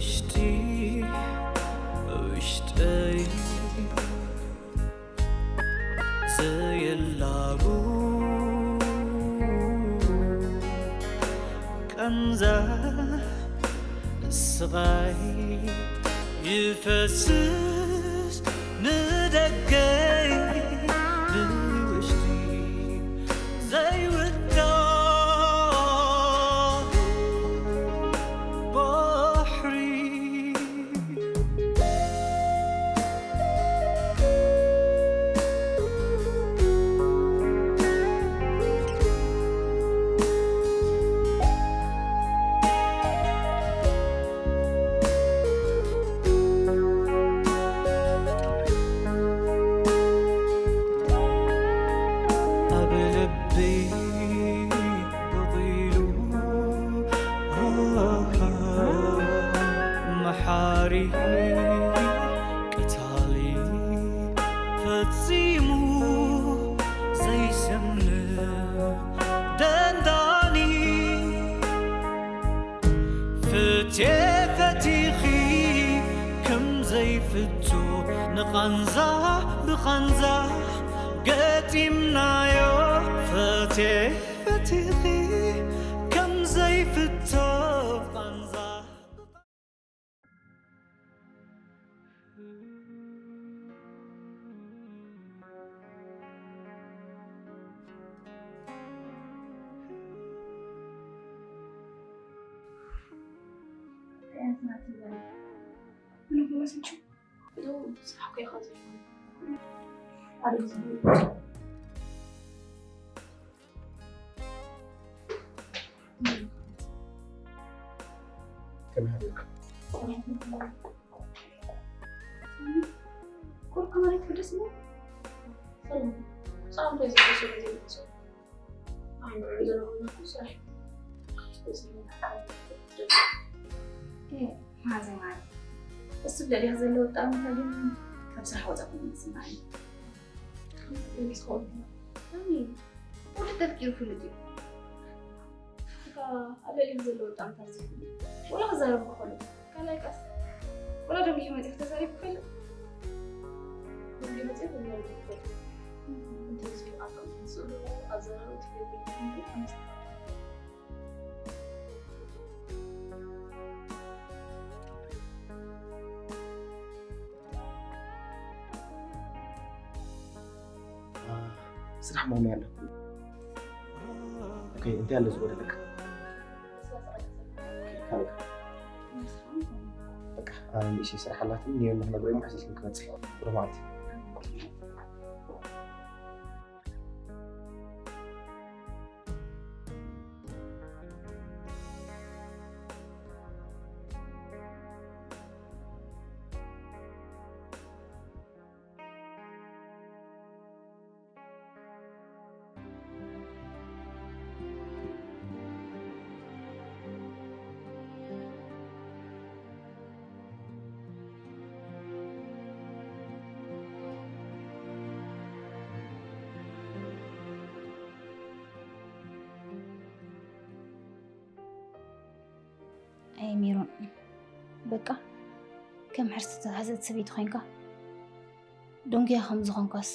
ውሽጢ ውሽጠይ ዘየላቡ ቃንዛ ስቓይ ይፈስስ ንደገይ ብውሽጢ ዘይውዳእ ባሕሪ። ኣብ ልበይ በቒሉ መሓሪ ቀታሊ ፈጺሙ ዘይሰምዕ ደንዳኒ። ፍትየ ፈቲኺ ከም ዘይፍቶ ንቓንዛ ብቓንዛ ገጢምናዮ። ፍትየ ፈቲኺ ከም ዘይፍቶ ቓንዛ ከመይ ሓዲርካ? ቁርቁ ማለት ደስ ይላል። ሰላም። ሰላምታ ይዘው ሰው ይዘው ሰው። ኣይምዕብል ዘለኹ ስራሕ። እ፣ ማዘር ማለት እሱ ብልዕሊኻ ዘሎ ወጣምታ ግን ካብ ስራሕ ወፃ ኮይኑ ዝስምዓኒ። ገሊጽ ከሆንኩ። ኣሜን። ወዲ ተፍቂሩ ፍሉጥ እዩ። እካ ኣብ ልዕሊኡ ዘሎ ወጣምታ ዝፍሉ ወላ ክዛረብ ክኸሉ ካልኣይ ቃስ ወላ ደም ይመጽእ ተዛሪብ ክፈልጥ ወዲ መጽእ ወላ ይፈልጥ እንተ ዝብል ኣቃም ዝስእሉ ኣዘራረብ ትገብር ስራሕ መሆኑ ያለ። ኦኬ፣ እንታይ ያለ ዝጎደለክ? ካልክ። በቃ፣ ኣነ ንእሽተይ ስራሕ ኣላትኒ፣ ንየው ንክነግረይ ማሕሰስ ክንክመጽእ። ብሩህ መዓልቲ። ኣይ ሜሮን፣ በቃ ከም ሕርሲ ዝተታሕዘት ሰበይቲ ኮይንካ፣ ደንጉያ ከም ዝኾንካስ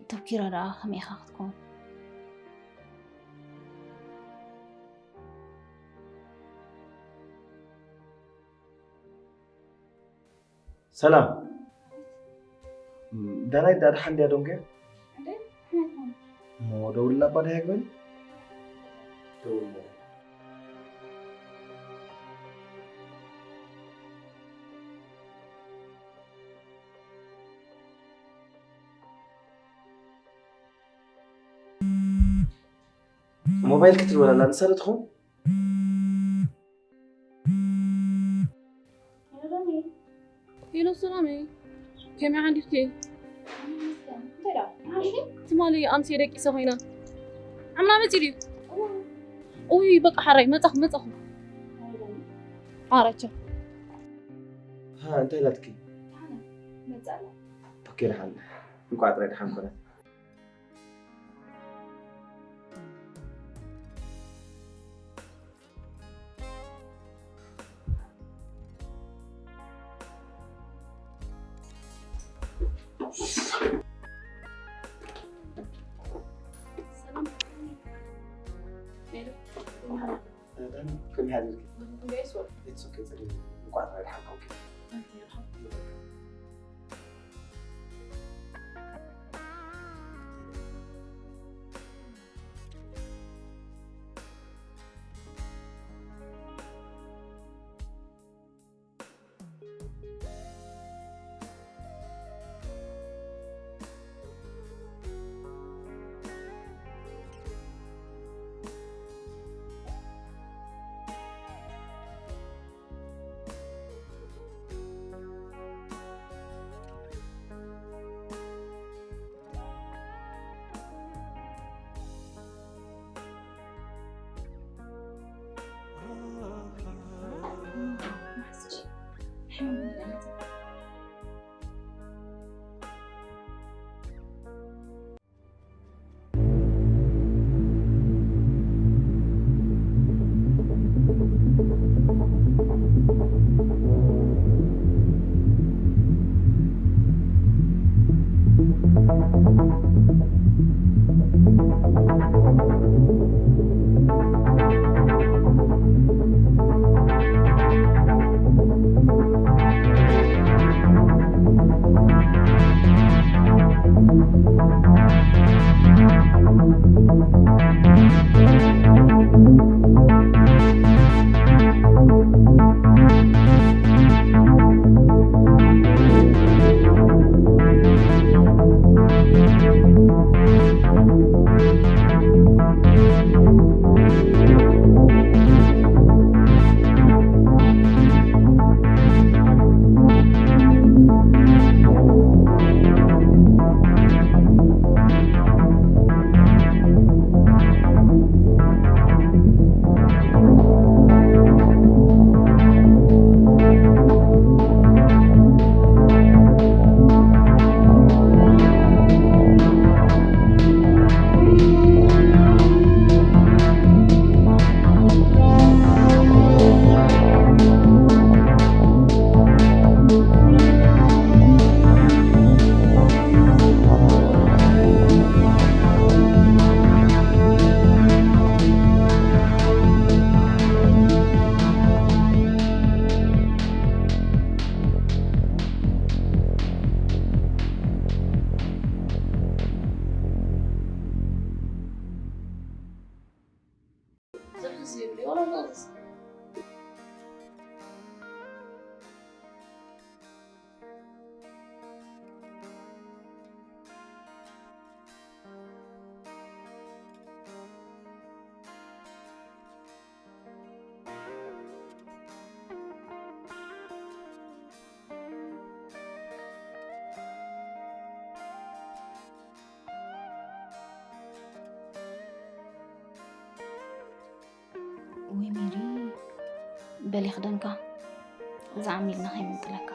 ተብኪራ ደኣ ከመይ ኢኻ ክትከውን? ሰላም። ዳናይት ዳድሓን ድያ ደንጉያ? እሞ ደውልላ ኣባ ድያ ግበሪ። ደውልላ። ሞባይል ክትድወል ኣላ፣ ንሳ ዶ ትኸውን? ሄሎ ሰላመይ፣ ከመይ ሓዲርኪ? ትማሊ ኣምስየ ደቂሰ ኮይና ዓምና መፂ ድዩ? እውይ በቃ ሓራይ መፃኹ መፃኹ። ሓራቻ። ሃ፣ እንታይ ኢላትኪ? ኦኬ፣ ደሓን። እንኳዕ ጥራይ ደሓን ኮነት። It's okay, ጸገም የለን። እንኳን ጥራይ ደሓን ኮንኪ። ወይ ሜሪ፣ በሊ ክደንካ፣ እዛ ዓሚልና ከይምንጥለካ።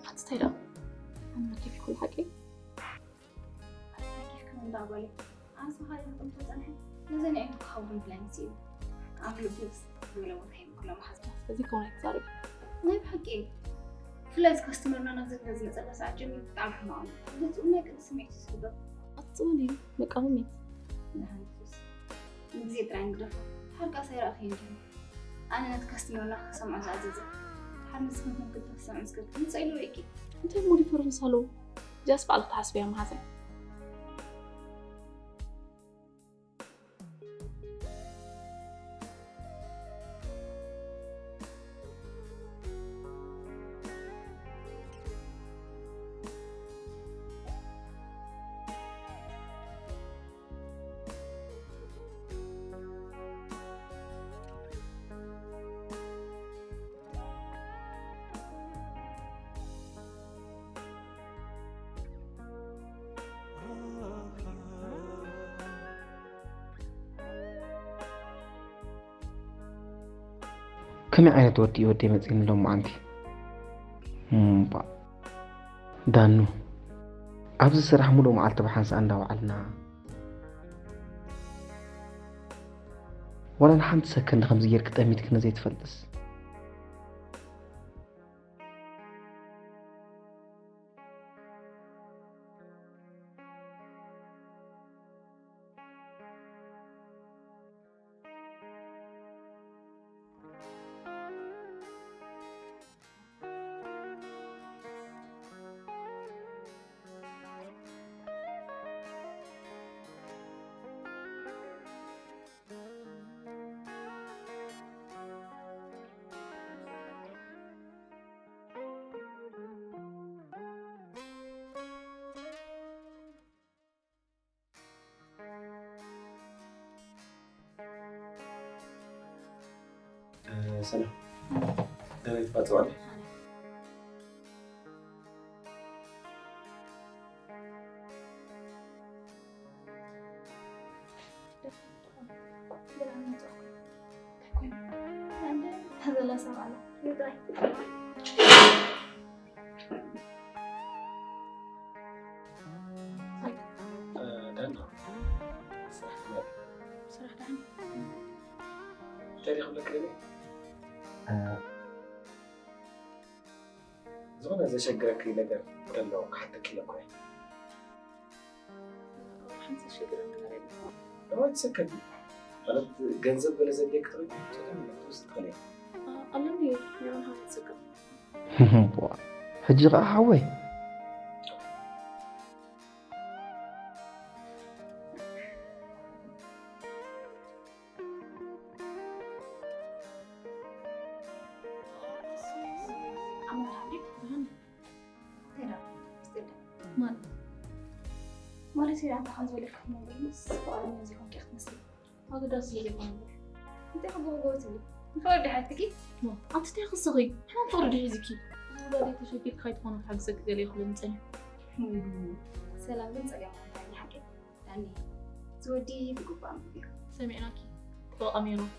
ሓንቲ እንታይ ደኣ? ኣነ መኪፍ ይኹን ሓቂ? ኣነ መኪፍ ክምን ደኣ ጓለይ? ኣነ ስኻ ኢለ ክጥምቶ ጸንሐ። ነዘን ኣዒንቱ ክኸውን ብላይ ምስ እዩ። ኣብ ልቡ ዝብለ ቦታ ይብኩሎ መሓዝና። ስለዚ ከውን ኣይትዛረቢ። ናይ ብሓቂ እዩ። ብፍላይ እዚ ከስተመርና ናብ ዘግዳ ዝመጸላ ሰዓት ጀሚሩ ብጣዕሚ ሕማቕ እዩ። ገጹ እውን ናይ ቅዲ ስምዒት እዩ ዝግበር። ኣጽብን እዩ፣ መቃወሚ። መድሃኒት ሱስ። ንግዜ ጥራይ ንግደፎ። ሓርቃስ ኣይረኣኽዮን ዲኹ? ኣነ ነቲ ከስተመርና ክሰምዖ ዝኣዘዘ። ድሓር ንስኽን ከም ክልተ ክሰምዑ ዝገብር ምጻእ ኢሉ ርኢኪ። እንታይ እሞ ዲፈረንስ ኣለዎ? እዚኣስ ባዕልኺ ትሓስብያ መሓዛይ። ከመይ ዓይነት ወዲ እዩ ወደይ መጺእኒ ሎማዓንቲ? እምባ። ዳኑ፣ ኣብዚ ስራሕ ሙሉእ መዓልቲ ብሓንሳእ እንዳወዓልና፣ ዋላ ንሓንቲ ሰከንድ ከምዚ ጌርኪ ጠሚትክኒ ዘይትፈልጥስ። ሰላም። ደህና ይትባጽዋል። ዳና። ስራሕ ዳና። እንታይ ዲኹም ለክለኒ? ዝኾነ ዘሸግረኪ ነገር እንተሎ ክሓተኪ ኢለ እኮ እየ። ሓንቲ ዘሸግረኒ ነገር የለን። እዋይ፣ ትሰከፊ። ማለት፣ ገንዘብ ገለ ዘድልየኪ ትርኢ፣ ትውስድ ትኽእሊ። ኣለኒ፣ የለን፣ ሓንቲ ትሰከፍ። ቧ፣ ሕጂ ኸዓ ሓወይ። ማለት ማለት ኣንታ ከም ዝበለካ መምርስ ፍቓደኛ ዘይኮንኪ ክትመስሊ። ኣገዳሲ ስለ ዘይኮነ እምበር። እንታይ ክገብር ትብሊ? ንፍቕሪ ድሓትኪ? ኣንቲ እንታይ ክስኺ? ሕማም ፍቕሪ ድዩ ሒዝኪ? ዝውላደይ ተሸጊርካ ኣይትኾኑ ክሓግዘኪ ገለ ይኽእለኒ ጸኒሑ። ሰላም ግን ጸገም ኣይኮነን ሓቂ። ዳኒ፣ ዝወዲ ብግቡእ ኣንብብዮ። ሰሚዕናኪ። ጥበቃ ሜሮን።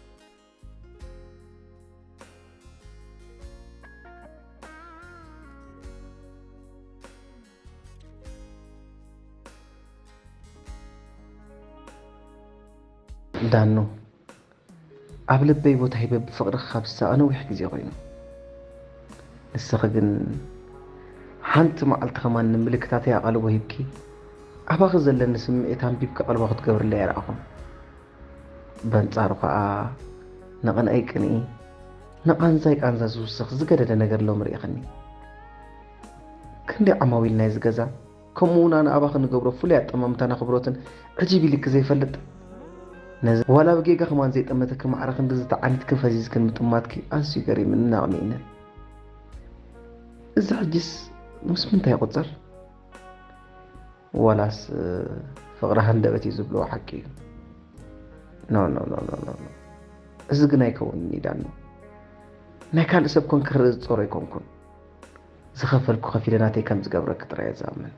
ዳኖ፣ ኣብ ልበይ ቦታ ሂበ ብፍቕርኺ ካብ ዝሳቐ ነዊሕ ግዜ ኮይኑ። ንስኺ ግን ሓንቲ መዓልቲ ከማን ንምልክታተይ ኣቓልቦ ሂብኪ፣ ኣባኺ ዘለኒ ስምዒት ኣንቢብኪ ቀልቦ ክትገብርለይ ኣይረኣኹን። በንጻሩ ኸኣ፣ ንቕንኣይ ቅንኢ፣ ንቓንዛይ ቃንዛ ዝውስኽ ዝገደደ ነገር ሎሚ ርኢኽኒ። ክንደይ ዓማዊል ናይዚ ገዛ፣ ከምኡ እውን ኣነ ኣባኺ ንገብሮ ፍሉይ ኣጠማምታን ኣኽብሮትን ዕጅብ ኢልኪ ዘይፈልጥ፣ ነዚ ዋላ ብጌጋ ከማን ዘይጠመተኪ ማዕረ ክንድዚ ተዓኒትክን ፈዚዝክን ምጥማትኪ ኣዝዩ ገሪምንን ኣቕኒእንን። እዚ ሕጂስ ምስ ምንታይ ይቑጸር? ዋላስ፣ እ፣ ፍቕሪ ሃንደበት እዩ ዝብልዎ ሓቂ እዩ? ኖ፣ ኖ፣ ኖ፣ ኖ፣ ኖ፣ ኖ። እዚ ግን ኣይከውንን እዩ ዳኖ። ናይ ካልእ ሰብ ኮን ክርኢ ዝጸሮ ኣይኮንኩን። ዝኸፈልኩ ከፊለ ናተይ ከም ዝገብረኪ ጥራይ እየ ዝኣምን።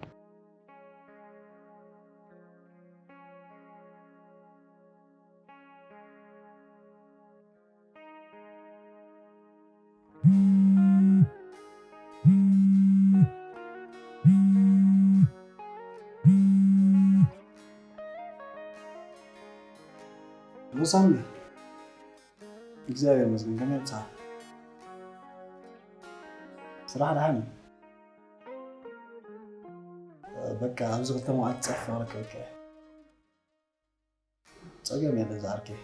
ሎሳሚ፣ እግዚኣብሔር ይመስገን፣ ከመይ ይብጻሕ? ስራሕ ደሓን እዩ? በቃ ኣብዚ ክልተ መዓልቲ ጸፍ ክረክበካ እየ። ጸገም የለ ዝዓርከይ።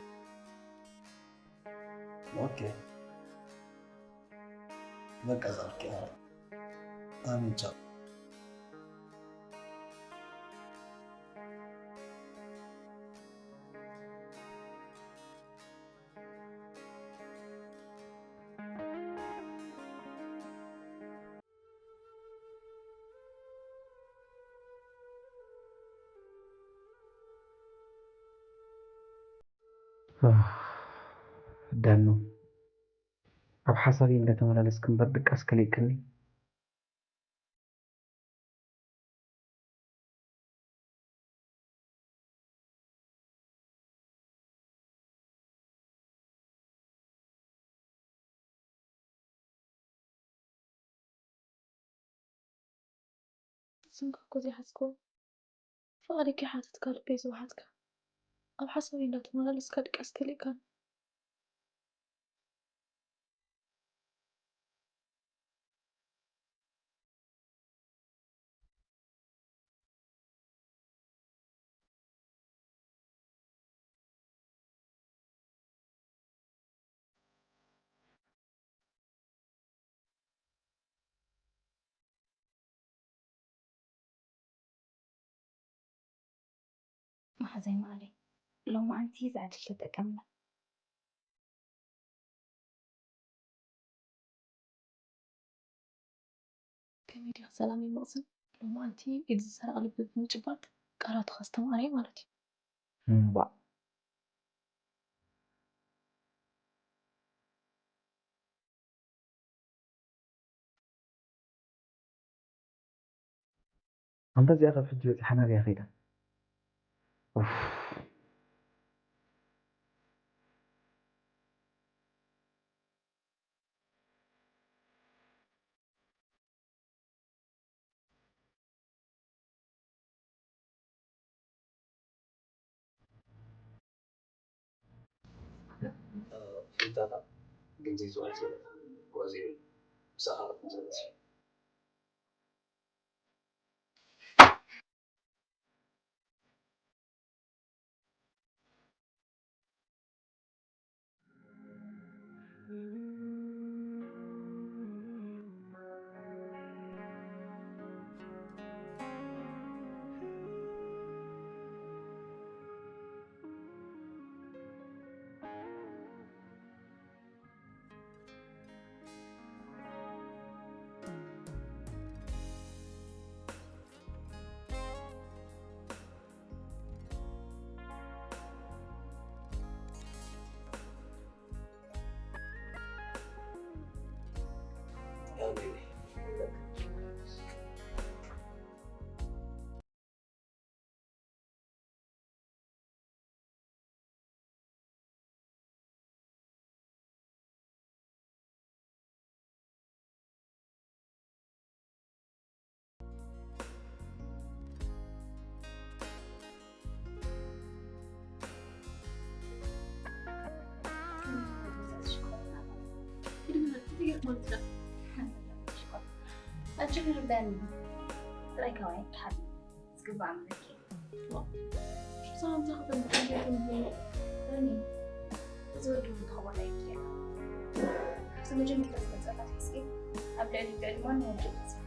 ኦኬ። በቃ ዝዓርከይ፣ ኣሜን፣ ቻው። ኣህ፣ ዳኑ፣ ኣብ ሓሳበይ እንዳተመላለስኪ እምበር ድቃስ ከሊእክኒ። ስምካ እኮ ዘይሓዝክዎ፣ ፍቓደይ ከይሓተትካ ልበይ ዝወሓጥካ፣ ኣብ ሓሳበይ እንዳተመላለስካ ድቃስ ከሊእካኒ። መሓዛይ መዓለይ፣ ሎማዓንቲ እዚ ዕድል ተጠቀምላ። ከመይ ዲኺ ሰላመይ መቕሰን? ሎማዓንቲ ኢድ ዝሰረቐ ልቢ ብምጭባጥ ቃላቱ ከስተምሃረ ማለት እዩ። እምባእ። ኣንታ እዚኣ ካብ ሕጂ በጺሓ ናበይ ከይዳ? ኡፍ። ፊልታታ ግን ዘይፅዋት ጉዕዞ እዩ። ምሳኻ ክትመለስ። ኣጅግር በኒ ጥራይ ከባይ ሓቢ ዝግባእ መለኪ። ሰላምታ ክተምብር እንዴት እንዴት በኒ እዚ ወዲ ዝኸውን ኣይኪያ ካብቲ መጀመርታ ዝመጸላት ሕስኪ ኣብ ልዕሊ ልዕሊ ማንም ወዲ ተስፋ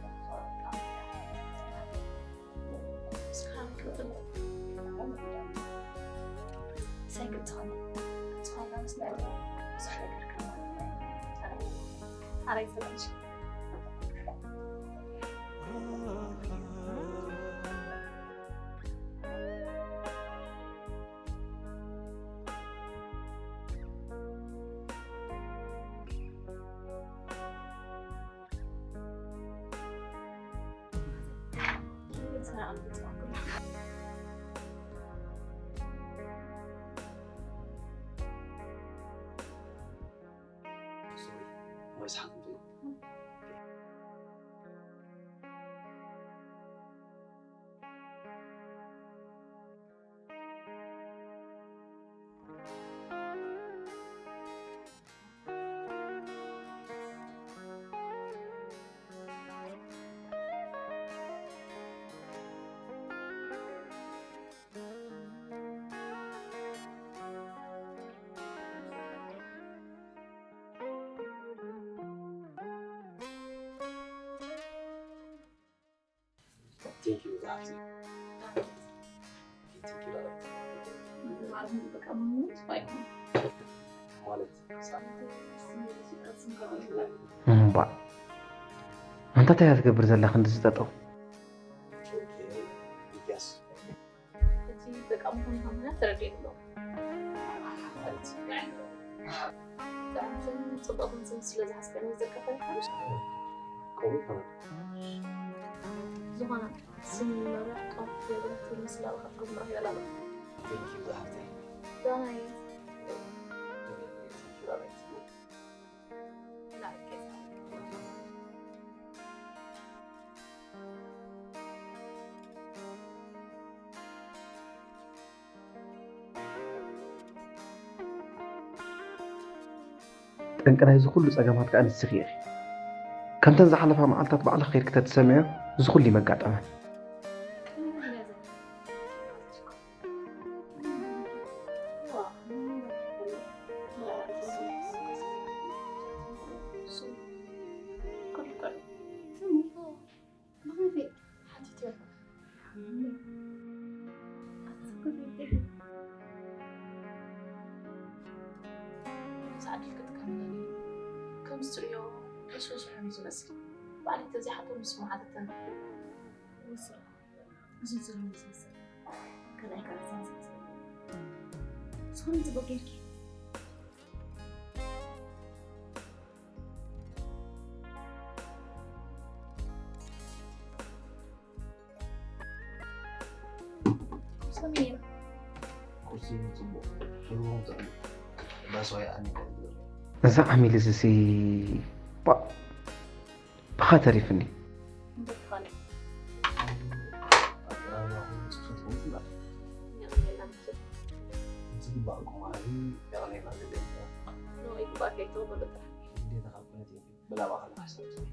እምባእ ኣንታ እንታይ እያ ትገብር ዘላ ክንዲ ዝጠጠው? ሕጂ በቃ ምዃኑ ካብ ምኽንያት ተረዲኤ ኣለኹ። ማለት ጥዕምትን ጽብቕትን ስለ ዝሓስበኒ ዘካፈልካንሽ ከምኡ ይኾነ። ዝኾነ ስም መብርህ ጧፍ የብረት ምስላ ብኸት ግብምራ ይበላሉ። Thank you ዝሓፍተይ። ዳናይ። Thank you ዳናይ። ጠንቂ ናይዚ ኩሉ ጸገማት ከኣ ንስኺ ኢኺ። ከምተን ዝሓለፋ መዓልታት ባዕልኺ ኬድኪ ተትሰምዕዮ፣ እዚ ኩሉ ይመጋጠመን። ዝመስል ባዕለይ ተዘይሓቶም ዝስምዓ ተተን ወስራ እዚ ዝርም ዝመስል ካልኣይ ካልኣይ ዝመስል ዝኾነ ጽቡቅ ጌርኪ ከመይ ነይሩ? ቁርሲ ጽቡቕ፣ ሽሮ እውን ጽቡቕ። ባስዋይ ኣኒካ ዝገርም። እዛ ዓሚል እዚሲ ባ ብኻ ተሪፍኒ። እንተትኾነ ኣቀራርባኹም ጽፈት ኹም ጽላእ። የቕንየልና ምሽት። ዝግባእኩም ባህሊ የቕንየልና ዝብል። ንኡ ይግባእ ከይትቕበሉ ጥራሕ። ግዴታ ካብ ኩነት እዩ። ብላባ ከለካ ሓሳብ ትብል።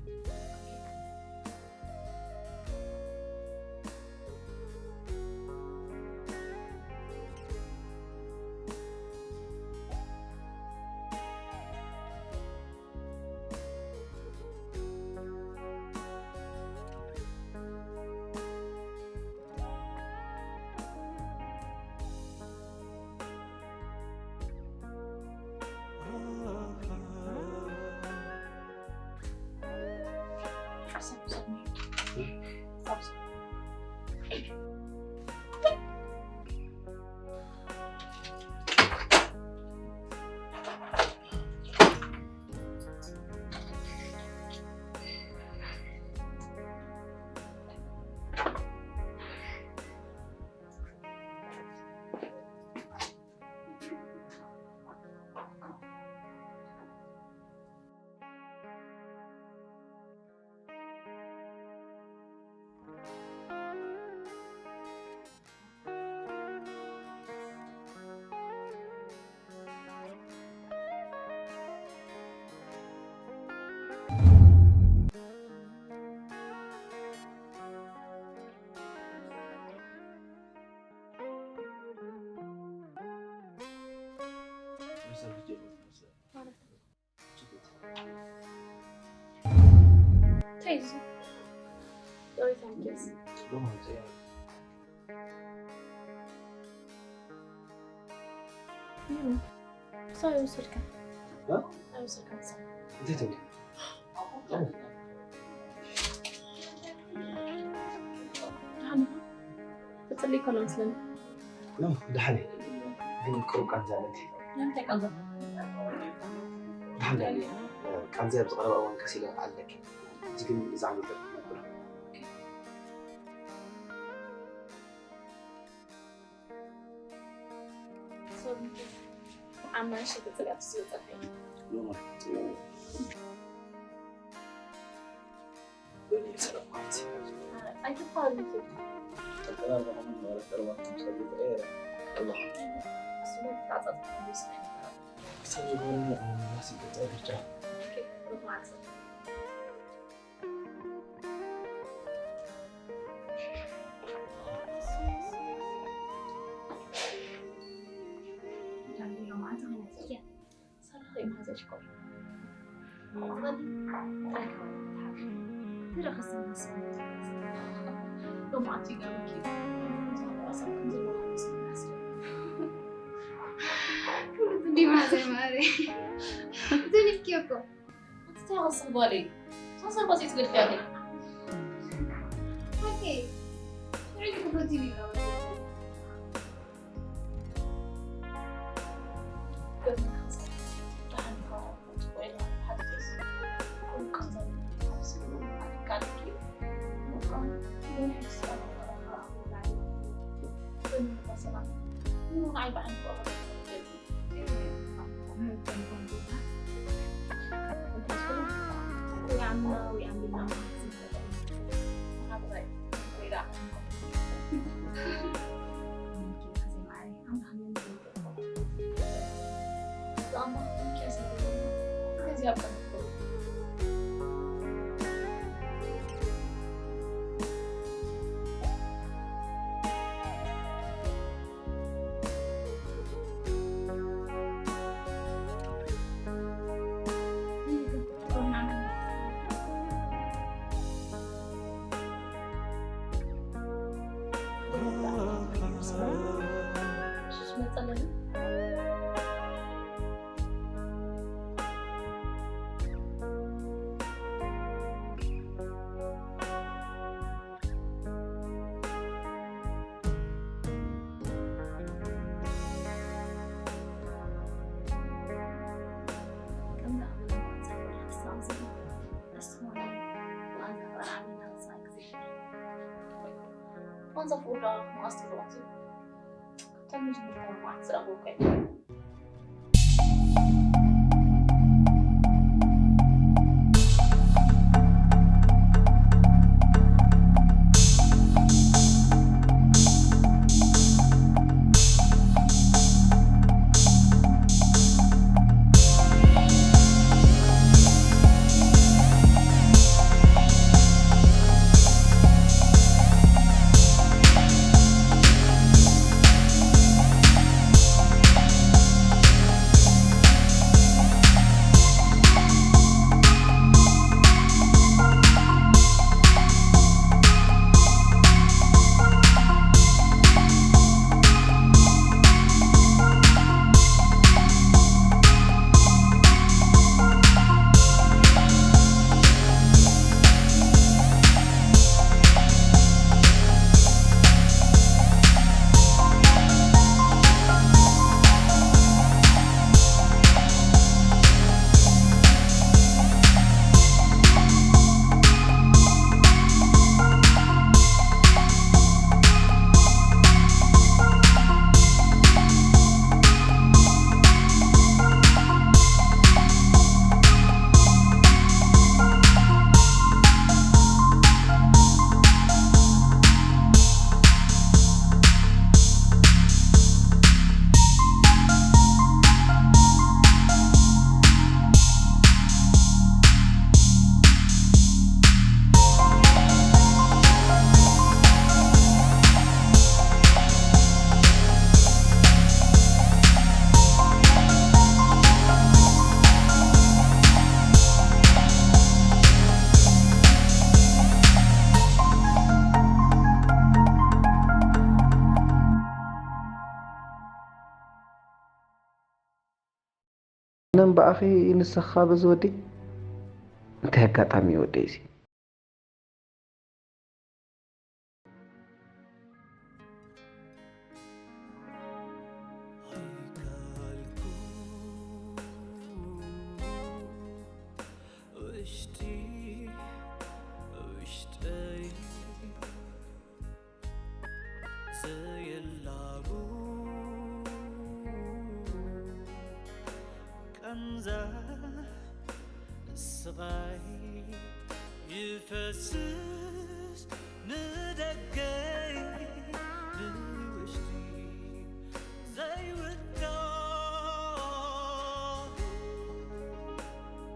እንታይ እዩ እዚ? ዶሪት ኣምኪስ። ክሳብ ይወሰድካ። እ? ኣይወሰድካ ክሳብ። እንታይ ትብሊ? ደሓን ዲኻ? ትጽሊ ከሎ መስለኒ። ኖ፣ ደሓን እየ። ግን ቁሩብ ቃንዛ ኣለኒ። ንምንታይ ቃንዛ? ደሓን ደኣ እየ። ቃንዛ ኣብ ዝቐረበ እዋን ቀስ ኢለ ኣለኪ። እዚ ግን ብዛዕባ ይጠቅም ነበር። ሶሪ፣ ዓማ ንእሽተይ ተጸሊኣ ትስልጠኒ። ኖ፣ ኣይትፋልጡ። ክሳብ ዝገበረኒ ኣነ ምላስ ይቅጻ ይግጫ። እንዴ ማዘር ማሬ ዘኒፍኪ እኮ እንታይ ወስኽ ጓለይ? ሳሰር ቆፂ ትገድፍያ ከይ ኦኬ ሪሊ ክብረቲ ይላል ቃንዛ ፍቑር ደኣ መዓስ እዩ ዝቐትል? ካብ መጀመርታ መዓት ዝረኸብኩ ኣነ እምበኣኺ ንስኻ በዚ ወዲ እንታይ ኣጋጣሚ እዩ ወደይ እዚ? ውሽጢ ውሽጠይ ዘየላቡ ቃንዛ ስቓይ ይፈስስ ንደገይ ብውሽጢ ዘይውዳእ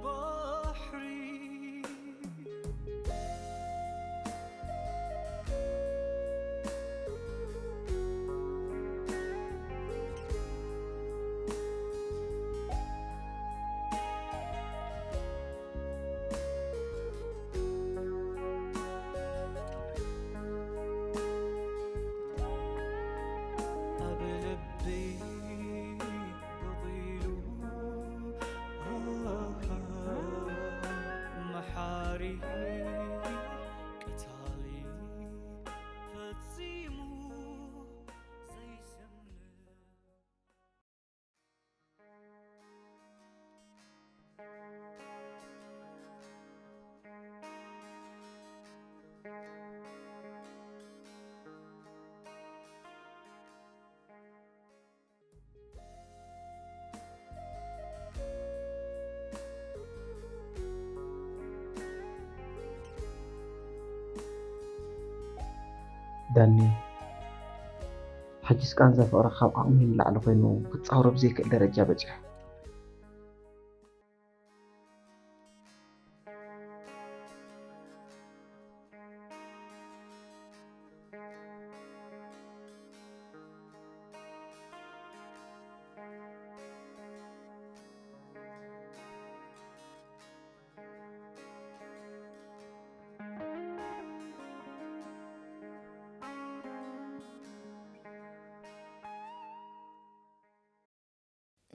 ባሕሪ። ኣብ ልበይ በቒሉ መሓሪ ቀታሊ ፈጺሙ ዘይሰምር። ዳኒ፣ ሕጂስ ቃንዛ ፍቕሪ ካብ ዓቕመይ ንላዕሊ ኮይኑ ክጻወሮ ብዘይክእል ደረጃ በጺሑ።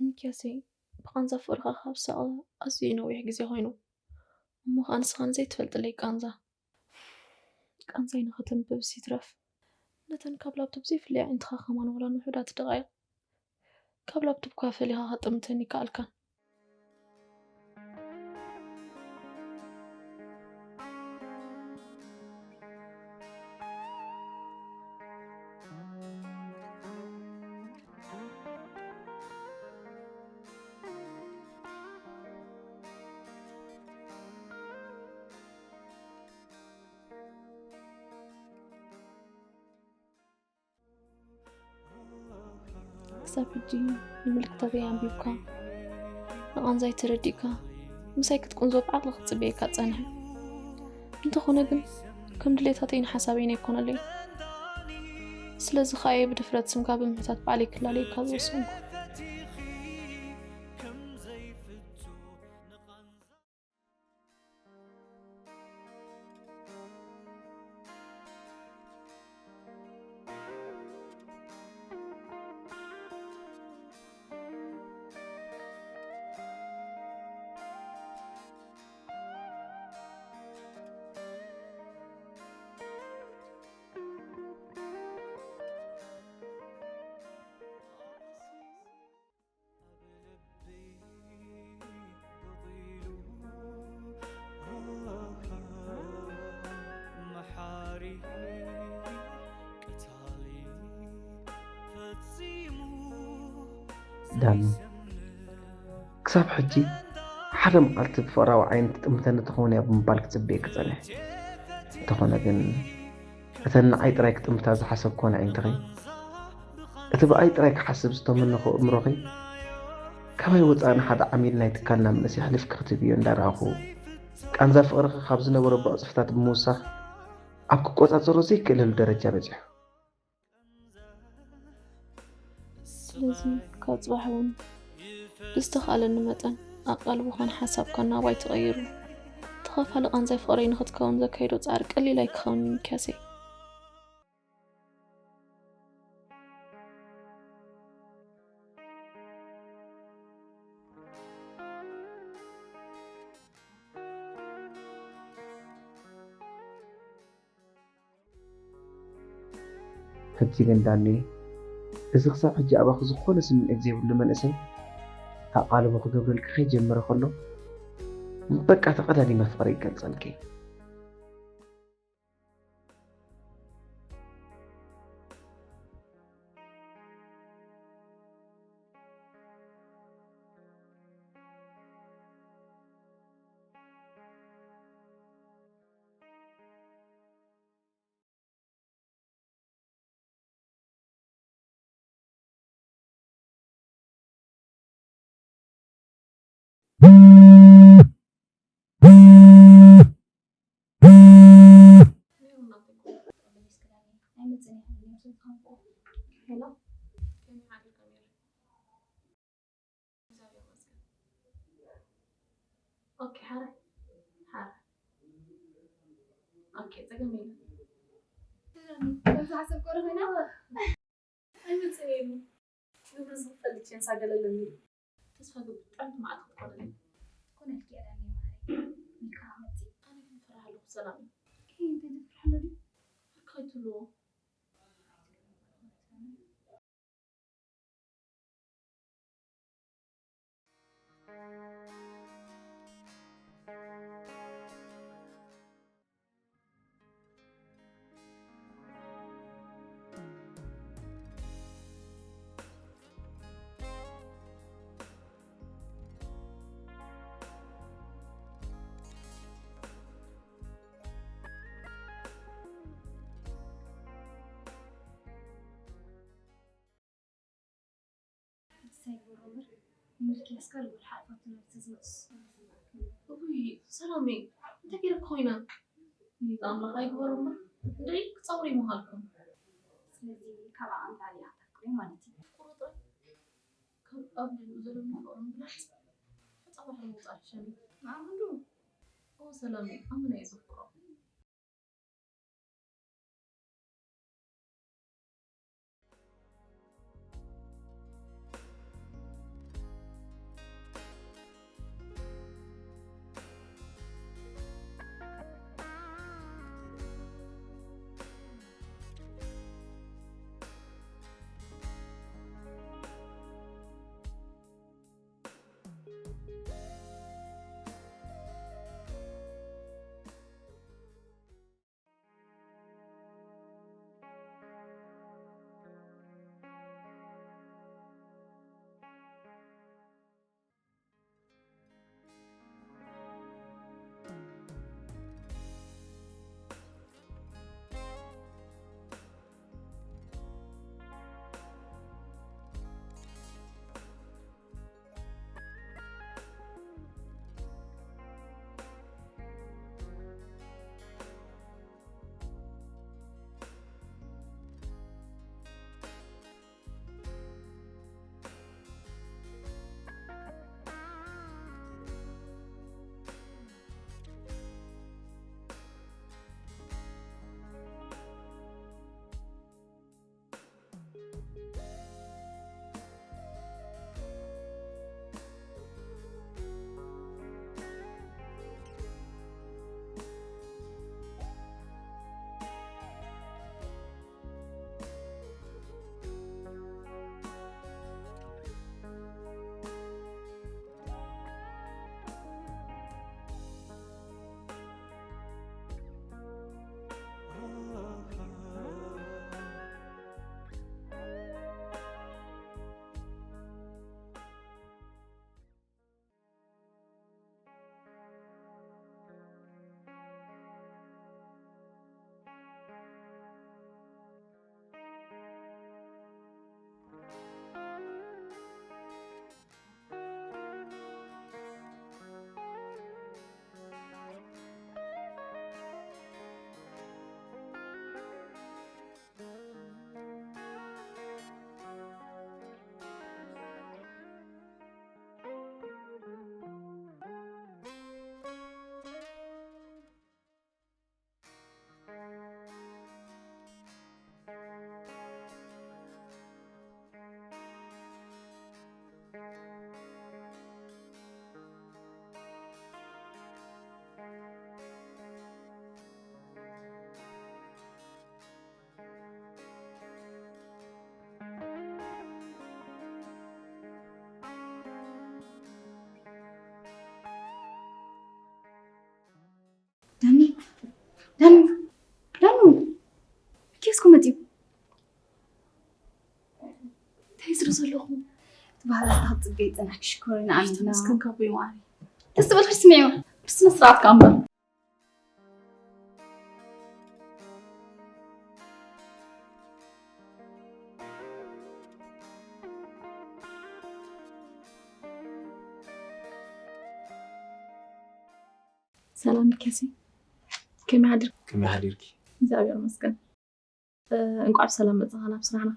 ሚኪያሰይ፣ ብቃንዛ ፍቕርኻ ካብ ዝሳቐ ኣዝዩ ነዊሕ ግዜ ኮይኑ። እሞ ኸኣ ንስኻ ንዘይትፈልጥለይ ቃንዛ፣ ቃንዛይ ንኸተንብብስ ይትረፍ፣ ነተን ካብ ላፕቶፕ ዘይፍለያ ኣዒንትኻ ከማን ዋላ ንውሑዳት ደቓይቕ ካብ ላፕቶፕካ ፈሊኻ ከጥምተን ይከኣልካን። ክሳብ ሕጂ ንምልክታተይ ኣንቢብካ፣ ንቓንዛይ ተረዲእካ፣ ምሳይ ክትቁንዞ ብዓቕሊ ክትጽበየካ ጸኒሐ። እንተኾነ ግን፣ ከም ድሌታተይን ሓሳበይን ኣይኮነለይን። ስለዚ ከኣ እየ ብድፍረት ስምካ ብምሕታት ባዕለይ ክላለየካ ዝወሰንኩ። ዳኒ፣ ክሳብ ሕጂ ሓደ መዓልቲ ብፍቕራዊ ዓይኒ ትጥምተኒ ትኸውን እያ ብምባል ክጽበየኪ ጸኒሐ። እንተኾነ ግን፣ እተን ንዓይ ጥራይ ክጥምታ ዝሓሰብክወን ኣዒንትኺ፣ እቲ ብኣይ ጥራይ ክሓስብ ዝተመነኹ ኣእምሮኺ፣ ካባይ ወጻኢ ንሓደ ዓሚል ናይ ትካልና መንእሰይ ኣሕሊፍኪ ክትህብዮ እንዳረኣኹ፣ ቃንዛ ፍቕርኺ ካብ ዝነበሮ ብዕጽፍታት ብምውሳኽ፣ ኣብ ክቆጻጸሮ ዘይክእለሉ ደረጃ በጺሑ። ስለዚ ካብ ጽባሕ እውን ብዝተኻእለኒ መጠን ኣቓልቦኻን ሓሳብካን ናባይ ተቐይሩ፣ ተኻፋሊ ቃንዛይ ፍቕረይ ንኽትከውን ዘካይዶ ጻዕሪ ቀሊል ኣይክኸውንን ሚክያሰይ። ሕጂ ግን ዳኒ፣ እዚ ክሳብ ሕጂ ኣባኺ ዝኾነ ስምዒት ዘይብሉ መንእሰይ ኣቓልቦ ክገብረልኪ ከይጀመረ ከሎ፣ በቃ ተቐዳዲመ ፍቕረይ ይገልጸልኪ። ኦኬ፣ ሓረ ሓረ። ኦኬ፣ ጸገም የለን። ከምዚ ሓሰብ ቆረ ኮይና ኣይመጽእን እየ ኢሉ። ግብሪ ዝኽፈል ልቼን ሳገለለኒ። ተስፋ ገብር፣ ጥዕምቲ መዓልቲ ክትኮነለይ። ኮነልኪ እየ ዳኒ ማረይ። ሚካ መጺ። ኣነ ግን ፈራህ ኣለኹ ሰላም። ከይ እንታይ ትፍርሕ ኣሎ ድዩ? ብርካ ኣይትብልዎ። ንሳ ይግበሮ እምበር፣ ምልኪ ኣስካል ወላ ሓጥፋቱ ናብቲ ዝመጽእ። እውይ ሰላመይ፣ እንታይ ገይረኪ ኮይነ? ይዛ ኣምላኽ ኣይግበሮ እምበር፣ እንድዒ ክጸውሪ ምሃልኩም። ስለዚ ካብ ዓቕሚ ላዕሊ ኢኻ ተፍቅርዮ ማለት እዩ። ቁርጥራይ ካብ ኣብ ልዕሊኡ ዘለኒ ፍቕሪ ምግላጽ ሑጻ ባሕሪ ምውጻእ ይሕሸኒ። ንኣምን ዶ? እወ ሰላመይ፣ ኣመና እየ ዘፍቅሮ። ዳኑ፣ ዳኑ፣ ኬስኮ መፂኡ። እንታይ ዝሪ ዘለኹ? እቲ ባህሪ ክትፅበይ ይፅናሕኪ ሽኮሪና ኣሚና። ተመስገን ካብ ወይ ማሪ። ደስ ዝበልክሽ ስምዒ። ብስነ ስርዓት ከኣ እምበር። ሰላም ሚኪያሰይ፣ ከመይ ሓዲርካ? ከመይ ሓዲርኪ? እግዚኣብሔር ይመስገን። እ፣ እንቋዕ ብሰላም መጻኻ ናብ ስራሕና።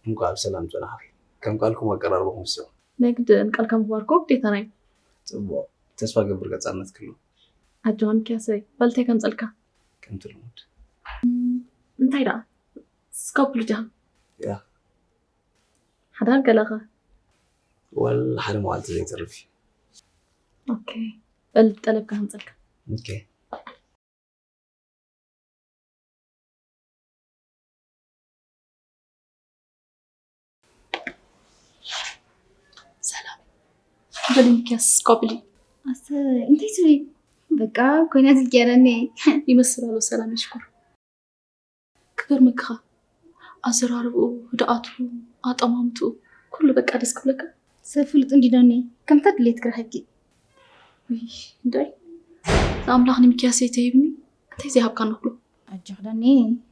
እንቋዕ ብሰላም ጸናሕኪ። ከም ቃልኩም ኣቀራርባኹም እስኹም። ናይ ግድን ቃልካ ምኽባር እኮ ግዴታና እዩ። ጽቡቕ። ተስፋ ገብር ቀጻልነት ክህሉ። ኣጆኻ ሚኪያሰይ፣ በል እንታይ ከምጸልካ? ከምቲ ልሙድ። እም፣ እንታይ ደኣ? ስካፕ ልጃ። ያ። ሓዳር ገለኸ? ወል ሓደ መዓልቲ ዘይተርፍ እዩ። ኦኬ። በል ጠለብካ ከምጸልካ። ኦኬ። ሰላም። በሊ ሚኪያስ፣ ቆብሊ። ኣሰ፣ እንታይ ትብሊ? በቃ፣ ኮይና ትልቅያለኒ። ይመስል ኣሎ ሰላም፣ ይሽኩር። ክገርመክኻ፣ ኣዘራርብኡ፣ ህድኣቱ፣ ኣጠማምትኡ፣ ኩሉ በቃ ደስ ክብለካ። ሰብ ፍሉጥ እንዲዶኒ፣ ከምታ ድሌት ክረኸብኪ። ውይ፣ እንታይ? ንኣምላኽ ንሚኪያስ ኣይተሂብኒ፣ እንታይ ዘይሃብካ ንኽሎ? ኣጆኺ ዳኒ፣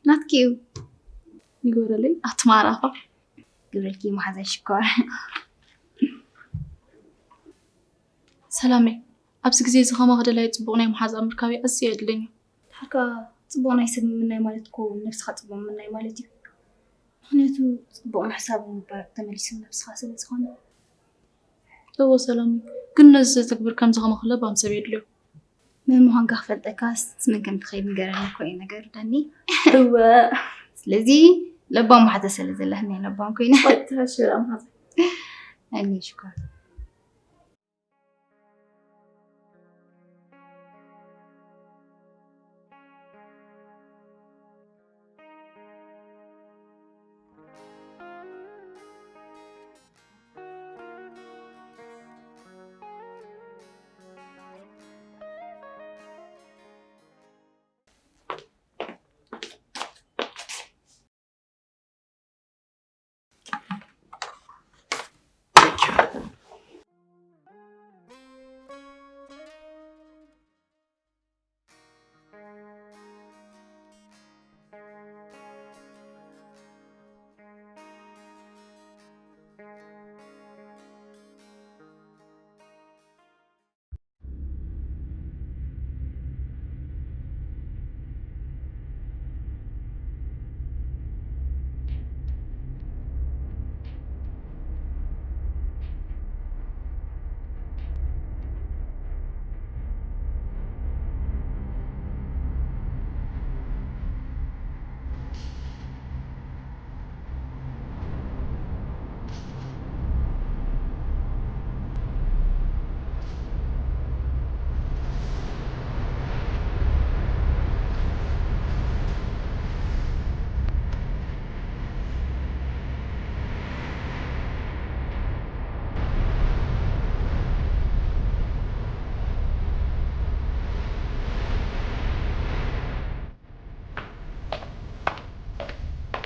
ናትኪ እዩ። ይግበረለይ፣ ኣቲ ማራኻ። ግብረልኪ መሓዛ ሽኮር። ሰላመይ፣ ኣብዚ ግዜ እዚ ከማኺ ደላይ ጽቡቕ ናይ መሓዛ ምርካበይ ኣዝዩ የድለኛ። ድሓር ከኣ ጽቡቕ ናይ ሰብ ምምናይ ማለት እኮ ንነብስኻ ጽቡቕ ምምናይ ማለት እዩ። ምኽንያቱ ጽቡቕ ምሕሳብ ምባል ተመሊሱ ንነብስኻ ስለ ዝኾነ። እወ ሰላመይ፣ ግን ነዚ ዘተግብር ከምዚ ከማኺ ለባም ሰብ የድልዮ። መን ምዃንካ ክፈልጠካስ መን ከም ትኸይድ ንገረኒ እኮ እዩ ነገሩ ዳኒ። እወ። ስለዚ ለባም መሓዛ ስለ ዘለኒ ለባም ኮይነ። ወጥተሽ ለባም መሓዛ። ኣኒ ሽኮር።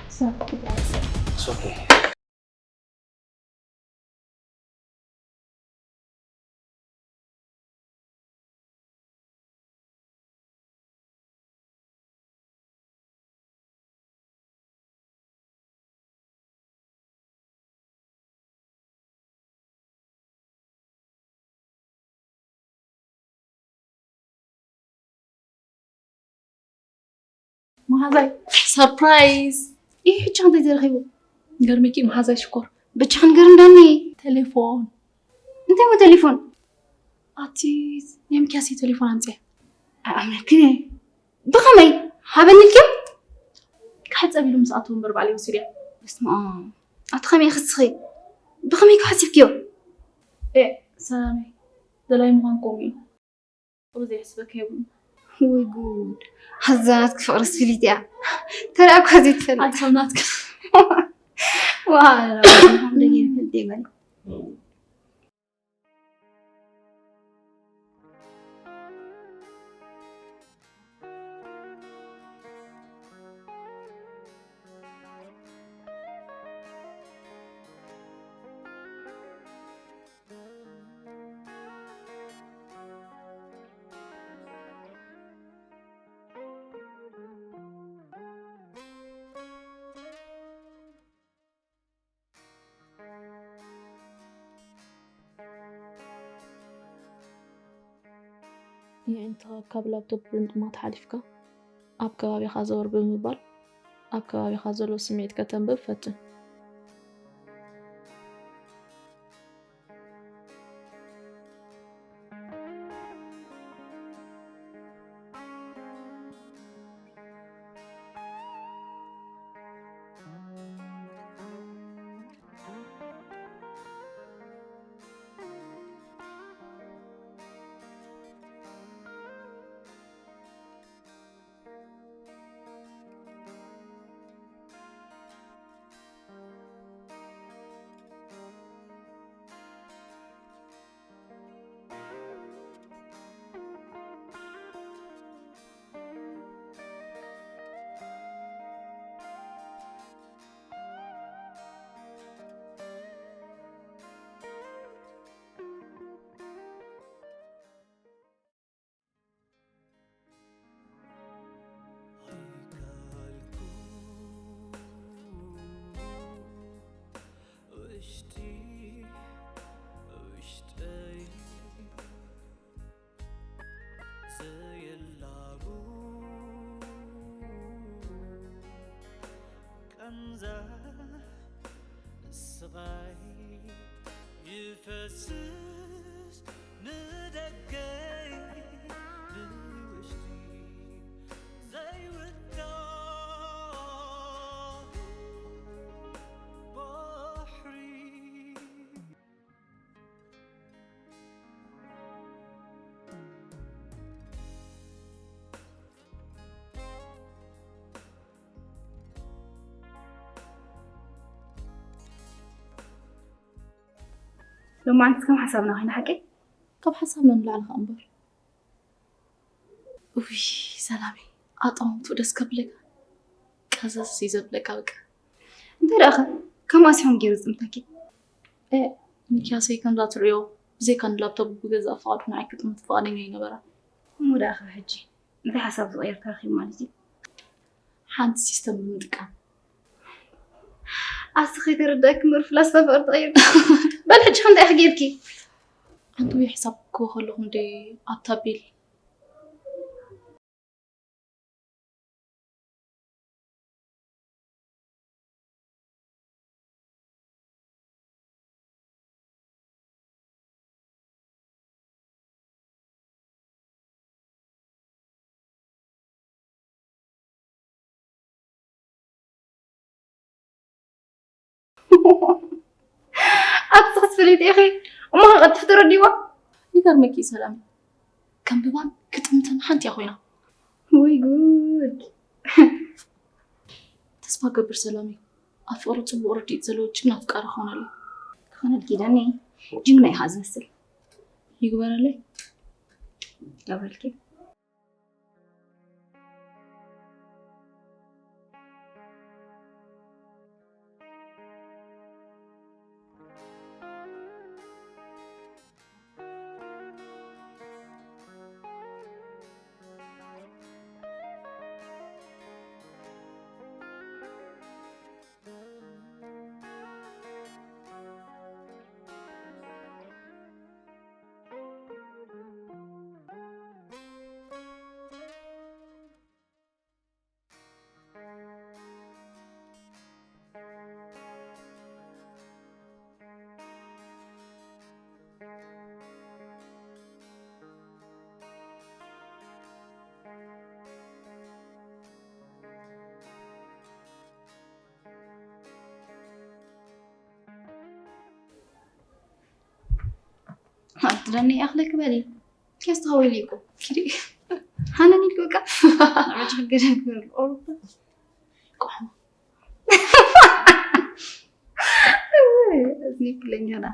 It's okay. መሓዛይ ሰርፕራይዝ። ይህ ሕጂ እንታይ ተረኺቡ? ገርመኪ መሓዛይ ሽኮር። ብቻ ክንገር እንዳኒ። ቴሌፎን። እንታይ ሞ ቴሌፎን? ኣቲ ናይ ሚኪያሰይ ቴሌፎን ኣምፅያ። ኣኣምነክን እየ። ብኸመይ? ሃበኒ ኢልክዮ? ክሕፀብ ኢሉ ምስ ኣተወ እምበር ባዕለይ ወሲድያ። በስመ ኣብ። ኣቲ ከመይ ኢኺ እስኺ? ብኸመይ ኢኺ ሓሲብክዮ? ኤ፣ ሰላመይ፣ ደላይ ምዃን ከምኡ እዩ። ጥሩ ዘይሕስበካ የብሉን። ወይ ጉድ። ኣዛ ናትኪ ፍቕርስ ፍልይቲ እያ። ተሪኣ እኳ ዘይትፈልጥ። ኣይ፣ ሰብ ናትኪ። ዋ፣ ደጊ ይፈልጥ ይበል። የዒንትኻ ካብ ላፕቶፕ ብምጥማት ሓሊፍካ፣ ኣብ ከባቢኻ ዘወር ብምባል፣ ኣብ ከባቢኻ ዘሎ ስምዒት ከተንብብ ፈትን። ኣይካልኩ ውሽጢ ውሽጠይ ዘየላቡ ቃንዛ ስቓይ ይፈስስ ንደገይ ንውሽጢ ዘይውዳእ ባሕሪ። ሎማዓንቲ ከም ሓሳብና ኮይና ሓቂ? ካብ ሓሳብና ንላዕሊ ከኣ እምበር። ውይ ሰላመይ፣ ኣጠማምትኡ ደስ ከብለካ፣ ቀዘዝ እዩ ዘብለካ በቃ። እንታይ ደኣኸ? ከምኣስ ይኾን ገይሩ ዝጥምተኪ? እ፣ ሚኪያሰይ ከምዛ ትርእዮ ብዘይካ ንላፕቶፕ ብገዛእ ፍቓዱ ንዓይ ክጥምት ፍቓደኛ ኣይነበረን። እሞ ደኣኸ ሕጂ እንታይ ሓሳብ ዝቐየርካ ረኺቡ ማለት እዩ? ሓንቲ ሲስተም ብምጥቃም። ኣስቲ ከይተረዳእኪ እምበር ፍላስፋ ፍቕሪ ተቐይሩ። በል ሕጂ ከ እንታይ ኢኺ ጌርኪ? ኣንተ ወይ ሕሳብ ክወ ከለኹ እንደ ኣብታ ቢል። ኣትስኽስ ፍልይቲ ኢኺ። እሞ ከቐልጥፍ ተረዲዋ። ይገርመኪ ሰላም፣ ከንብባን ክጥምትን ሓንቲ እያ ኮይና። ወይ ጉድ። ተስፋ ገብር ሰላም እዩ። ኣብ ፍቕሪ ጽቡቕ ርድኢት ዘለዎ ጅግና ኣፍቃሪ ክኾነሉ። ክኾነልኪ ዳኒ፣ ጅግና ኢኻ ዝመስል። ይግበረለይ። ይገብረልኪ። ኣትደኒ ኣኽለክ በሊ። ከስተኸውል እኮ። ኪዲ። ሃነን ይልቁ በቃ። ናዕመች ክገደል ክብል። ኦሮፓ። ቆሖ። እዝኒ ክለኛና።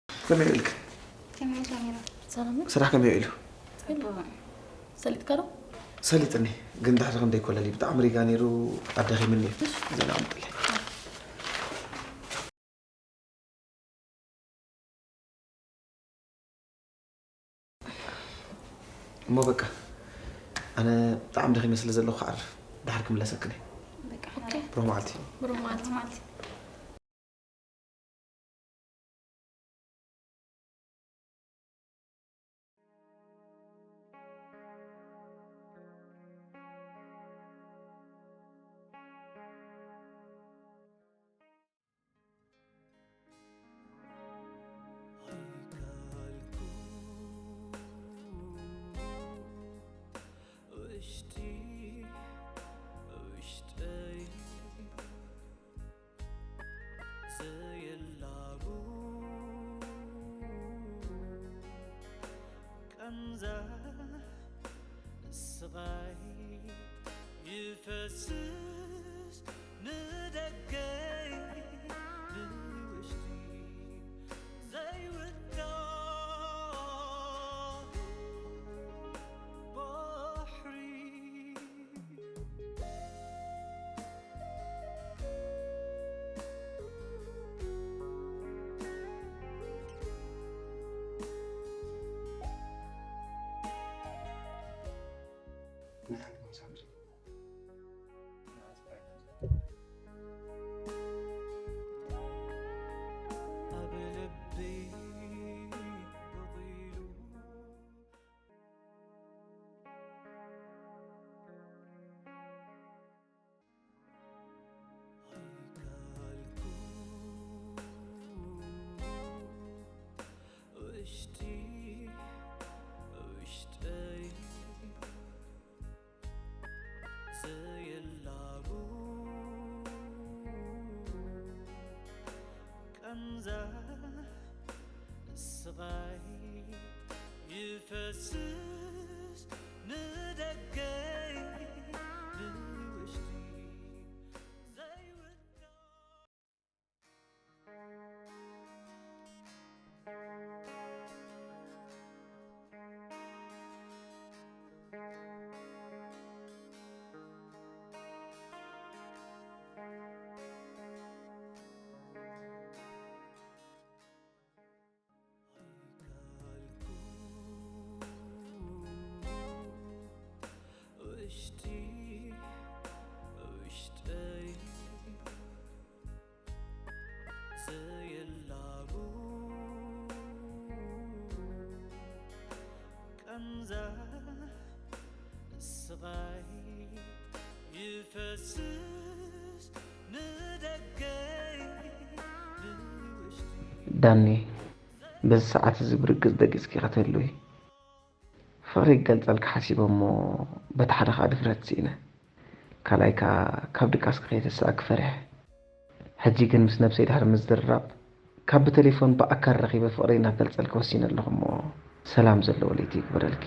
ከመይ ውዒልክ? ከመይ ውዒልካ ሚራ? ሰላም ነው? ስራሕ ከመይ ውዒሉ? ጽቡቕ። ሰሊጥካ ዶ? ሰሊጥኒ፣ ግን ድሕሪ ክንደይ ኮለል እዩ፣ ብጣዕሚ ሪጋ ነይሩ፣ ኣዳኺሙኒ እዩ። እሺ። ዜና ኣምጥለይ። እሞ በቃ ኣነ ብጣዕሚ ደኺመ ስለ ዘለኹ ክዓርፍ፣ ድሓር ክምለሰክን እየ። በቃ ኦኬ። ብሩኽ መዓልቲ። ብሩኽ መዓልቲ። ውሽጢ ውሽጠይ ዘየላቡ ቃንዛ ስቓይ ይፈስስ ንደገይ ንውሽጢ ዘይውዳእ ባሕሪ። ኣብ ልበይ በቒሉ ኣይከኣልኩ ውሽጢ ውሽጠይ ዘየላቡ ቃንዛ ስቓይ ይፈስስ ንደገይ ንውሽጢ ዘይውዳእ። ውሽጢ ውሽጠይ ዘየላቡ ቃንዛ ስቓይ ይፈስስ ንደገይ ንውሽጢ። ዳኒ፣ በዚ ሰዓት እዚ ብርግጽ ደቂስኪ ከተልዊ። ፍቕሪ ክገልጸልኪ ሓሲበ እሞ በቲ ሓደ ከኣ ድፍረት ስኢነ። ካልኣይ ከኣ ካብ ድቃስኪ ከየተስኣኪ ፈሪሐ። ሕጂ ግን ምስ ነብሰይ ድሕሪ ምዝርራብ ካብ ብቴሌፎን ብኣካል ረኺበ ፍቕረይ ናብ ገልጸልኪ ወሲነ ኣለኹ እሞ ሰላም ዘለዎ ለይቲ ይግበረልኪ።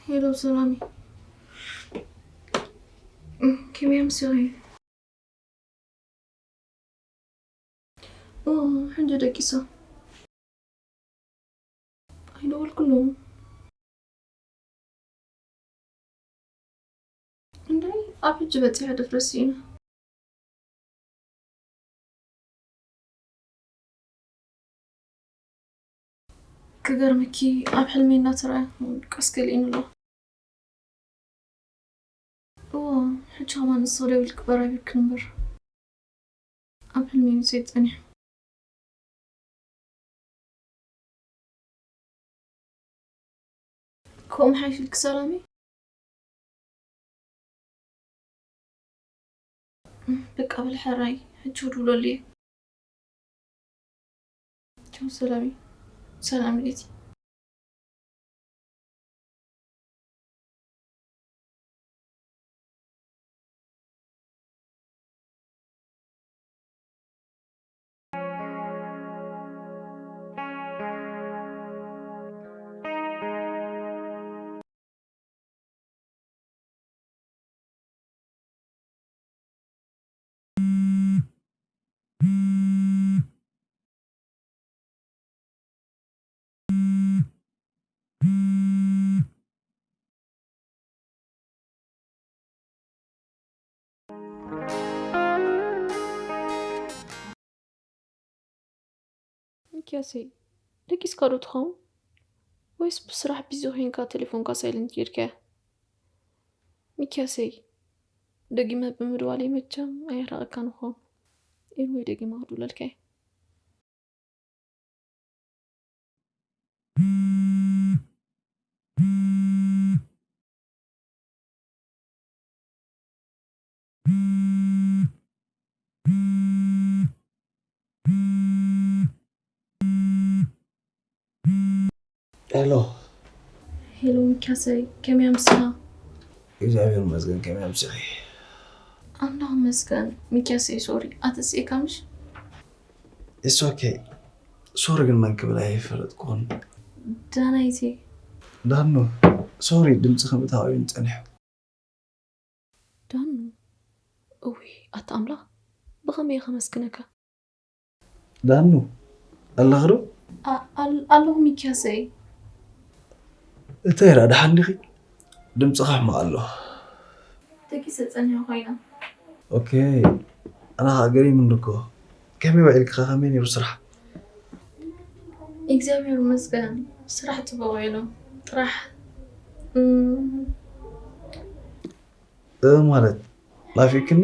ሄሎ ሰላሚ፣ ከመይ ኣምሲኺ? ኦ፣ ሕጂ ደቂሳ። ይደወልኩሉ። እንድዒ ኣብ ሕጂ በጺሐ ድፍረስ ስኢነ። ክገርመኪ ኣብ ሕልሚ እናተረኣየ ቀስ ገሊእኒ ኣሎ። እዎ፣ ሕጂ ከማን ንስኺ ደው ኢልኪ በራቢርክን እምበር ኣብ ሕልሚ እዩ ምጽእ ጸኒሑ። ከምኡ ሓይሽልኪ ሰላሚ? በቃ በል ሕራይ፣ ሕጂ ውድውለሉ እየ። ቻው ሰላሚ። ሰላም ቤቲ። ሚኪያሰይ፣ ደቂስካ ዶ ትኸውን? ወይስ ብስራሕ ቢዚ ኮይንካ ቴሌፎንካ ሳይለንት ጌርካያ? ሚኪያሰይ፣ ደጊመ ብምድዋለይ መቸም ኣየራቐካን እኾ። ኤንወይ፣ ደጊመ ክድውለልካ እየ። ሄሎ። ሄሎ ሚኪያሰይ፣ ከመይ ኣምስኻ? እግዚኣብሔር ይመስገን፣ ከመይ ኣምሲኺ? ኣምላኽ ይመስገን። ሚኪያሰይ፣ ሶሪ፣ ኣተሲኤካ ምሽ? It's okay። ሶሪ ግን መን ክብል ኣይፈለጥኩን። ዳናይቲ። ዳኑ፣ ሶሪ፣ ድምፂ ከምእታወዩን ጸኒሑ። ዳኑ፣ እውይ፣ ኣታ ኣምላኽ፣ ብኸመይ ከመስግነካ? ዳኑ፣ ኣለኺ ዶ? ኣ-፣ ኣል-፣ ኣለኹ ሚኪያሰይ። እተይ ራ፣ ደሓን ዲኺ? ድምፅኻ ሕማቕ ኣሎ። ደቂሰ ጸኒሐ ኮይና። ኦኬ፣ ኣነ ኸኣ ገሪሙኒ እኮ። ከመይ ውዒልኪ ኸ? ከመይ ነይሩ ስራሕ? እግዚኣብሔር ይመስገን፣ ስራሕ ጽቡቕ ውዒሉ። ጥራሕ፣ እም፣ እ፣ ማለት፣ ናፊቅክኒ?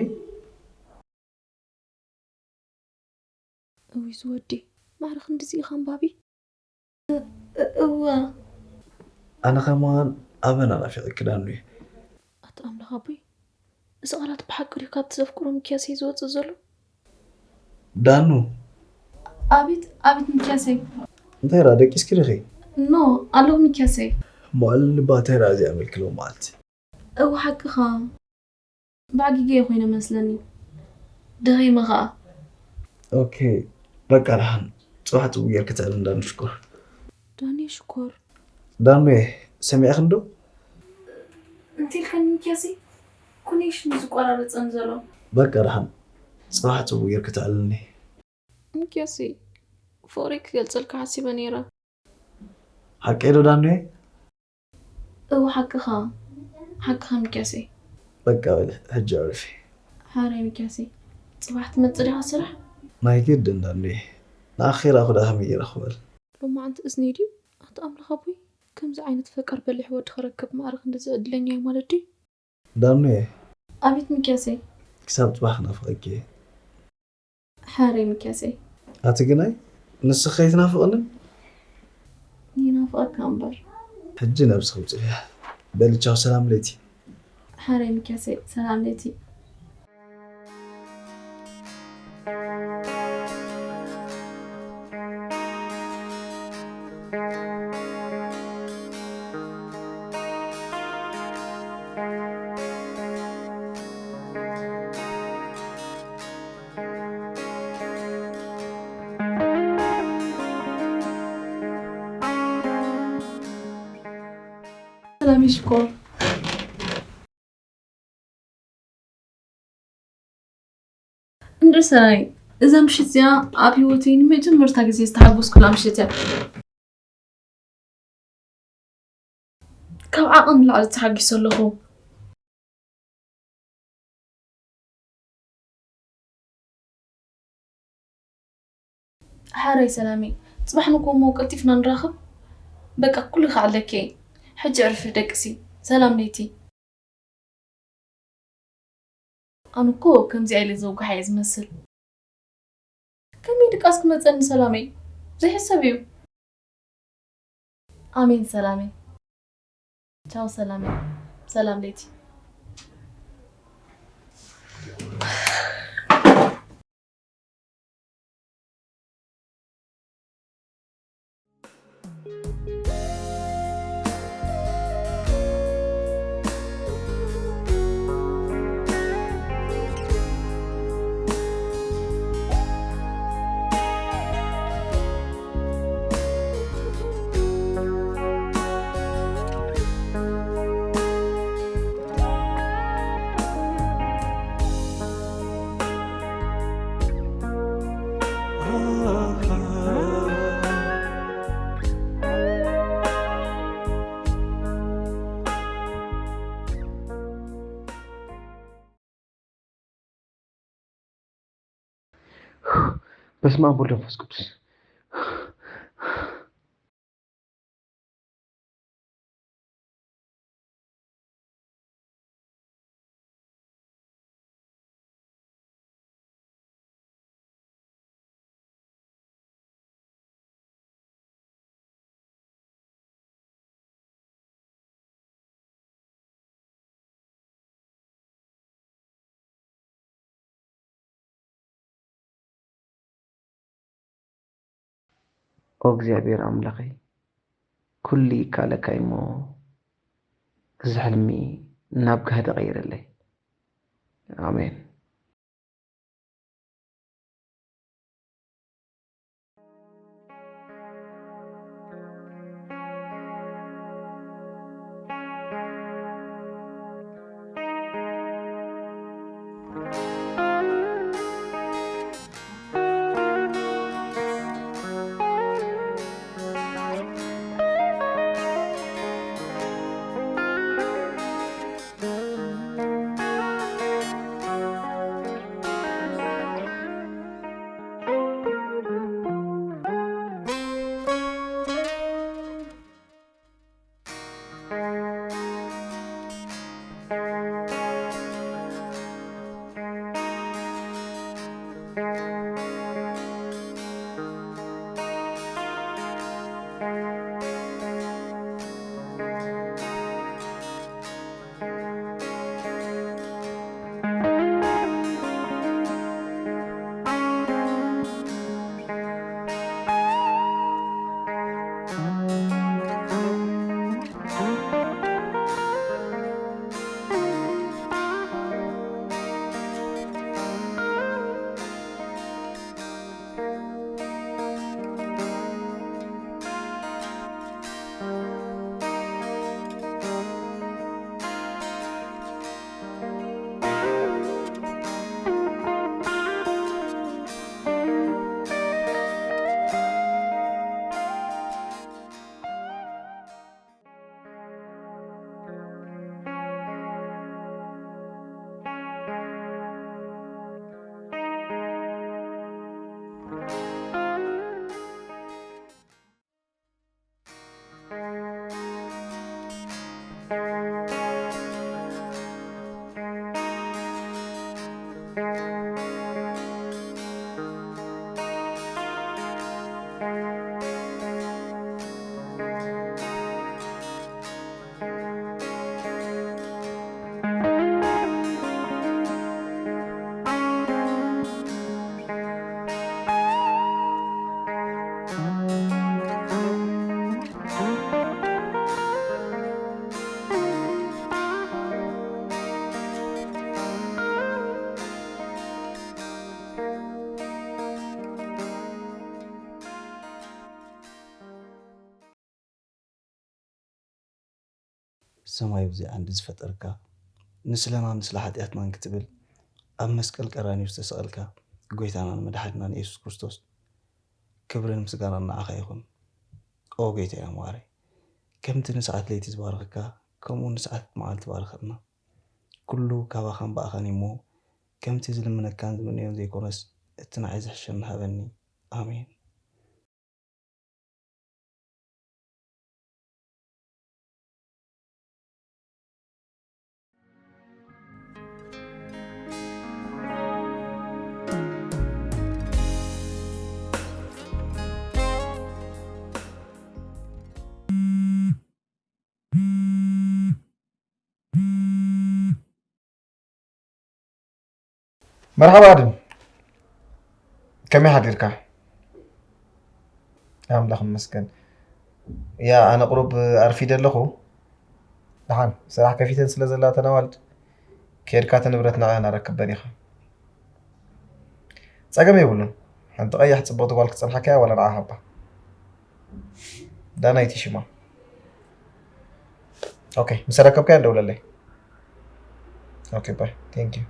እውይ ዝወዲ፣ ማዕረ ክንድዚ ኢኻ ኣንባቢ? እ-፣ እ-፣ እወ። ኣነ ከማን ኣበና ናፊቐኪ ዳኑየ። ኣታ ኣምላኽ ኣቦይ፣ እዚ ቃላት ብሓቂ ድዩ ካብቲ ዘፍቅሮ ሚኪያሰይ ዝወጽእ ዘሎ? ዳኑ። ኣቤት፣ ኣቤት ሚኪያሰይ። እንታይ ደኣ ደቂስኪ ዲኺ? ኖ፣ ኣለኹ ሚኪያሰይ። መዋዕለ ንባተይ ደኣ እዚኣ መልኪ ሎማዓልቲ። እወ ሓቅኻ። ብዓጊገ እየ ኮይነ መስለኒ። ደኺመ ኸኣ። ኦኬ፣ በቃ ደሓን። ጽባሕ ጽቡቕ ጌርኪ ትዕልሊ ዳኑ ሽኮር። ዳኒ ሽኮር። ዳኑየ፣ ሰሚዕኽኒ ዶ? እንታይ ኢልካኒ ሚኪያሰይ? ኮኔክሽን እዩ ዝቆራረጸኒ ዘሎ። በቃ ደሓን። ጽባሕ ጽቡቕ ጌርኪ ትዕልልኒ። ሚኪያሰይ፣ ፍቕረይ ክገልጸልካ ሓሲበ ነይረ። ሓቀይ ዶ ዳኑየ? እወ፣ ሓቅኻ፣ ሓቅኻ ሚኪያሰይ። በቃ በሊ፣ ሕጂ ኣዕርፊ። ሓራይ ሚኪያሰይ፣ ጽባሕ ትመጽእ ዲኻ ስራሕ? ናይ ግድን ዳኑየ፣ ንኣኺ ራእኹ ደኣ ከመይ ገይረ ክበል? ሎማዓንቲ እዝነይ ድዩ? ኣታ ኣምላኽ ኣቦይ፣ ከምዚ ዓይነት ፈቃር በሊሕ ወዲ ክረክብ ማዕረ ክንድዚ ዕድለኛ እየ ማለት ድዩ? ዳኑየ። ኣቤት ሚኪያሰይ። ክሳብ ጽባሕ ክናፍቐኪ እየ። ሓራይ ሚኪያሰይ። ኣቲ ግናይ፣ ንስኺ ከይትናፍቕንን? ይናፍቐካ እምበር። ሕጂ ነብስኺ ውጽእያ። በሊ ቻው፣ ሰላም ለይቲ። ሓራይ ሚኪያሰይ፣ ሰላም ለይቲ። ሰላም ሽኮር። እንድዒ ሰናይ፣ እዛ ምሽት እዚኣ ኣብ ህይወተይ ንመጀመርታ ግዜ ዝተሓጎስኩላ ምሽት እያ። ካብ ዓቕሚ ንላዕሊ ተሓጒሰ ኣለኹ። ሓራይ ሰላመይ፣ ጽባሕ ንኮሞ ቀልጢፍና ንራኸብ። በቃ ኩሉ ክዓለኪ እየ። ሕጂ ዕርፊ ደቅሲ። ሰላም ለይቲ። ኣነ እኮ ከምዚኣ ኢለ ዘውግሓ እየ ዝመስል። ከመይ ድቃስ ክመጸኒ ሰላመይ? ዘይሕሰብ እዩ። ኣሜን ሰላመይ። ቻው ሰላመይ። ሰላም ለይቲ። በስመ አብ ወወልድ ወመንፈስ ቅዱስ። ኦ እግዚኣብሔር ኣምላኸይ፣ ኩሉ ይካለካ እሞ፣ እዚ ሕልሚ ናብ ጋህዲ ቀይረለይ። ኣሜን። ሰማይ ብዚ ዓንዲ ዝፈጠርካ፣ ንስለማን ንስለ ሓጢኣትናን ክትብል ኣብ መስቀል ቀራንዮ ዝተሰቐልካ ጎይታናን መድሓኒናን የሱስ ክርስቶስ፣ ክብርን ምስጋናን ንዓኻ ይኹን። ኦ ጎይታየ መሓረይ፣ ከምቲ ንሰዓት ለይቲ ዝባረኽካ፣ ከምኡ እውን ሰዓት መዓልቲ ባርኸልና። ኩሉ ካባኻን ብኣኻን እዩ እሞ፣ ከምቲ ዝልምነካን ዝምነዮን ዘይኮነስ፣ እቲ ንዓይ ዝሕሸኒ ሃበኒ። ኣሜን። መርሓባ ኣድም፣ ከመይ ሓዲርካ? ኣምላኽ ይመስገን። ያ፣ ኣነ ቁሩብ ኣርፊደ ኣለኹ። ደሓን፣ ስራሕ ከፊተን ስለ ዘለዋ እተን ኣዋልድ፣ ከይድካ እቲ ንብረት ንዕአን ኣረክበን ኢኻ። ጸገም የብሉን። ሓንቲ ቀያሕ ጽብቕቲ ጓል ክትጸንሓካ እያ፣ ዋላ ንዓ ሃባ። ዳናይት ሽማ። ኦኬ፣ ምስ ኣረከብካያ ደውለለይ። ኦኬ፣ ባይ። ቴንክ ዩ።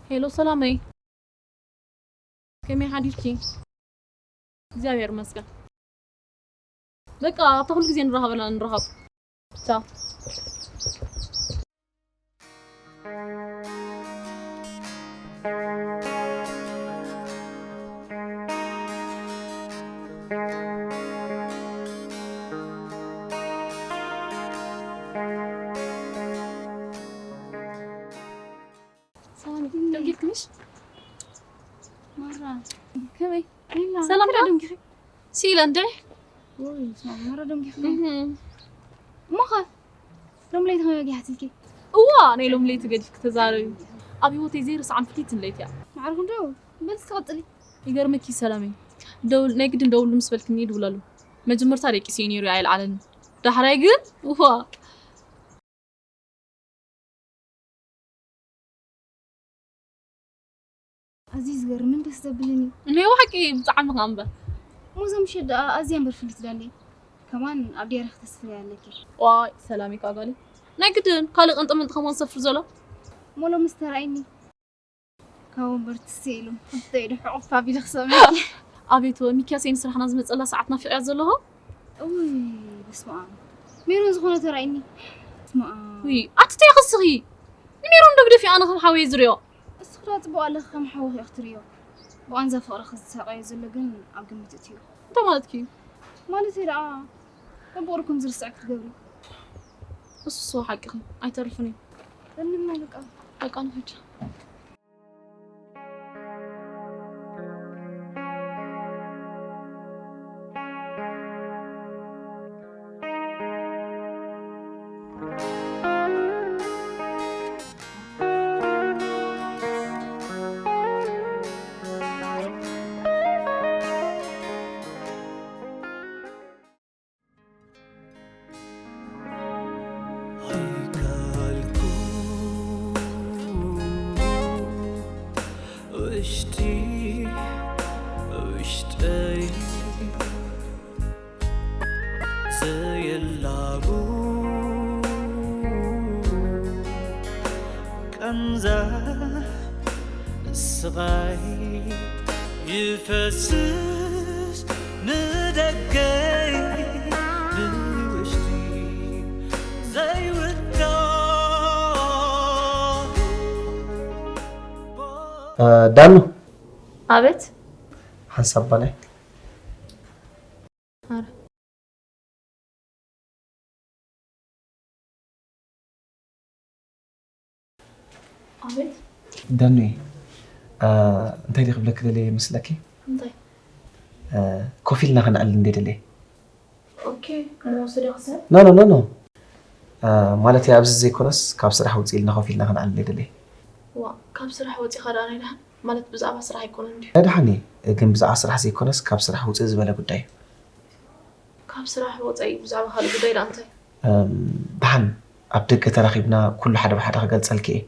ሄሎ ሰላመይ፣ ከመይ ሓዲርኪ? እግዚኣብሔር ይመስገን። በቃ ኣብታ ኩሉ ግዜ ንራኸበላ ንራኸብ። ቻው። ሰላም፣ ደንጊልክምሽ? ማራ። ከመይ? ሌላ፣ ሰላም ከመይ ዶ? ደንጊኺ? ሲኢለ እንደ? ወይ፣ ስማ፣ ማራ ደንጊኺ? እህ። እሞ ኸ? ሎም ለይቲ ከመይ ወጊሓትልኪ? እዋ፣ ናይ ሎም ለይቲ ገዲፍኪ ተዛረቢ። ኣብ ህይወተይ ዘይርስዓን ፍልይትን ለይቲ እያ። ማዕርኹም ዶ? በል እስኪ ቀጽሊ። ይገርመኪ ሰላመይ። ደውል፣ ናይ ግድን ደውል ምስ በልክኒ ይድውለሉ። መጀመርታ ደቂሰ እዩ ነይሩ፣ ኣየልዓለኒ። ዳሕራይ ግን፣ እዋ። ኣዝዩ ዝገርምን ደስ ዘብልን እዩ። ናይ ብሓቂ ብጣዕሚ ከኣ እምበር። እሞ እዛ ምሸት ደኣ ኣዝያ እምበር ፍልይቲ ዳለይ። ከማን ኣብ ድያሪ ክተስፍርያ ኣለኪ። ዋይ ሰላም እዩ ከኣ ጓለይ። ናይ ግድን ካልእ ቅንጥምንጢ ከማን ዝሰፍር ዘሎ? እሞ ሎምስ ተራእይኒ። ካብ ወንበር ትስ ኢሉ። እንተ ኢሉ ሕቑፍ ኣቢሉ ክሰምዕ። ኣቤት ሚኪያሰይ ንስራሕና ዝመጸላ ሰዓት ናፊቕያ ዘለኹ። እውይ በስመ ኣብ። ሜሮን ዝኾነ ተራእይኒ። በስመ ኣብ። ውይ ኣቲ እንታይ ክስኺ? ንሜሮን ዶ ግደፊ ኣነ ከም ሓወየ ዝሪኦ። እስኺ ዶ ጽቡቕ ኣለኺ ከም ሓውኺ ኢኺ ትርእዮ። ብቓንዛ ፍቕሪ ክሳቐዮ ዘሎ ግን ኣብ ግምት እትዮ። እንታይ ማለትኪ እዩ? ማለተይ ደኣ በብቑሩብ ከም ዝርስዕ ክትገብሪ። እሱስ ሓቅኺ ኣይተርፍን እዩ። እንመ በቃ። በቃ ንኺድ። ቃንዛ ስቓይ ይፈስስ ንደገይ ብውሽጢ ዘይውዳእ። እ፣ ዳኑ። ኣቤት። ሓንሳብ ባናይ። ኣረ። ኣቤት። ዳኑይ፣ እ፣ እንታይ ድየ ክብለኪ ደልየ ይመስለኪ? እንታይ? እ፣ ኮፍ ኢልና ክንዕል እንዴ ደልየ። ኦኬ፣ ንወስዶ ክሰብ? ኖ፣ ኖ፣ ኖ፣ ኖ። እ፣ ማለት ኣብዚ ዘይኮነስ ካብ ስራሕ ውፅእ ኢልና ኮፍ ኢልና ክንዕል እንዴ ደልየ። ዋ፣ ካብ ስራሕ ወፂኻ ደኣ ናይ ደሓን? ማለት ብዛዕባ ስራሕ ኣይኮነን ድዩ? ናይ ደሓን እየ፣ ግን ብዛዕባ ስራሕ ዘይኮነስ ካብ ስራሕ ውፅእ ዝበለ ጉዳይ እዩ። ካብ ስራሕ ወፃኢ ብዛዕባ ካልእ ጉዳይ ደኣ እንታይ? እም፣ ደሓን ኣብ ደገ ተራኺብና ኩሉ ሓደ ብሓደ ክገልጸልኪ እየ።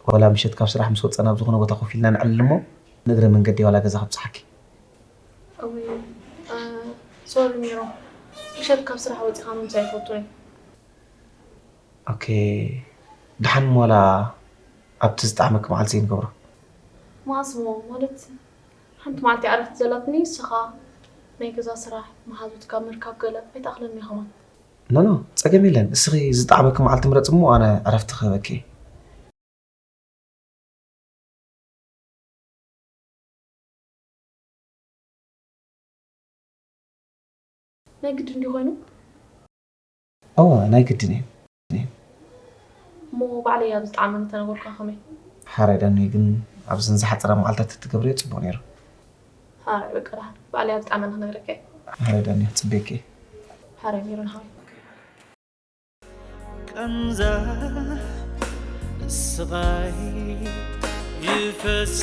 ዋላ ምሸት ካብ ስራሕ ምስ ወጸና ኣብ ዝኾነ ቦታ ኮፍ ኢልና ንዕልል እሞ ንእግረ መንገዲ ዋላ ገዛ ከብጽሓኪ። እውይ፣ እ፣ ሶሪ ሜሮን፣ ምሸት ካብ ስራሕ ወጺኻ ምምሳይ ኣይፈቱን እየ። ኦኬ፣ ደሓን ዋላ ኣብቲ ዝጠዓመኪ መዓልቲ ንገብሮ። መዓስ እሞ? ማለት ሓንቲ መዓልቲ ዕረፍቲ ዘላትኒ ንስኻ ናይ ገዛ ስራሕ፣ መሓዙትካ ምርካብ ገለ ኣይትኣኽለኒ ከማን። ኖ፣ ኖ፣ ጸገም የለን። እስኺ ዝጠዓመኪ መዓልቲ ምረጺ እሞ ኣነ ዕረፍቲ ክህበኪ እየ። ናይ ግድን ድዩ ኮይኑ? እወ፣ ናይ ግድን እዩ። እሞ ባዕለይ ኣብ ዝጠዓመኒ ተነገርኳ ከመይ? ሓራይ ዳኒ፣ ግን ኣብዘን ዝሓጸራ መዓልታት ተትገብርዮ ጽቡቕ ነይሩ። ሓራይ በቃ ደሓን፣ ባዕለይ ኣብ ዝጠዓመኒ ክነግረካ እየ። ሓራይ ዳኒ፣ ክጽበየኪ እየ። ሓራይ ሜሮን ሓወይ። ቃንዛ ስቓይ ይፈስስ።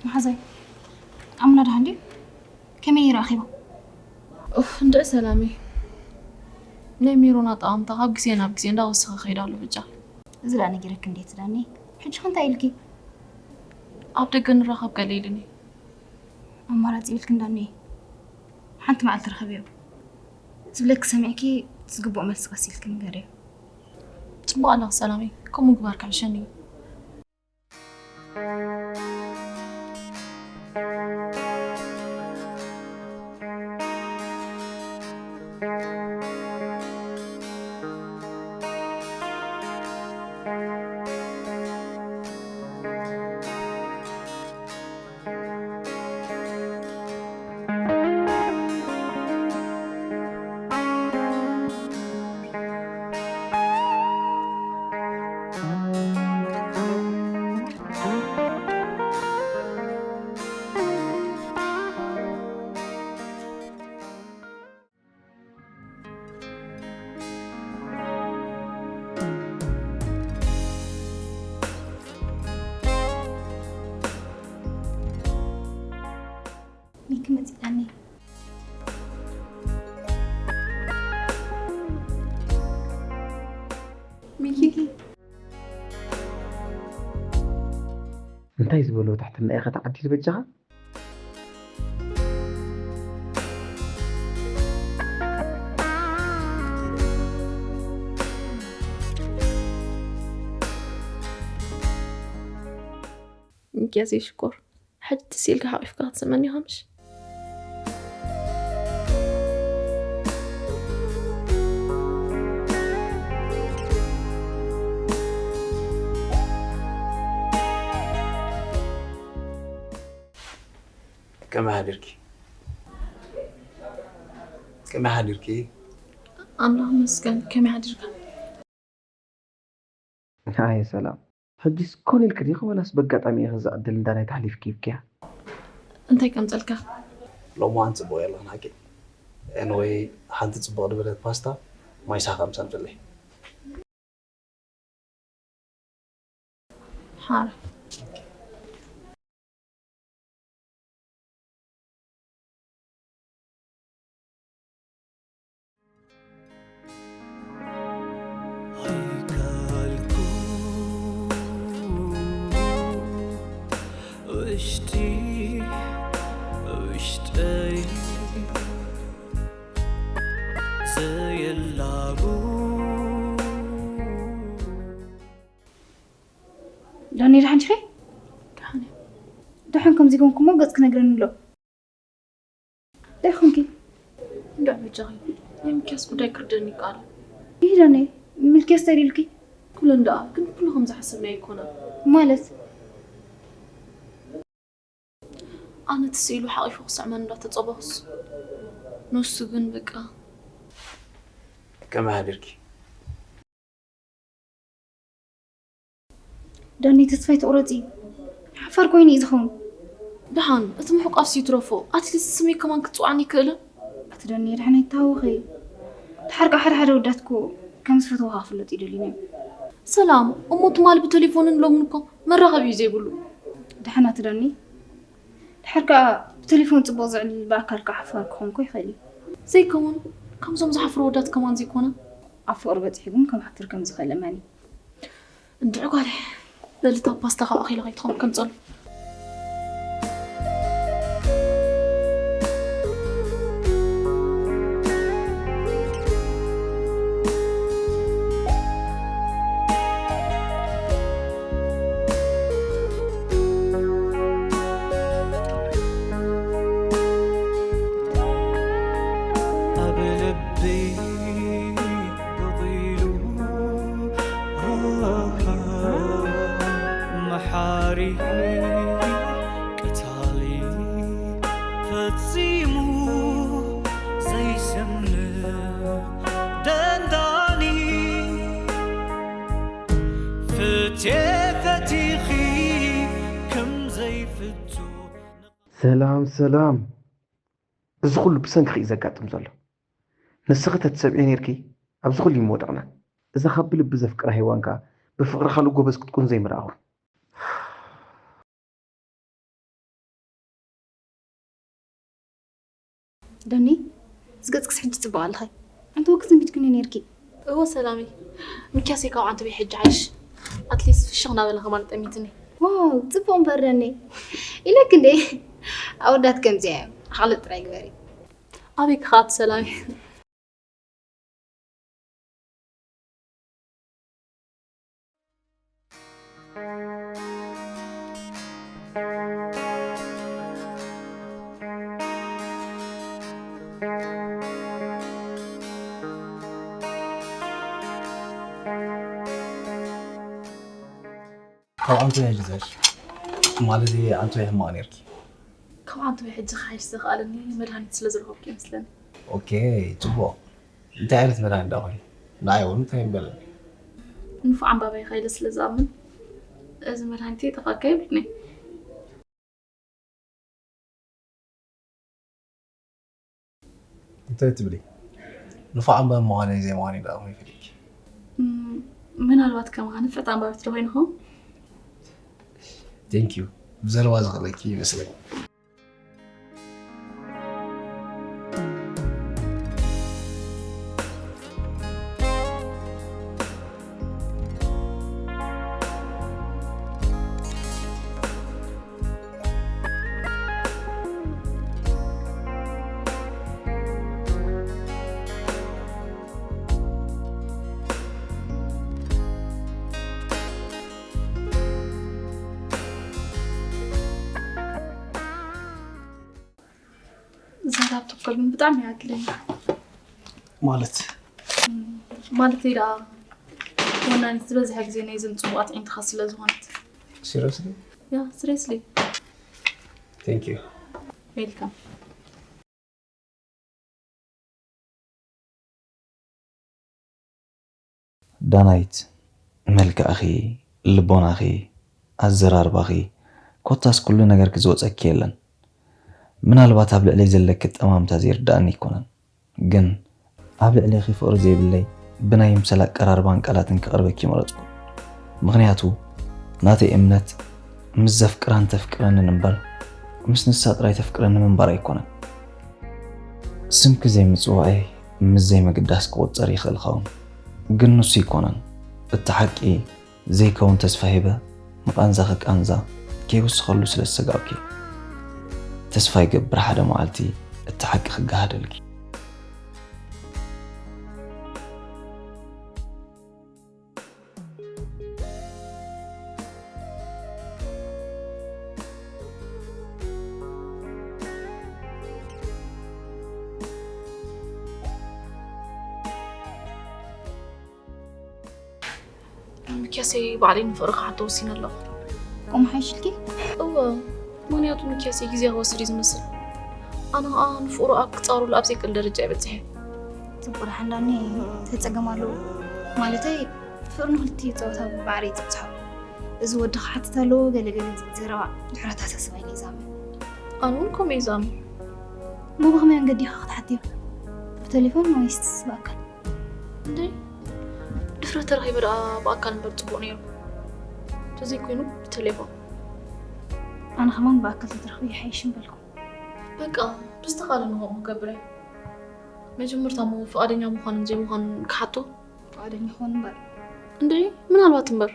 መሓዛይ፣ ኣሙና ደሓን ድዩ? ከመይ ነይሩ ኣኼባ? ኡፍ፣ እንድዒ ሰላመይ። ናይ ሜሮን ኣጠቓቕማ ካብ ግዜ ናብ ግዜ እንዳወሰኸ ይኸይድ ኣሎ ብቻ። እዚ ደኣ ነጊረኪ እንዴ ትዳኒ? ሕጂ ከ እንታይ ኢልኪ? ኣብ ደገ ንራኸብ ገለ ኢሉኒ። ኣማራጺ የብልክን ዳኒ። ሓንቲ መዓልቲ ርኸብዮ። ዝብለኪ ሰሚዕኪ ዝግብኦ መልሲ ቀስ ኢልኪ ንገርዮ። ጽቡቕ ኣለኺ ሰላመይ። ከምኡ ምግባር ክሕሸኒ እዩ። ሚኪ መጺኣኒ። ሚኪ። እንታይ ዝበሎ ትሕትና ኢኻ ተዓዲል በጃኻ? ሚኪያስ ሽኮር፣ ሕጂ ትስ ኢልካ ሓቂፍካ ክትስመኒ ኢኻ ምሽ? ከመይ ሓዲርኪ? ከመይ ሓዲርኪ? ኣምላኽ ይመስገን። ከመይ ሓዲርካ? ኣየ ሰላም፣ ሕጂስ ኮን ኢልኪ ዲኺ ወላስ በጋጣሚ ኢኺ እዚ ዕድል እንዳ ናይ ተሕሊፍኪ ሂብክያ? እንታይ ከምጸልካ? ሎማን ጽቡቕ የለን ሓቂ። ኤንወይ፣ ሓንቲ ጽቡቕ ዝበለት ፓስታ ማይ ሳኻ ምሰንፍለይ። ሓር። ኣይካልኩ፣ ወይ ዘየላቡ ዳኒ፣ ደሓን ዲኺ? ደሓን እየ። ደሓን ከምዚ ኮንኩሞ ገጽ ክነግረኒ ኣሎ። እንታይ ኮንኪ? እንዳ በጃኺ፣ ናይ ሚልክያስ ጉዳይ ክርደኒ ይከኣል። ይህ ዳኒ፣ ሚልክያስ እንታይ ኢሉልኪ? ክብሎ እንዳ፣ ግን ኩሉ ከም ዝሓሰብናዮ ኣይኮነን። ማለት? ኣነ ትስኢሉ ሓቒፉ ክስዕመን እንዳተጸበኹስ፣ ንሱ ግን በቃ። ከመይ ሓዲርኪ? ዳኒ፣ ተስፋ ኣይትቑረጺ። ሓፋር ኮይኑ እዩ ዝኸውን። ደሓን፣ እቲ ምሕቋፍሲ ይትረፎ፣ ኣትሊስት ስመይ ከማን ክትጽውዓኒ ይክእልን? ኣቲ ዳኒ፣ ደሓን ኣይትተሃወኺ። ድሓር ከኣ ሓደ ሓደ ወዳት እኮ ከም ዝፈትውኻ ክፍለጡ ይደልዩ እዮም። ሰላም፣ እሞ ትማሊ ብቴሌፎንን ሎምን እኮ መራኸቢ እዩ ዘይብሉ። ደሓን ኣቲ ዳኒ፣ ድሓር ከኣ ብቴሌፎን ጽቡቕ ዝዕልል ብኣካል ከኣ ሓፋር ክኾን እኮ ይኽእል እዩ። ዘይከውን፣ ከምዞም ዝሓፍሩ ወዳት ከማን ዘይኮነ። ኣብ ፍቕሪ በጺሑ ግን ከም ሓፍር ከም ዝኽእል እመኒ። እንድዒ ጓለይ፣ በሊ እታ ፓስታ ካብኣ ኺላ ከይትኸውን ከምጸሉ። ኣብ ልበይ በቒሉ መሓሪ ቀታሊ ፈጺሙ ዘይሰምዕ ደንዳኒ ፍትየ ፈቲኺ ከም ዘይፍቱ ሰላም ሰላም። እዚ ኩሉ ብሰንክኺ እዩ ዘጋጥም ዘሎ። ንስኺ ተትሰምዒ ነይርኪ ኣብዚ ኩሉ ኣይምወደቕናን። እዛ ካብ ብልቢ ዘፍቅራ ሄዋን ከኣ ብፍቕሪ ካልእ ጎበዝ ክትኩን ዘይምረኣኹ። ዳኒ፣ እዚ ገጽክስ ሕጂ ጽቡቕ ኣለኺ። ዓንተቦ ክትንቢትክኒ ነይርኪ። እወ ሰላመይ፣ ሚኪያሰይ ካብ ዓንተቦይ ሕጂ ሓይሽ። ኣትሊስት ፍሽኽ እናበለ ከማን ጠሚትኒ። ዋው፣ ጽቡቕ እምበር ዳኒ። ኢለኪ እንዴ? ኣወዳት ከምዚኣ እዮም። ዓቕሊ ጥራይ ግበሪ። ኣበይ ክኸኣት ሰላመይ። ካብ ዓንተቦይ ሕጂ ዝሕሽ ማለት ዓንተቦይ ሕማቕ ነይርኪ። ካብ ዓንተቦይ ሕጂ ክሓይሽ ዘኽኣለኒ መድሃኒት ስለ ዝረኸብኩ ይመስለኒ። ኦኬ፣ ጽቡቕ። እንታይ ዓይነት መድሃኒት ደኣ ኮይኑ? ንዓይ እውን እንታይ ይበለኒ? ንፉዕ ኣንባባይ ኢኻ ኢለ ስለ ዝኣምን፣ እዚ መድሃኒት ይጠፍኣካ ይብለኒ። እንታይ ትብሊ? ንፉዕ ኣንባቢ ምዃነይ ዘይምዃነይ ደኣ ከመይ ፈሊጥኪ? እም፣ ምናልባት ከማኻ ንፍዕቲ ኣንባቢት ዶ ኮይንኹም? Thank you። ብዘረባ ዝኽእለኪ ይመስለኒ። እዛ ላፕቶፕ ግን ብጣዕሚ እያ ኣግለኛ። ማለት ማለት ደኣ ወናኒት ዝበዝሐ ግዜ ናይ ዘን ጽቡቓት ዒንትኻ ስለ ዝኾነት። Seriously? Yeah, seriously. Thank you. Welcome. ዳናይት፣ መልክዕኺ፣ ልቦናኺ፣ ኣዘራርባኺ፣ ኮታስ ኩሉ ነገርኪ ዝወጸኪ የለን። ምናልባት ኣብ ልዕለይ ዘለኪ ጠማምታ ዘይርድኣኒ ኣይኮነን፣ ግን ኣብ ልዕሌኺ ፍቕሪ ዘይብለይ ብናይ ምሰል ኣቀራርባን ቃላትን ክቐርበኪ ምረጽኩ። ምኽንያቱ ናተይ እምነት ምስ ዘፍቅራን ተፍቅረንን እምበር ምስ ንሳ ጥራይ ተፍቅረኒ ምንባር ኣይኮነን። ስምኪ ዘይምጽዋዕይ ምስ ዘይምግዳስ ክቑጸር ይኽእል ኸውን፣ ግን ንሱ ኣይኮነን እቲ ሓቂ። ዘይከውን ተስፋ ሂበ ንቓንዛኺ ቃንዛ ከይውስኸሉ ስለ ዝሰጋእኩ እየ። ተስፋ ይገብር ሓደ መዓልቲ እቲ ሓቂ ክገሃደልኪ። ሚኪያሰይ ባዕለይ ንፍቕሪ ክሓቶ ወሲነ ኣለኹ። ከምኡ ሓይሽልኪ? እወ፣ ምኽንያቱ ሚኪያሰይ ግዜ ክወስድ እዩ ዝመስል። ኣነ ኸኣ ንፍቕሩ ኣብ ክጻወረሉ ኣብ ዘይክእል ደረጃ እየ በጺሐ። ጽቡቕ ደሓን ዳኒ፣ እንታይ ጸገም ኣለዎ? ማለተይ ፍቕሪ ንኽልቲኡ ጸወታ ብማዕረ ይጽብጽሖ። እዚ ወዲ ክሓትት ኣለዎ ገለ ገለ ዝብል ዘረባ ድሑር ኣተሓሳስባ እዩ ዝዛመ። ኣነ እውን ከምኡ እየ ዝኣምን። እሞ ብኸመይ መንገዲ ኢኻ ክትሓትዮ? ብቴሌፎን ወይስ ብኣካል? እንዴ፣ ድፍረት ተረኺበ ደኣ ብኣካል እምበር ጽቡቕ ነይሩ። እንተዘይኮይኑ ብቴሌፎን። ኣነ ከማን ብኣካል ተትረኽቢ ይሓይሽ ምበልኩ። በቃ፣ ብዝተኻእለኒ ከምኡ ክገብር እየ። መጀመርታ እሞ ፍቓደኛ ምዃንን ዘይምዃንን ክሓቶ። ፍቓደኛ ክኾን እምበር። እንዴ፣ ምናልባት እምበር።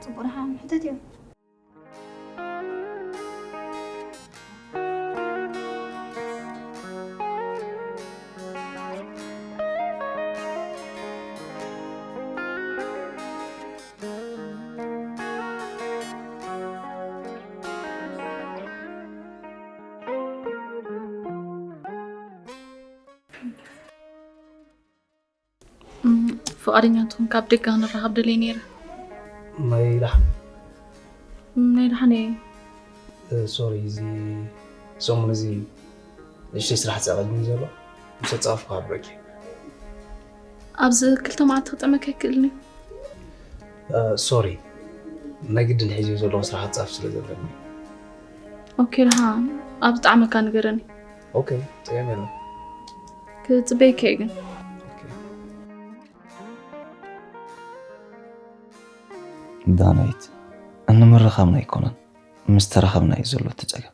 ጽቡቕ ደሓን ሕተትዮ። እም፣ ፍቓደኛ ትኹን ካብ ደገ ክንራኸብ ደልየ ነይረ። ናይ ደሓን? እም፣ ናይ ደሓን እየ። እ፣ ሶሪ፣ እዚ ሰሙን እዚ ንእሽተይ ስራሕ ጸቐልኒ ዘሎ፣ ምስ ኣጻፈፍኩ ክሓብረኪ። ኣብዚ ክልተ መዓልቲ ክጥዕመካ ኣይክእልን እዩ። እ፣ ሶሪ፣ ናይ ግድን ሒዝዮ ዘለኹ ስራሕ ክጻፍ ስለ ዘለኒ። ኦኬ፣ ደሓን ኣብ ዝጠዓመካ ንገረኒ። ኦኬ፣ ጸገም የለን። ክጽበየካ እየ ግን። ኦኬ። ዳናይት፣ እንምርኻብና ኣይኮነን፣ ምስ ተራኸብና እዩ ዘሎ እቲ ጸገም።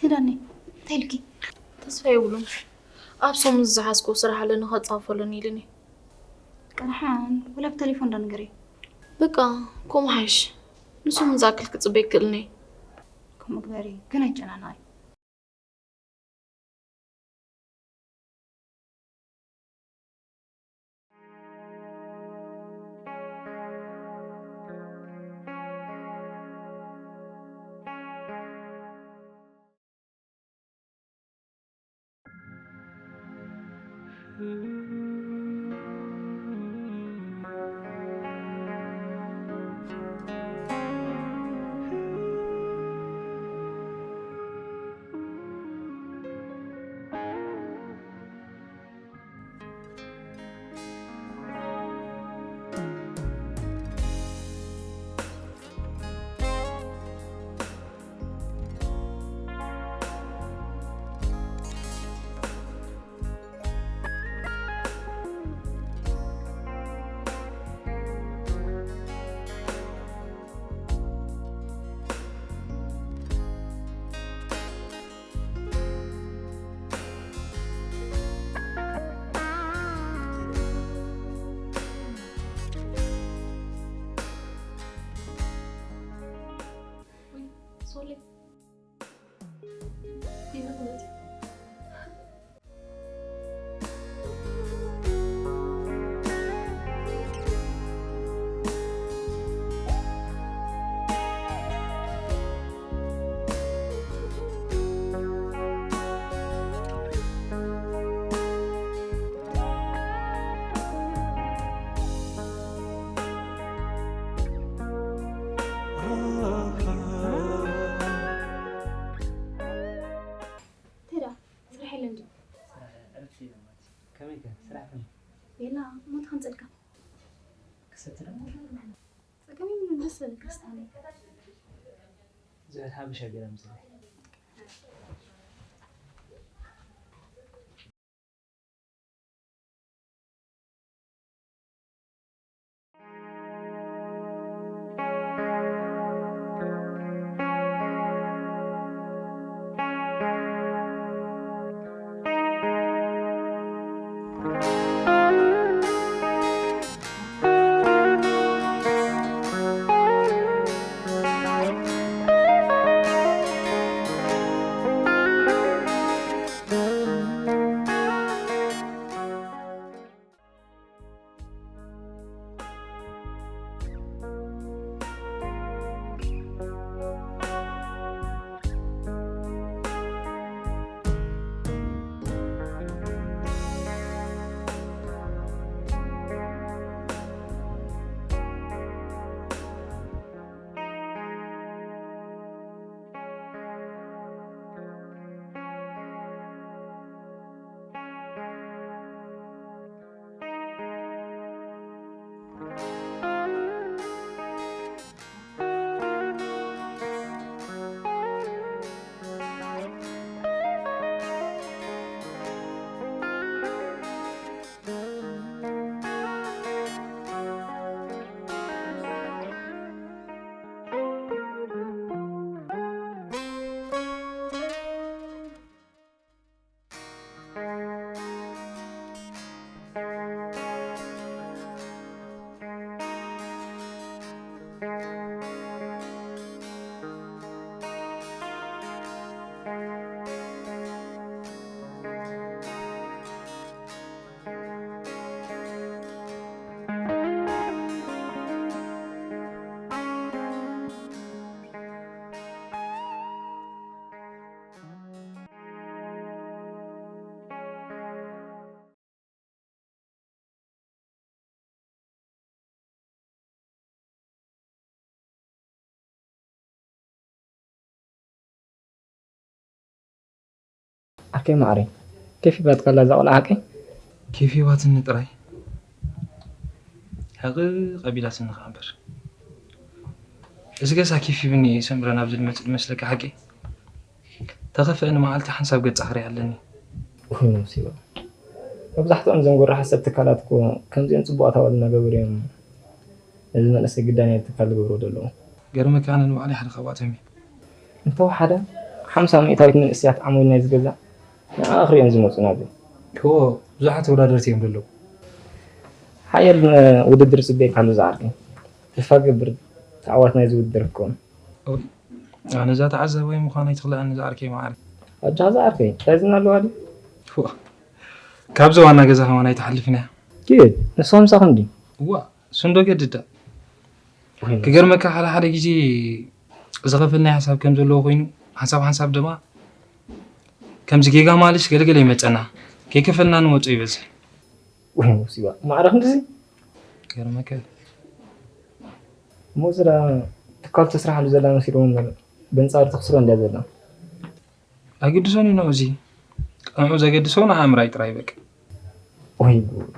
ሄዳኒ፣ እንታይ ኢልኪ? ተስፋ የብሉን። ኣብ ሰሙን ዝሓዝኩ ስራሕ ኣለኒ፣ ከጻፍፈሉ ኢሉኒ። ቅርሓን፣ ወላ ብቴሌፎን ዶ ንገሪ? በቃ፣ ከምኡ ሓይሽ። ንሰሙን ዝኣክል ክጽበይ ክእልኒ። ከምኡ ግበሪ፣ ግን ኣይጨናነቒ። ሶሊ፣ ይበል። እንታይ ደኣ? ስራሕ የለን ድዩ? ስራሕ ዕረፍቲ የለን ማለት እዩ። ከመይ ከ? ስራሕ ከመይ? የላ፣ ሞት ከምፀልካ። ክሰቲ ዶ? ጸገም የብሉን፣ ደስ በለካ ስታኒ። ዝሕል ሓበሻ ገይራ ምሰለይ። ኣከይ ማዕረይ፣ ኬፍ ሂባትካ ኣላ እዛ ቆልዓ ሓቀይ? ኬፍ ሂባትኒ ጥራይ። ሕቕ ቀቢላትኒ ከኣ እምበር። እዚ ገዛ ኬፍ ሂብኒ እየ ሰምረ ናብዚ ዝመጽእ ዝመስለካ ሓቀይ? ተኸፍአ ንመዓልቲ ሓንሳብ ገጻ ክሪኣ ኣለኒ። ውይ ነብሲ ይበል። መብዛሕትኦም እዞም ጎራሓት ሰብ ትካላት እኮ ከምዚኦም ጽቡቓት ኣዋልድ እናገበሩ እዮም ነዚ መንእሰይ ግዳይ ናይቲ ትካል ዝገብርዎ ዘለዉ። ገርመካ ኣነ ንባዕለይ ሓደ ካብኣቶም እየ። እንተወሓደ ሓምሳ ሚእታዊት መንእሰያት ዓማዊል ናይዚ ገዛ ንዓኣ ክርእዮም ዝመጹ ናብዚ። እዎ ብዙሓት ተወዳደርቲ እዮም ዘለዉ። ሓያል ውድድር ይጽበየካ ኣሎ ዝዓርከይ። ተስፋ እገብር ተዓዋቲ ናይዚ ውድድር ክትከውን። ኣነ እዛ ተዓዛባይ ምዃነይ ትኽልኣኒ ዝዓርከይ መዓረይ። ኣጆኻ ዝዓርከይ እንታይ ዝና ኣለዋ ድዩ? እዋ፣ ካብዚ ዋና ገዛ ከማን ኣይትሓልፍን እያ። ኪድ ንስኻ ምሳኹም ድዩ? እዋ፣ እሱ እንዶ ገድዳ። ክገርመካ ሓደ ሓደ ግዜ ዝኸፈልናዮ ሓሳብ ከም ዘለዎ ኮይኑ ሓንሳብ ሓንሳብ ድማ ከምዚ ጌጋ ማልሽ ገለገለ ይመጸና። ከይከፈልና ንወጾ ይበዝሕ። ወይ ሙሲባ ማዕረ ክንድዚ? ገርመካ። እሞ ዝራ ትካል ትስራሓሉ ዘላ መሲልዎ እምበር ብንጻር ተኽስሮ እንድያ ዘላ። ኣይግድሶን እዩ ንዑ እዚ። ቅንዑ ዘገድሶ ንዓ ምራይ ጥራይ በቃ። ወይ ጉድ።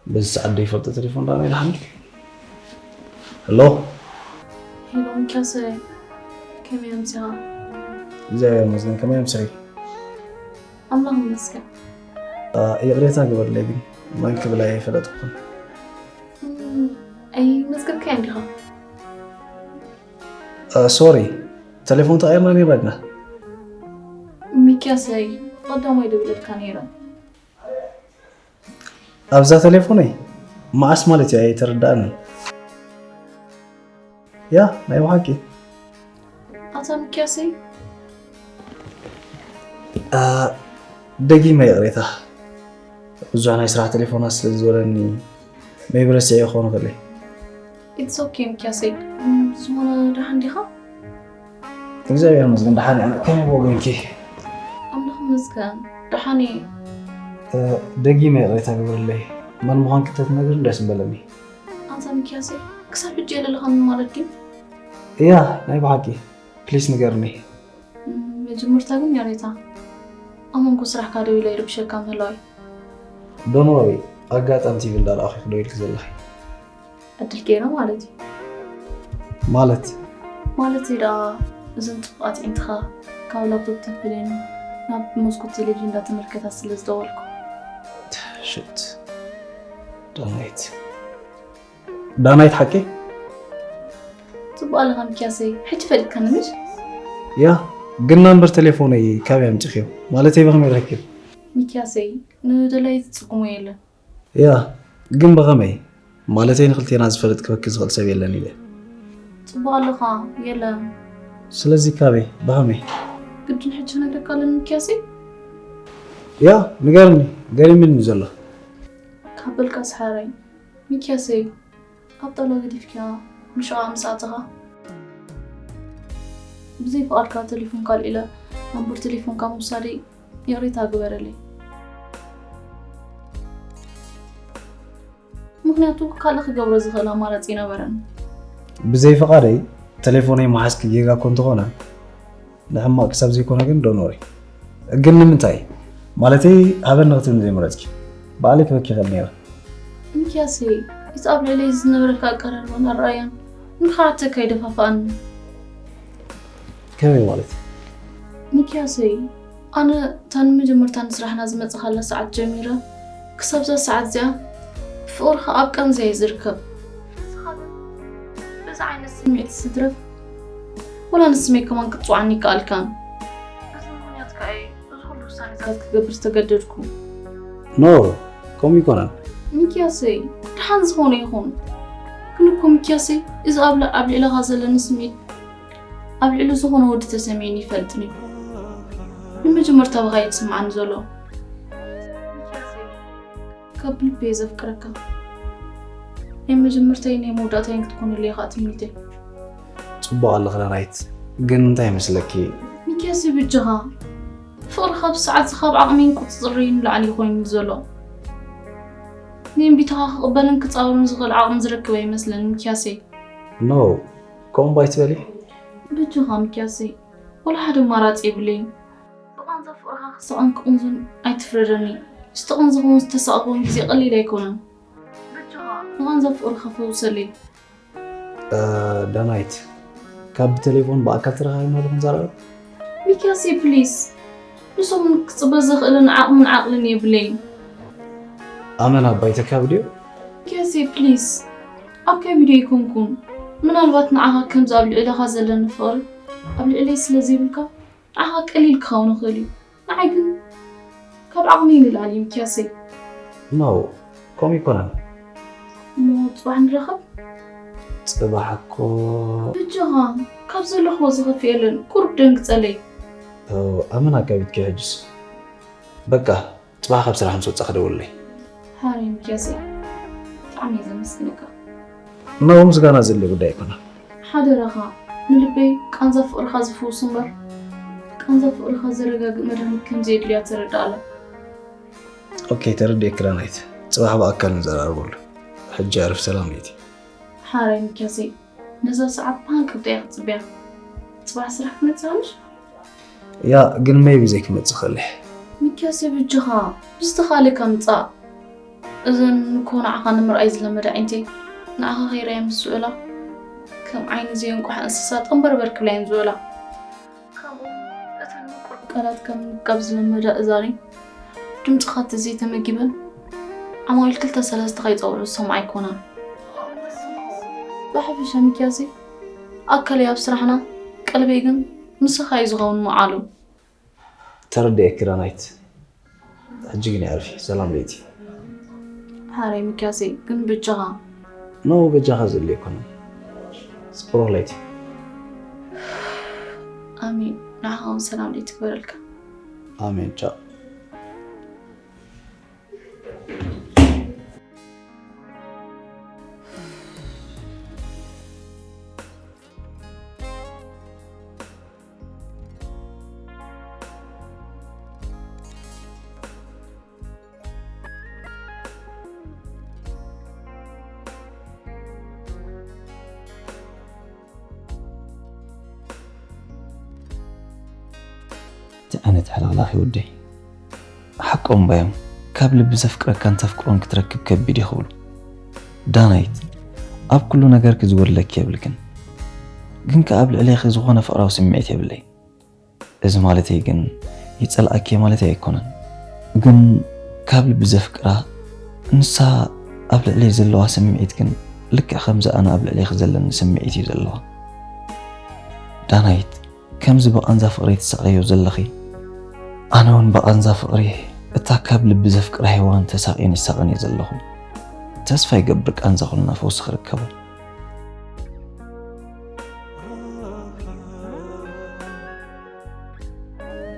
በዚ ሰዓት ዶ ይፈልጦ ቴሌፎን ዳና ኢልሃኒ? ሄሎ። ሄሎ፣ ሚኪያስ፣ ከመይ ኣምሲኻ? እግዚኣብሔር ይመስገን፣ ከመይ ኣምሲኺ? ኣምላኽ ይመስገን። አ፣ ይቕሬታ ግበርለይ ግን፣ መን ክብል ኣይፈለጥኩን። እም፣ ኣይመዝገብካያን ዲኻ? አ፣ ሶሪ፣ ቴሌፎን ተቐይርና ነይርና ድና? ሚኪያሰይ፣ ቀዳማይ ደዊለልካ ነይረ። ኣብዛ ቴሌፎነይ መዓስ ማለት እዩ ኣይተረዳእንን። ያ፣ ናይ ብሓቂ። ኣንታ ሚኪያሰይ? ደጊመ ይቕሬታ፣ ብዙሕ ናይ ስራሕ ቴሌፎናት ስለ ዝበለኒ maybe ረሲዐዮ ክኸውን ይኽእል እየ። It's okay ሚኪያሰይ። ብዝኾነ ደሓን ዲኻ? እግዚኣብሔር ይመስገን ደሓን እየ። ከመይ ብወገንኪ? ኣምላኽ ይመስገን ደሓን እየ። ደጊመ ይቕሬታ ግበረለይ፣ መን ምዃንኪ እንተትነግርኒ ደስ ምበለኒ። ኣንታ ሚኪያሰይ ክሳብ ሕጂ የለለኻን ማለት ድዩ? እያ ናይ ብሓቂ please ንገርኒ። መጀመርታ ግን ይቕሬታ ኣብ መንጎ ስራሕካ ደው ኢለ ይርብሸካ ምህላወይ። Don't worry፣ ኣጋጣሚ ቲቪ እንዳረኣኹ ኢኺ ደው ኢልኪ ዘለኺ። ዕድል ገይረ ማለት እዩ። ማለት? ማለተይ ደኣ እዘን ጽቡቓት ኣዒንትኻ ካብ ላፕቶፕ ተፈልየን ናብ መስኮት ቴሌቪዥን እንዳተመልከታ ስለ ዝደወልኩ። ሽት ዳናይት ዳናይት ሓቂ? ጽቡቕ ኣለኻ ሚኪያሰይ፣ ሕጂ ፈሊጥካኒ ምሽ? ያ ግን ናምበር ቴሌፎነይ ካበይ ኣምጺኽዮ? ማለተይ ብኸመይ ረኪብ? ሚኪያሰይ ንደላይ ዝጽግሞ የለን። ያ ግን ብኸመይ? ማለተይ ንክልቴና ዝፈልጥ ክበኪ ዝኽእል ሰብ የለን ኢለ። ጽቡቕ ኣለኻ የለን። ስለዚ ካበይ ብኸመይ? ግድን ሕጂ ክነግረካ ኣለኒ ሚኪያሰይ። ያ ንገርኒ፣ ገሪምኒ ዘሎ። ካብ በልካ ሰሓረይ ሚኪያሰይ። ኣብ ጣውላ ገዲፍካ ምሽ ምስ ኣተኻ ብዘይ ፍቓድካ ተሌፎንካ ኣልዒለ ናምበር ተሌፎንካ ምውሳደይ ይቕሬታ ግበረለይ። ምኽንያቱ ካልእ ክገብሮ ዝኽእል ኣማራጺ ኣይነበረን። ብዘይ ፍቓደይ ተሌፎነይ ምሓዝኪ ጌጋ እኮ እንተኾነ ንሕማቕ ክሳብ ዘይኮነ ግን don't worry። ግን ንምንታይ? ማለተይ ሃበኒ ክትብልኒ ዘይመረጽኪ? ባዕለይ ክበኪ ይኽእል ነይረ። ሚኪያሰይ፣ እቲ ኣብ ልዕለይ ዝነበረካ ኣቀራርባን ኣረኣእያን ንኽሓተካ ኣይደፋፍኣንን። ከመይ ማለት? ሚኪያሰይ፣ ኣነ እታ ንመጀመርታ ንስራሕና ዝመጻኻላ ሰዓት ጀሚረ ክሳብ እዛ ሰዓት እዚኣ ብፍቕርኻ ኣብ ቃንዛ እየ ዝርከብ። ንስኻ ግን በዚ ዓይነት ስምዒት ትትረፍ ዋላ ንስመይ ከማን ክትጽውዓኒ ኣይከኣልካን። በዚ ምኽንያት ከኣ እየ እዚ ኩሉ ውሳኔታት ክገብር ዝተገደድኩ። No፣ ከምኡ ኣይኮነን። ሚኪያሰይ፣ ደሓን ዝኾነ ይኹን። ግን እኮ ሚኪያሰይ፣ እዚ ኣብ ል- ኣብ ልዕለኻ ዘለኒ ስምዒት ኣብ ልዕሊ ዝኾነ ወዲ ተሰሚዑኒ ይፈልጥን እዩ። ንመጀመርታ ብኻ እዩ ዝስምዓኒ ዘሎ። ካብ ልቢ እየ ዘፍቅረካ። ናይ መጀመርታይን ናይ መወዳእታይን ክትኮነለይ ኢኻ ትምኒተይ። ጽቡቕ ኣለኺ ዳናይት፣ ግን እንታይ ይመስለኪ? ሚኪያሰይ በጃኻ፣ ፍቕርኻ ብሰዓት ካብ ዓቕመይን ቁጽጽረይን ንላዕሊ ኮይኑ ዘሎ። ንእምቢታኻ ክቕበልን ክጻወርን ዝኽእል ዓቕሚ ዝረክበ ይመስለኒ ሚኪያሰይ። No፣ ከምኡ እባ ኣይትበሊ። በጃኻ ሚኪያሰይ፣ ወላ ሓደ ኣማራጺ የብለይን። ብቓንዛ ፍቕርኻ ክስቐን ክቕንዝን ኣይትፍረደኒ። ዝተቐንዘኹን ዝተሳቕኹን ግዜ ቀሊል ኣይኮነን። በጃኻ ንቓንዛ ፍቕርኻ ፈውሰለይ። ዳናይት፣ ካብ ብቴሌፎን ብኣካል ተረኻኺብና ዶ ክንዛረብ? ሚኪያሰይ ፕሊስ፣ ንሶም ክጽበ ዘኽእልን ዓቕምን ዓቕልን የብለይን። ኣመና ኣባይ ተካብድዮ። ሚኪያሰይ ፕሊስ፣ ኣብ ከቢድ ኣይኮንኩን። ምናልባት ንዓኻ ከምዚ ኣብ ልዕለኻ ዘለኒ ፍቕሪ ኣብ ልዕለይ ስለ ዘይብልካ ንዓኻ ቀሊል ክኸውን ይኽእል እዩ። ንዓይ ግን ካብ ዓቕመይ ንላዕሊ እዩ ሚኪያሰይ። No፣ ከምኡ ኣይኮነን። እሞ ጽባሕ ንራኸብ። ጽባሕ እኮ በጃኻ፣ ካብ ዘለኽዎ ዝኸፍእ የለን። ቁሩብ ደንግጸለይ። ኣመና ኣካቢድኪ ሕጅስ። በቃ ጽባሕ ካብ ስራሕ ምስ ወጻኺ ደውልለይ። ሓራይ ሚኪያሰይ፣ ብጣዕሚ እየ ዘመስግነካ። No፣ ምስጋና ዘድልዮ ጉዳይ ኣይኮነን። ሓደራኻ ንልበይ ቃንዛ ፍቕርኻ ዝፍውስ እምበር ቃንዛ ፍቕርኻ ዘረጋግእ መድሃኒት ከም ዘየድልያ ተረድኣላ። ኦኬ፣ ተረዲኤኪ ዳናይት። ጽባሕ ብኣካል ንዘራረበሉ። ሕጂ ኣዕርፊ ሰላም ለይቲ። ሓራይ ሚኪያሰይ፣ ነዛ ሰዓት ብሃንቀውታ እየ ክጽበያ። ጽባሕ ስራሕ ክመጽእ ምሽ? ያ፣ ግን maybe ዘይክመጽእ ክእል እየ። ሚኪያሰይ በጃኻ ብዝተኻእለካ ምጻእ። እዘን እኮ ንዓኻ ንምርኣይ ዝለመዳ ኣዒንተይ ንዓኻ ከይረኣያ ምስ ዝውዕላ ከም ዓይኒ ዘየንቋሓ እንስሳ ጠምበርበር ክብላ እየን ዝውዕላ። ከምኡ እተን ምቁር ቃላት ከም ምንቃብ ዝለመዳ እዛኒ ድምጽኻ ተዘይተመጊበን ዓማዊል ክልተ ሰለስተ ከይጸውዑ ዝሰምዓ ኣይኮናን። ብሓፈሻ ሚኪያሰይ ኣካለይ ኣብ ስራሕና ቀልበይ ግን ንስኻ እዩ ዝኸውን መዓሉ። ተረዲኤኪ ዳናይት። ሕጂ ግን የዕርፊ። ሰላም ለይቲ። ሓራይ ሚኪያሰይ ግን በጃኻ። No፣ በጃኻ ዘድሊ ኣይኮነን። ጽቡቕ ለይቲ። ኣሜን። ንዓኻ እውን ሰላም ለይቲ ይግበረልካ። ኣሜን። ቻው። እቲ ዓይነት ሓለኽላኽ ይወደይ። ሓቆም ባዮም፣ ካብ ልቢ ዘፍቅረካን ተፍቅሮን ክትረክብ ከቢድ እዩ ክብሉ። ዳናይት፣ ኣብ ኩሉ ነገርኪ ዝጎድለኪ የብልክን። ግን ከኣ ኣብ ልዕሌኺ ዝኾነ ፍቕራዊ ስምዒት የብለይ። እዚ ማለተይ ግን ይጸልኣኪ ማለተይ ኣይኮነን። ግን ካብ ልቢ ዘፍቅራ፣ ንሳ ኣብ ልዕለይ ዘለዋ ስምዒት ግን ልክዕ ከምዚ ኣነ ኣብ ልዕሌኺ ዘለኒ ስምዒት እዩ ዘለዋ። ዳናይት፣ ከምዚ ብቓንዛ ፍቕሪ ትሳቐዮ ዘለኺ፣ ኣነ እውን ብቓንዛ ፍቕሪ እታ ካብ ልቢ ዘፍቅራ ሄዋን ተሳቕየን ይሳቐን እየ ዘለኹ። ተስፋ ይገብር ቃንዛ ኩልና ፈውሲ ክርከቦ።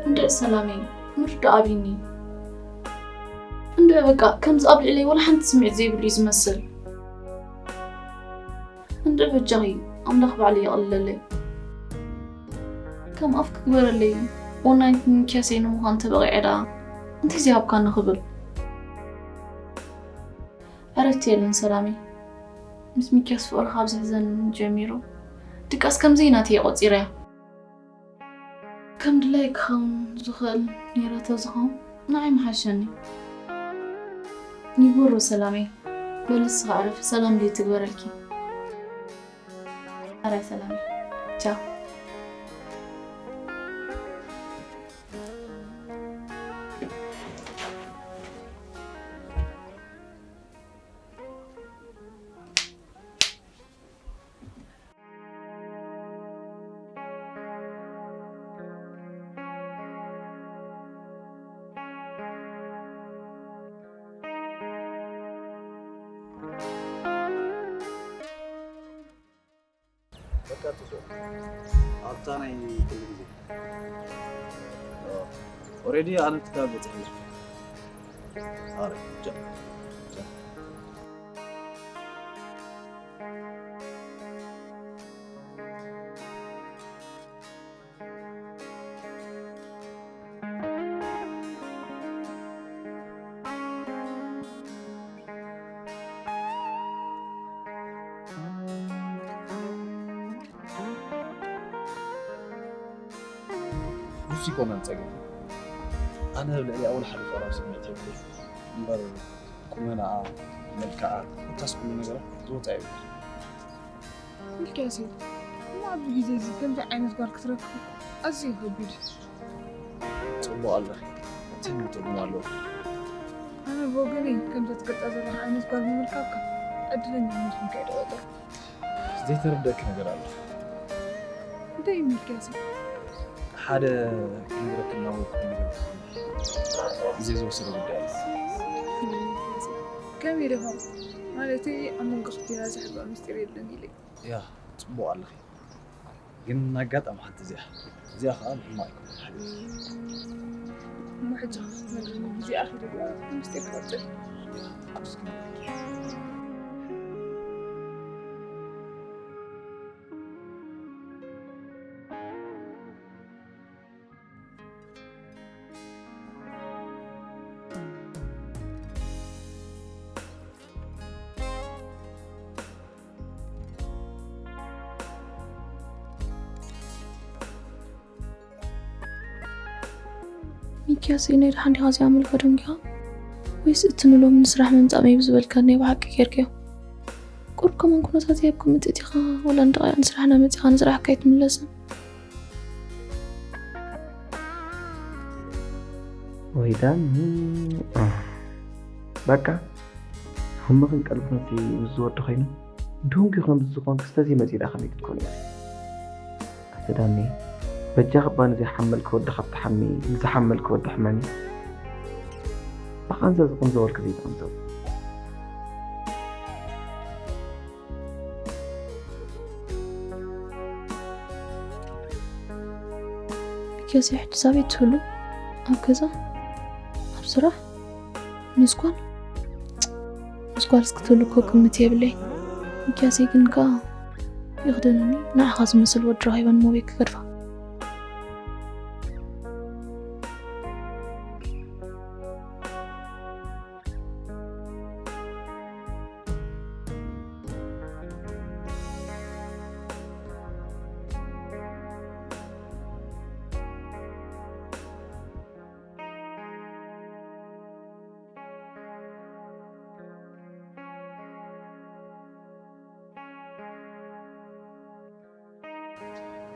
እንድዒ ሰላመይ፣ ምርዳእ ኣብይኒ። እንድዒ በቃ፣ ከምዚ ኣብ ልዕለይ ወላ ሓንቲ ስምዒት ዘይብሉ እዩ ዝመስል። እንድዒ በጃኺ፣ ኣምላኽ ባዕሉ የቕልለለይ። ከም ኣፍ ክግበረለይ፣ ወናይት ሚኪያሰይ ንምዃን ተበቒዐ ደኣ፣ እንታይ ዘይሃብካኒ ክብል። ዕረፍቲ የለን ሰላመይ። ምስ ሚኪያስ ፍቕሪ ካብ ዝሕዘን ጀሚሩ፣ ድቃስ ከም ዘይናተይ እየ ቆጺረያ። ከም ድላይ ክኸውን ዝኽእል ነይረ ተዝኸውን ንዓይ ምሓሸኒ። ይጎሮ ሰላመይ፣ በሊ እስኻ ዕረፊ፣ ሰላም ለይቲ ይግበረልኪ። ሕራይ ሰላመይ። ቻው። በቃ ጽቡቕ። ኣብታ ናይ ኩሉ ግዜ። ኦሬዲ ኣነ ትካል በጺሐ ኣለኹ። ኣረ፣ ቻው። ቻው። ንሱ ይኮነን ጸገም። ኣነ ኣብ ልዕሊ ኣወል ሓደ ፍቕራዊ ስምዒት የብለይ እምበር ቁመናኣ፣ መልክዓ፣ ኮታስ ኩሉ ነገራ ዝወጻ የብለይ። ሚልክያስ፣ እሞ ኣብዚ ግዜ እዚ ከምዚ ዓይነት ጓል ክትረክብ ኣዝዩ ከቢድ እዩ። ጽቡቕ ኣለኺ፣ እንታይ ትርጉም ኣለዎ? ኣነ ብወገነይ ከምዛ ትገልጻ ዘለኻ ዓይነት ጓል ምምልካትካ ዕድለኛ ምዃንካ እየ ዝቖጽሮ። ዘይተረድኣኪ ነገር ኣሎ። እንታይ እዩ ሚልክያስ? ሓደ ክነግረኪ እናወቅኩ ነገር ግዜ ዝወሰደ ጉዳይ ኣሎ። ከመይ ኢልኻ? ማለተይ ኣብ መንጎ ክልቴና ዘሕብኦ ምስጢር የለን ኢለ። ያ፣ ጽቡቕ ኣለኺ። ግን ኣጋጣሚ ሓንቲ እዚኣ፣ እዚኣ ኸኣ ብሕማቕ ኣይኮነን ሓቢርኪ። እሞ ሕጂ ኸ ክትነግርኒ ግዜ ኣኺሉ ዶ ምስጢር ክወጽእ? ያ፣ እስኪ። ሚኪያስ፣ ናይ ደሓን ዲኻ እዚኣ መልካ ደንጊኻ? ወይስ እቲ ንሎሚ ንስራሕ ምምጻእ ሜቢ ዝበልካኒ ናይ ብሓቂ ጌርካዮ? ቁሩብ ከማን ኩነታት ኣብ ግምት እቲኻ፣ ወላ እንድቓ ንስራሕና መጺኻ ንስራሕካ ኣይትምለስን? ወይ ዳኒ፣ በቃ፣ ህልምኽን ቀልብኽን ሲ ምስ ዝወዲ ኮይኑ፣ ደንጉዩ ከም ዝኾንክስ ተዘይመጺኡ ደኣ ከመይ ክትኮኒ ኢኺ? ኣቲ ዳኒ፣ በጃኺ እባ ንዘይሓመልኪ ወዲ ካብ ትሓሚ፣ ንዝሓመልኪ ወዲ ሕመሚ። ብቓንዛ ዝቕንዘወልኪ ዘይትቕንዘዊ። ኪያሰይ ሕጂ ሳበይ ትህሉ? ኣብ ገዛ? ኣብ ስራሕ? ምስ ጓል? ምስ ጓልስ ክትህሉ እኮ ግምት የብለይ። ኪያሰይ ግን ከኣ ይኽደነኒ፣ ንዓኻ ዝመስል ወዲ ረኺበን ሞቤ ክገድፋ።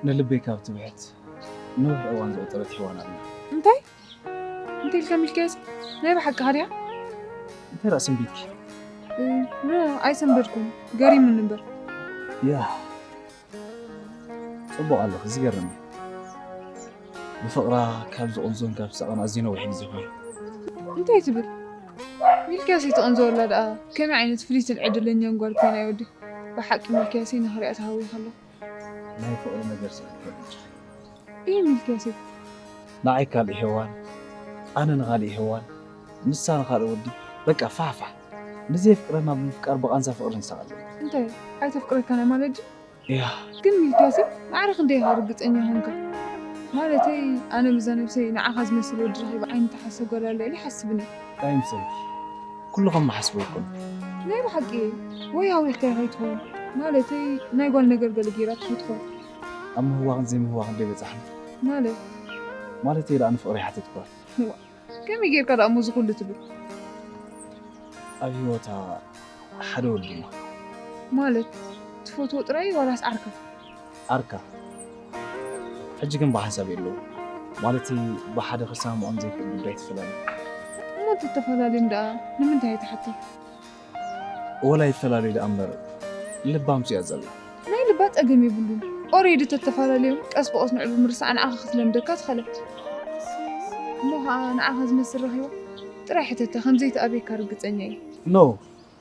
ንልበይ ካብ ትብሕት ነዊሕ እዋን ዘቑጸረት ሄዋን ኣላ። እንታይ? እንታይ ኢልካ ሚልክያስ? ናይ ብሓቅኻ ድያ? እንታይ ደኣ ሰንቢድኪ? እ፣ ኖ፣ ኣይሰንበድኩን። ገሪሙኒ እምበር። ያ፣ ጽቡቕ ኣለኺ፣ ዝገርም እዩ። ብፍቕራ ካብ ዝቕንዞን ካብ ዝሳቐን ኣዝዩ ነዊሕ ግዜ ኮይኑ። እንታይ ትብል? ሚልክያስ ኣይትቐንዞ ወላ ደኣ ከመይ ዓይነት ፍልይትን ዕድለኛን ጓል ኮይና እያ ወዲ። ብሓቂ ሚልክያሰይ ንኽሪኣ ተሃዊኸ ኣለኹ። ናይ ፍቕሪ ነገር ስለ ትፈልጥ። እይ ሚልክያሰይ። ንዓይ ካልእ ሄዋን፣ ኣነ ንኻልእ ሄዋን፣ ንሳ ንኻልእ ወዲ፣ በቃ ፋሕፋሕ። ንዘየፍቅረና ብምፍቃር ብቓንዛ ፍቕሪ ንሳቐ ኣለና። እንታይ? ኣይተፍቅረካን እያ ማለት ድዩ? እያ። ግን ሚልክያሰይ፣ ማዕረ ክንደይ ኢኻ ርግጸኛ ኾንካ? ማለተይ፣ ኣነ ብዛ ነብሰይ ንዓኻ ዝመስል ወዲ ረኺበ ዓይኒ ተሓሰ ጓል ኣላ ኢለ ይሓስብኒ። ኣይምሰልኪ። ኩሉ ከም መሓስቦ ይኮን። ናይ ብሓቂ ወይ ኣውሪሕካዮ ከይትኸውን። ማለተይ፣ ናይ ጓል ነገር ገለ ገይራ ትኾን ትኾን። ኣብ ምህዋኽን ዘይምህዋኽን ደይ በጻሕን። ማለት? ማለተይ ደኣ ንፍቕሪ ይሓትት ጓል። እዋ፣ ከመይ ጌርካ ደኣ እሞ እዚ ኩሉ ትብል? ኣብ ህይወታ ሓደ ወዲ እሞ። ማለት፣ ትፈትዎ ጥራይ ዋላስ ዓርካ? ዓርካ። ሕጂ ግን ብሓንሳብ የለዉ። ማለተይ፣ ብሓደ ክሰማምዖም ዘይክእል ጉዳይ ተፈላለዩ። እሞ እንተተፈላለዩም ደኣ ንምንታይ ኣይትሓትን? ወላ ይፈላለዩ ደኣ እምበር፣ ልባምሲ እያ ዘላ። ናይ ልባ ጸገም የብሉን። ኦሬዲ ተተፈላለዮም፣ ቀስ ብቐስ ንዕኡ ብምርሳዕ ንዓኻ ክትለምደካ ትኸለ። እሞ ኸኣ ንዓኻ ዝመስል ረኺባ ጥራይ ሕተታ፣ ከም ዘይትኣብየካ ርግጸኛ እየ። ኖ፣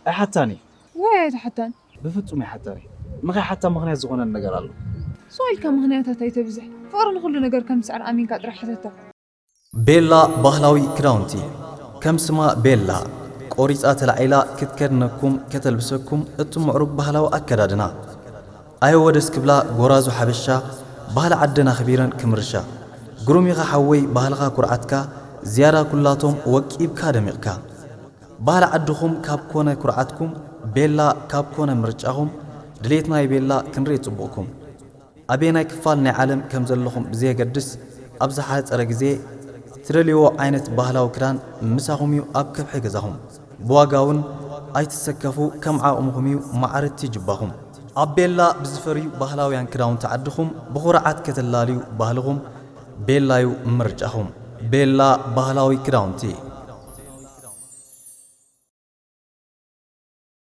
ኣይሓታን እየ። ወይ ኣይትሓታን? ብፍጹም ኣይሓታን እየ። ንኸይሓታ ምኽንያት ዝኾነኒ ነገር ኣሎ። ስቕ ኢልካ ምኽንያታት ኣይተብዝሕ። ፍቕሪ ንኹሉ ነገር ከም ዝስዕር ኣሚንካ ጥራይ ሕተታ። ቤላ ባህላዊ ክዳውንቲ። ከም ስማ ቤላ፣ ቆሪጻ ተላዒላ ክትከድነኩም፣ ከተልብሰኩም እቲ ምዕሩግ ባህላዊ ኣከዳድና። ኣየወ ደስ ክብላ ጎራዙ ሓበሻ፣ ባህሊ ዓደን ኣኽቢረን ክምርሻ። ግሩም ኢኻ ሓወይ ባህልኻ ኩርዓትካ፣ ዝያዳ ኩላቶም ወቂብካ ደሚቕካ። ባህሊ ዓድኹም ካብ ኮነ ኩርዓትኩም፣ ቤላ ካብ ኮነ ምርጫኹም፣ ድሌት ናይ ቤላ ክንርኢ ጽቡቕኩም። ኣበየናይ ክፋል ናይ ዓለም ከም ዘለኹም ብዘየገድስ፣ ኣብ ዝሓጸረ ግዜ ትደልይዎ ዓይነት ባህላዊ ክዳን ምሳኹም እዩ ኣብ ከብሒ ገዛኹም። ብዋጋ እውን ኣይትሰከፉ፣ ከም ዓቕምኹም እዩ ማዕረቲ ጅባኹም። ኣብ ቤላ ብዝፈርዩ ባህላውያን ክዳውንቲ ዓድኹም ብኹርዓት ከተላልዩ ባህልኹም፣ ቤላ እዩ ምርጫኹም። ቤላ ባህላዊ ክዳውንቲ።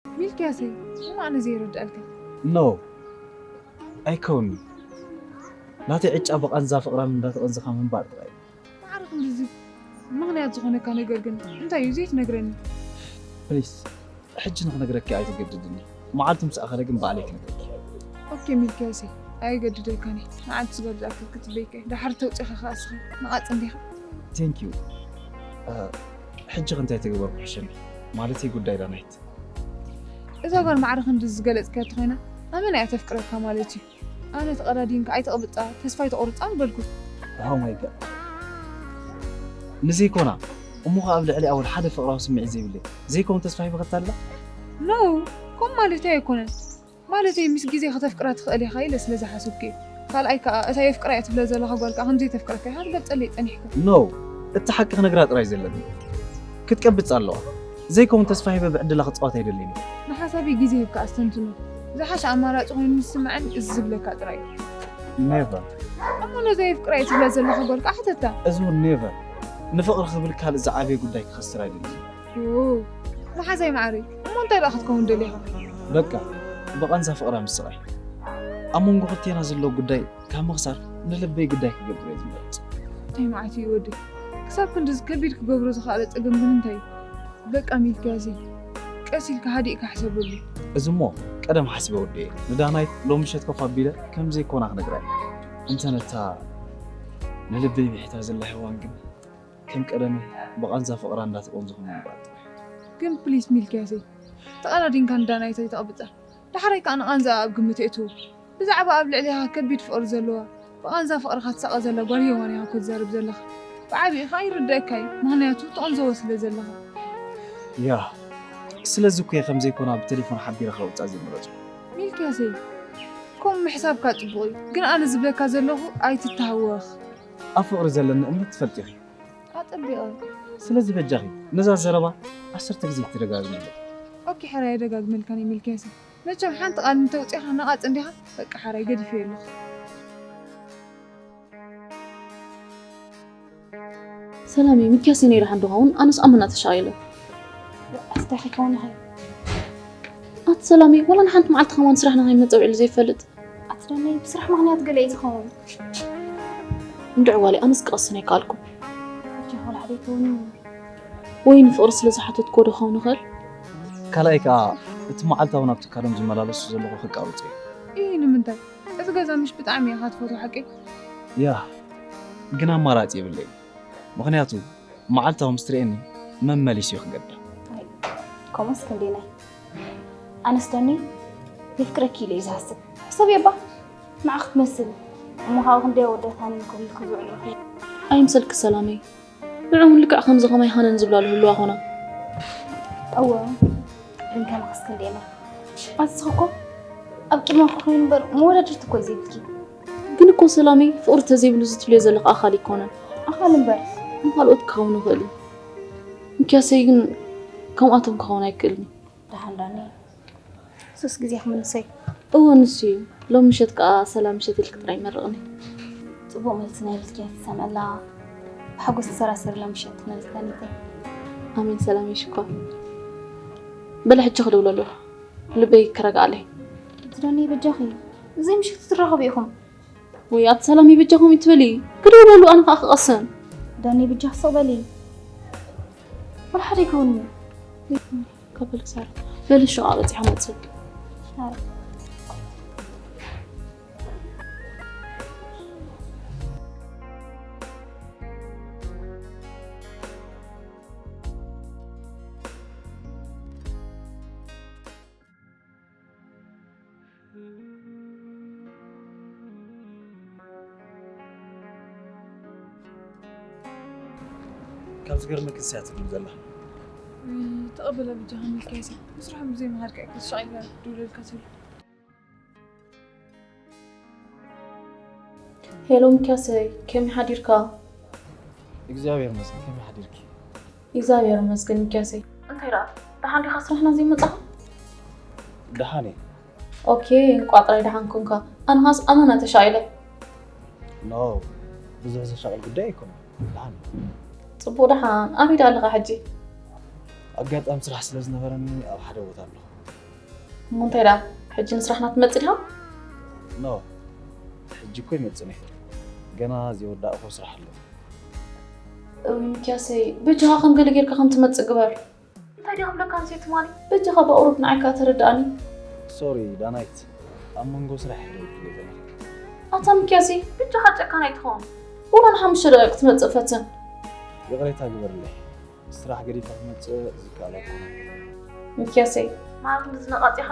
ሚልክያሰይ፣ ሽም ኣነ ዘይርድኣልካ። ኖ፣ ኣይከውን'ዩ። ናተይ ዕጫ ብቓንዛ ፍቕራን እንዳተቐንዘኻ ምንባር ጥራይ እዩ። ማዕረ ክንድዚ ምኽንያት ዝኾነካ ነገር ግን እንታይ እዩ ዘይትነግረኒ? ፕሊስ፣ ሕጂ ንኽነግረኪ ኣይተገድድኒ። መዓልቱ ምስ ኣኸለ ግን ባዕለይ ክነግረኪ። ኦኬ ሚልክያሰይ፣ ኣየገድደልካን እየ። መዓልቱ ስጋብ ዝኣክል ክትበይከ፣ ደሓር ተውፅኻ ኸኣ እስኻ ነቓጽ እንዲኻ። ቴንክ ዩ። እ፣ ሕጂ ከ እንታይ ተገበርኩ ሕሸኒ? ማለተይ ጉዳይ ዳናይት። እዛ ጓል ማዕረ ክንዲ ዝገለጽክያ ተኾይና፣ ኣመና እያ ተፍቅረካ ማለት እዩ። ኣነ ተቐዳዲንካ ኣይትቕብጻ፣ ተስፋ ኣይትቑርጻ ምበልኩ። ኦ ማይ ጋድ። ንዘይኮና፣ እሞ ኸኣ ኣብ ልዕሊኣ ወላ ሓደ ፍቕራዊ ስምዒት ዘይብለይ፣ ዘይከውን ተስፋ ሂበ ከታልላ? ኖ፣ ከምኡ ማለተይ ኣይኮነን። ማለተይ፣ ምስ ግዜ ከተፍቅራ ትኽእል ኢኻ ኢለ ስለ ዝሓሰብኩ እየ። ካልኣይ ከኣ፣ እታ የፍቅራ እየ ትብላ ዘለኻ ጓል ከኣ ከም ዘይተፍቅረካ ኢኻ ትገልጸለይ ጸኒሕካ። ኖ፣ እቲ ሓቂ ክነግራ ጥራይ ዘለኒ። ክትቀብጽ ኣለዋ። ዘይከውን ተስፋ ሂበ ብዕድላ ክጻወት ኣይደልን እየ። ንሓሳበይ ግዜ ሂብካ ኣስተንትኖ። ዝሓሸ ኣማራጺ ኮይኑ ምስ ዝስምዓኒ እዚ ዝብለካ ጥራይ እዩ። ኔቨር። እሞ ነዛ የፍቅራ እየ ትብላ ዘለኻ ጓል ከኣ ሕተታ። እዚ እውን ኔቨር። ንፍቕሪ ክብል ካልእ ዝዓበየ ጉዳይ ክኸስር ኣይደልን እየ። ዮ፣ መሓዛይ ማዕረይ፣ እሞ እንታይ ደኣ ክትከውን ደሊኻ? በቃ፣ ብቐንዛ ፍቕራ ምስቓይ። ኣብ መንጎ ክልቴና ዘሎ ጉዳይ ካብ ምኽሳር ንልበይ ግዳይ ክገብር እየ ዝመርጽ። እንታይ መዓት እዩ ወደይ? ክሳብ ክንድዚ ከቢድ ክገብሮ ዝኸኣለ ጸገም ግን እንታይ እዩ? በቃ ሚልክያሰይ፣ ቀስ ኢልካ ሃዲእካ ሕሰበሉ። እዚ እሞ ቀደም ሓሲበ ወደየ። ንዳናይት ሎሚ ምሸት ኮፍ ኣቢለ ከም ዘይኮና ክነግራ እየ። እንተ ነታ ንልበይ ብሒታ ዘላ ሄዋን ግን ከም ቀደመይ ብቓንዛ ፍቕራ እንዳተቖንዘኹ ምንባር ጥራሕ። ግን ፕሊስ ሚልክያሰይ፣ ተቐዳዲንካ ንዳናይት ኣይተቕብጻ። ዳሕራይ ከኣ ንቓንዛኣ ኣብ ግምት የእትዎ። ብዛዕባ ኣብ ልዕሌኻ ከቢድ ፍቕሪ ዘለዋ፣ ብቓንዛ ፍቕርኻ ትሳቐ ዘላ ጓል ሄዋን ኢኻ እኮ ትዛረብ ዘለኻ። ብዓቢኡ ከኣ ይርደኣካ እዩ፣ ምኽንያቱ ትቕንዘዎ ስለ ዘለኻ። ያ፣ ስለዚ እኮ እየ ከም ዘይኮና ብቴሌፎን ሓቢረ ከውጻ ዝምረጽኩ። ሚልክያሰይ፣ ከምኡ ምሕሳብካ ጽቡቕ እዩ፣ ግን ኣነ ዝብለካ ዘለኹ ኣይትተሃወኽ። ኣብ ፍቕሪ ዘለኒ እምነት ትፈልጢ ኢኺ። ኣጸቢቐ። ስለዚ በጃኺ ነዛ ዘረባ ዓሰርተ ግዜ ትደጋግምለይ። ኦኬ፣ ሕራይ ኣይደጋግመልካን እየ ሚልክያሰይ። መቸም ሓንቲ ቃል እንተውጺእኻ ነቓጽ እንዲኻ፣ በቃ ሕራይ ገዲፈዮ ኣለኹ። ሰላመይ፣ ሚልክያሰይ ነይሩ ሓንዱ ኸውን፣ ኣነስ ኣመና ተሻቒለ። ኣስዳኺ ከውን ኢኺ። ኣቲ ሰላመይ፣ ወላ ንሓንቲ መዓልቲ ከማን ስራሕና ከይመጸ ውዒሉ ዘይፈልጥ። ኣቲ ዳነይ፣ ብስራሕ ምኽንያት ገለ እዩ ዝኸውን። እንድዒ ጓለይ፣ ኣነስ ክቐስን ኣይከኣልኩን። ሕጂ ኸልዓ ደይከውን እዩ። ወይ ንፍቕሪ ስለ ዝሓተትክዎ ዶ ክኸውን ይኽእል? ካልኣይ ከኣ፣ እቲ መዓልታዊ ናብ ትካሎም ዝመላለሱ ዘለኹ ከቃርጾ እዩ። ኢሂ፣ ንምንታይ? እዚ ገዛ ምሽ ብጣዕሚ ኢኻ ትፈትዎ ሓቀይ? ያ፣ ግን ኣማራጺ የብለይን። ምኽንያቱ፣ መዓልታዊ ምስ ትርእየኒ መመሊሱ እዩ ክገዳ። ኣይ፣ ከምኡስ ክንደየናይ? ኣነስ ዳኒ የፍቅረኪ ኢለ እዩ ዝሓስብ። ሕሰብዮ እባ፣ ንዓኺ ክትመስል። እሞ ካብኡ ክንደይ ኣወዳት ሃኒን ክብልኪ ዝውዕሉ ኢኺ። ኣይምሰልኪ ሰላመይ። ንዕኡ እውን ልክዕ ከምዚ ከማይ ሃነን ዝብላ ዝህልዋ ኾና። እወ፣ ግን ከማኽስ ክንደየናይ? ኣቲ ንስኺ እኮ ኣብ ቅድመ ክኾይኑ እምበር መወዳድርቲ እኮ እዩ ዘይብልኪ። ግን እኮ ሰላመይ፣ ፍቕሪ ተዘይብሉ እዚ ትብልዮ ዘለኺ ኣኻሊ ኣይኮነን። ኣኻሊ እምበር። ንኻልኦት ክኸውን ይኽእል እዩ። ሚልክያሰይ ግን ከምኣቶም ክኸውን ኣይክእልን እዩ። ደሓን ዳኒ። ሱስ ግዜ ክምልሰይ። እወ፣ ንሱ እዩ። ሎም ምሸት ከኣ ሰላም ምሸት ኢልኪ ጥራይ መርቕኒ። ጽቡቕ መልሲ ናይ ብልክያ ትሰምዐላ። ብሓጎስ ትሰራሰር ሎም ምሸት ክመልስ ዳኒተይ። ኣሜን ሰላመይ ሽኮር። በለ ሕጂ ክድውለሉ። ልበይ ክረግኣለይ። እቲ ዳኒ በጃኺ። እዚ ምሸት ትራኸቡ ኢኹም። ወይ ኣቲ ሰላመይ በጃኹም ይትበሊ። ክድውለሉ ኣነ ከኣ ክቐስን። ዳኒ በጃኺ ስቕ በሊ። ወላ ሓደ ኣይከውንን እዩ። ካብ በልክ ሳራ። በሊ ሹቓ በጺሓ መጽእ። ኣረ። ካብ ዝገርመኪ ንሳ እያ ትብል ዘላ። ውይ፣ ተቐበላ ብጃኻ ሚልክያሰይ። ብስራሕ ብዘይ ምኻድካ እኮ ተሻቒልካ ድውለልካ ትብል። ሄሎ ሚልክያሰይ፣ ከመይ ሓዲርካ? እግዚኣብሔር ይመስገን፣ ከመይ ሓዲርኪ? እግዚኣብሔር ይመስገን ሚልክያሰይ። እንታይ ደኣ፣ ደሓን ዲኻ ስራሕና ዘይመጻኻ? ደሓን እየ። ኦኬ፣ እንቋዕ ጥራይ ደሓን ኮንካ። ኣነ ኸኣስ ኣመና ተሻቒለ። ኖ፣ ብዙሕ ዘሻቕል ጉዳይ ኣይኮነን። ደሓን እየ። ጽቡቕ ደሓን። ኣበይ ደኣ ኣለኻ ሕጂ? ኣጋጣሚ ስራሕ ስለ ዝነበረኒ ኣብ ሓደ ቦታ ኣለኹ። እሞ እንታይ ደኣ፣ ሕጂ ንስራሕና ትመጽእ ዲኻ? ኖ፣ ሕጂ እኮ ይመጽእ ነይሩ። ገና ዘይወዳእኹ ስራሕ ኣሎ። እውይ ሚልክያሰይ፣ በጃኻ ከም ገለ ጌርካ ከም ትመጽእ ግበር። እንታይ ድየ ክብለካ ኣንሰይቲ ማኒ? በጃኻ ብኣውሮፕ ንዓይ ከኣ ተረድኣኒ። ሶሪ ዳናይት፣ ኣብ መንጎ ስራሕ እየ ደው ኢለ ዘለኹ። ኣታ ሚልክያሰይ፣ በጃኻ ጨካን ኣይትኸውን። ወላ ንሓሙሽተ ደቂቕ ክትመጽእ ፈትን። ይቕሬታ ግበርለይ። ስራሕ ገዲፈ ክመጽእ ዝከኣል ኣይኮነን። ሚልክያሰይ። ማለት ንዝነቓጽ ኢኻ?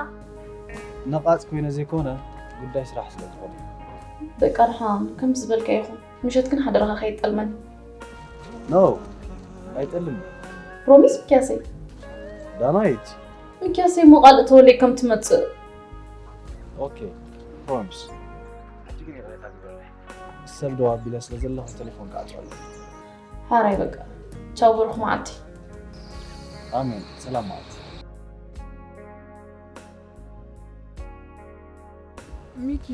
ነቓጽ ኮይነ ዘይኮነ፣ ጉዳይ ስራሕ ስለ ዝኾነ። በቃ ደሓን፣ ከምቲ ዝበልካዮ ይኹን። ምሸት ግን ሓደራኻ ከይጠልመኒ። ኖ፣ ኣይጠልምን። ፕሮሚስ ሚልክያሰይ? ዳናይት። ሚልክያሰይ እሞ ቃል እተወለይ ከም ትመጽእ። ኦኬ፣ ፕሮሚስ። ሕጂ ግን ይቕሬታ ግበረለይ። ሰብ ደው ኣቢለ ስለ ዘለኹ ቴሌፎን ክዓጽወለይ። ሓራይ በቃ። ቻው ብሩኽ መዓልቲ። ኣሜን። ሰላም መዓልቲ። ሚኪ፣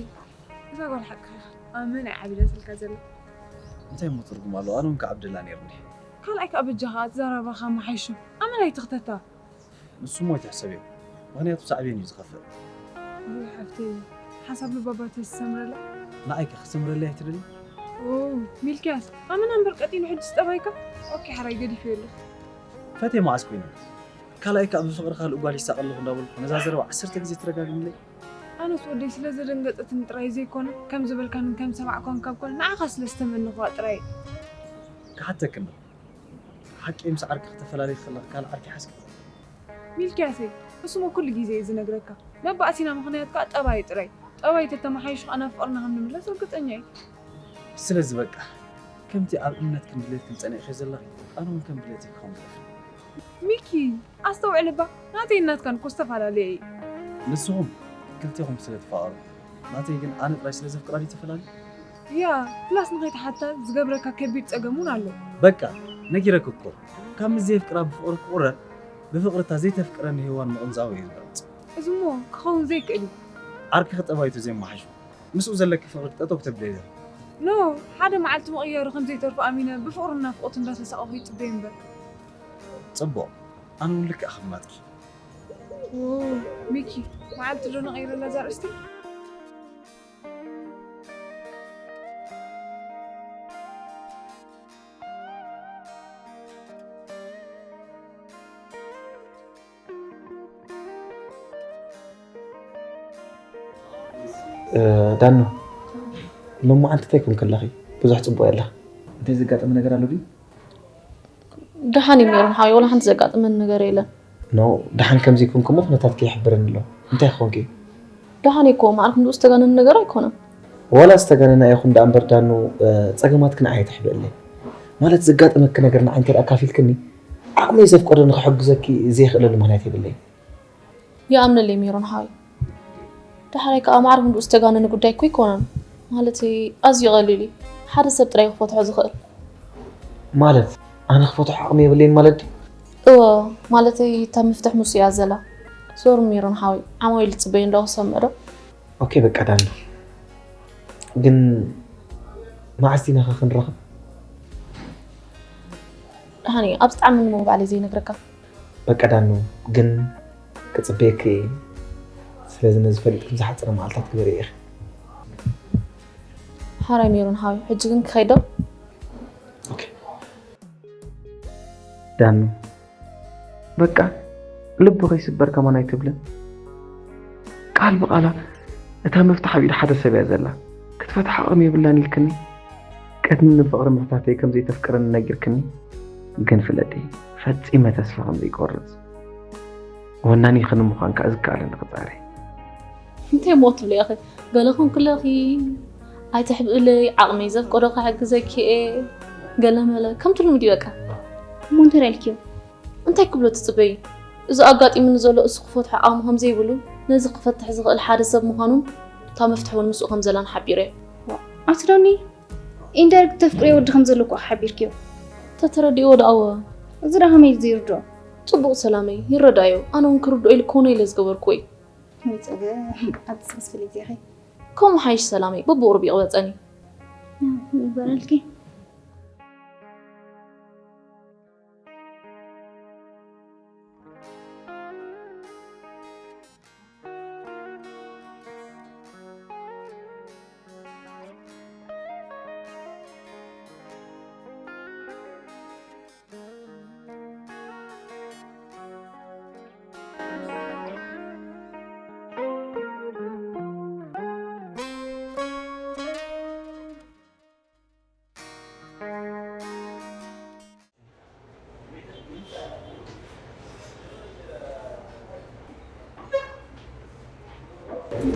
እዛ ጓል ሓቅኻ ኢኻ። ኣመና እያ ዓቢዳትልካ ዘላ። እንታይ እሞ ትርጉም ኣለዎ? ኣነ እውን ክዓብደላ ነይሩኒ። ካልኣይ ከኣ በጃኻ ኣዘራርባኻ መሓይሾ። ኣመና ኣይትኽተታ። ንሱ እሞ ኣይትሕሰብዮ። ምኽንያቱ ሳዕቤን እዩ ዝኸፍእ። ውይ ሓፍተይ፣ ሓሳብ ልባባ ተዝሰምረላ። ንዓይ ከ ክሰምረለይ ኣይትደልይ? ኦ፣ ሚልክያስ፣ ኣመና እምበር ቀጢኑ ሕጂ ዝጠባይካ። ኦኬ፣ ሓራይ ገዲፈዮ ኣለኹ። ፈትየ መዓስ ኮይነ? ካልኣይ ከኣ ብፍቕሪ ካልእ ጓል ይሳቐ ኣለኹ እንዳበልኩ ነዛ ዘረባ ዓሰርተ ግዜ ትደጋግምለይ። ኣነስ ወደይ ስለ ዘደንገጸትኒ ጥራይ ዘይኮነ፣ ከም ዝበልካንን ከም ሰማዕኳን ካብ ኮነ ንዓኻ ስለ ዝተመነኹዋ ጥራይ። ክሓተክን ዶ? ሓቂ ምስ ዓርኪ ክተፈላልይ ከለኺ ካልእ ዓርኪ ሓዝኪ? ሚልክያሰይ፣ እሱሞ ኩሉ ግዜ እየ ዝነግረካ። መባእሲና ምኽንያት ከኣ ጠባይ ጥራይ። ጠባይ ተተመሓይሹ ከኣ ናብ ፍቕርና ከም ንምለስ ርግጸኛ እየ። ስለዚ በቃ፣ ከምቲ ኣብ እምነትክን ድሌትክን ጸኒዕኪ ዘለኺ፣ ኣነ እውን ከም ድሌተይ ክኸውን ግደፍኒ። ሚኪ፣ ኣስተውዕል እባ፣ ናተይን ናትካን እኮ ዝተፈላለየ እዩ። ንስኹም ክልቴኹም ስለ ትፋቐሩ፣ ናተይ ግን ኣነ ጥራይ ስለ ዘፍቅራ ድዩ ተፈላልዩ? ያ፣ ፕላስ ንኸይትሓታ ዝገብረካ ከቢድ ጸገም እውን ኣሎ። በቃ፣ ነጊረኪ እኮ። ካብ ምስ ዘየፍቅራ ብፍቕሪ ክቑረር፣ ብፍቕሪ እታ ዘይተፍቅረኒ ሄዋን ምቕንጻው እየ ዝመርጽ። እዚ እሞ ክኸውን ዘይክእል እዩ። ዓርኪ ክጠባይቱ ዘየመሓይሹ፣ ምስኡ ዘለኪ ፍቕሪ ጠጠው ክተብልዮ ኢለ። ኖ፣ ሓደ መዓልቲ ምቕያሩ ከም ዘይተርፎ ኣሚነ ብፍቕሩን ናፍቖቱ እንዳተሳቐኹ ይጽበዮ እምበር። ጽቡቕ፣ ኣነ እውን ልክዕ ከም ናትኪ። ኦ፣ ሚኪ፣ መዓልቲ ዶ ነቐይረላ እዛ ኣርእስቲ? እ፣ ዳኑ፣ ሎማዓንቲ እንታይ ኮንኪ ኣለኺ? ብዙሕ ጽቡቕ የላ። እንታይ ዘጋጠመ ነገር ኣሎ ድዩ? ደሓን እዩ ሜሮን ሓወይ፣ ዋላ ሓንቲ ዘጋጠመኒ ነገር የለን። ኖ፣ ደሓን ከም ዘይኮንኪ እሞ ኩነታትኪ ይሕብረኒ ኣሎ። እንታይ ኮንኪ? ደሓን እኮ፣ ማዕርክ ንኡ ዝተጋነነ ነገር ኣይኮነን። ዋላ ዝተጋነነ ኣይኹን ደኣ እምበር ዳኑ፣ እ፣ ጸገማትኪ ንዓይ ኣይተሕብእለይ። ማለት ዘጋጠመኪ ነገር ንዓይ እንተ ደኣ ኣካፊልክኒ፣ ዓቕመይ ዘፍቀዶ ንኽሕግዘኪ ዘይኽእለሉ ምኽንያት የብለይን። ይኣምነለይ ሜሮን ሓወይ። ዳሕራይ ከኣ ማዕርክ ንኡ ዝተጋነነ ጉዳይ እኮ ኣይኮነን። ማለተይ ኣዝዩ ቀሊል እዩ። ሓደ ሰብ ጥራይ ክፈትሖ ዝኽእል። ማለት ኣነ ክፈትሖ ዓቕሚ የብለይን ማለት ድዩ? እወ፣ ማለተይ እታ መፍትሕ ምስ እያ ዘላ። ዞር ሜሮን ሓወይ፣ ዓማዊል ዝጽበዩ ኣለዉ ክሰምዕ ዶ? ኦኬ፣ በቃ ዳኒ። ግን መዓስ ዲና ኸ ክንራኸብ? ደሓን እዩ፣ ኣብዚ ጣዕሚ እሞ ባዕለይ ዘይነግረካ። በቃ ዳኑ፣ ግን ክጽበየኪ እየ። ስለዚ ነዚ ፈሊጥኪ ብዝሓጸረ መዓልታት ግበርዮ ኢኺ። ሓራይ ሜሮን ሓወይ፣ ሕጂ ግን ክኸይድ ዶ? ኦኬ። ዳኑ፣ በቃ ልቢ ከይስበር ከማን ኣይትብልን። ቃል ብቓላ እታ መፍትሕ ኣብ ኢድ ሓደ ሰብ እያ ዘላ። ክትፈትሓ ዓቕሚ የብላን ኢልክኒ። ቅድሚ ንፍቕሪ ምሕታተይ ከም ዘይተፍቅረኒ ነጊርክኒ። ግን ፍለጢ፣ ፈጺመ ተስፋ ከም ዘይቆርጽ። ወናኒ ክንምዃን ከኣ ዝከኣለኒ ክጻረ። እንታይ እሞ ትብሊ ኢኺ? ገለ ኮንኩለኺ፣ ኣይተሕብእለይ፣ ዓቕመይ ዘፍቀዶ ክሕግዘኪ እየ፣ ገለ መለ፣ ከምቲ ልሙድ እዩ በቃ። እሞ እንታይ ኢልክዮ? እንታይ ክብሎ ትጽበዪ? እዚ ኣጋጢሙኒ ዘሎ እሱ ክፈትሖ ዓቕሚ ከም ዘይብሉ፣ ነዚ ክፈትሕ ዝኽእል ሓደ ሰብ ምዃኑን እታ መፍትሕ እውን ምስኡ ከም ዘላን ሓቢረዮ። ኣቲ ዳኒ፣ ኢንዳይሬክት ተፍቅርዮ ወዲ ከም ዘሎ እኮ ሓቢርክዮ። ተተረዲእዎ ደኣወ። እዚ ደኣ ከመይ እዩ ዘይርድኦ? ጽቡቕ ሰላመይ፣ ይረዳዮ። ኣነ እውን ክርድኦ ኢሉ ክኾኖ ኢለ ዝገበርኩዎ እዩ። ወይ ጸገም፣ ኣቲ ስስ ፍልይቲ ኢኺ። ከምኡ ሓይሽ ሰላመይ፣ በብቑሩብ ይቕበጸኒ። ይግበረልኪ።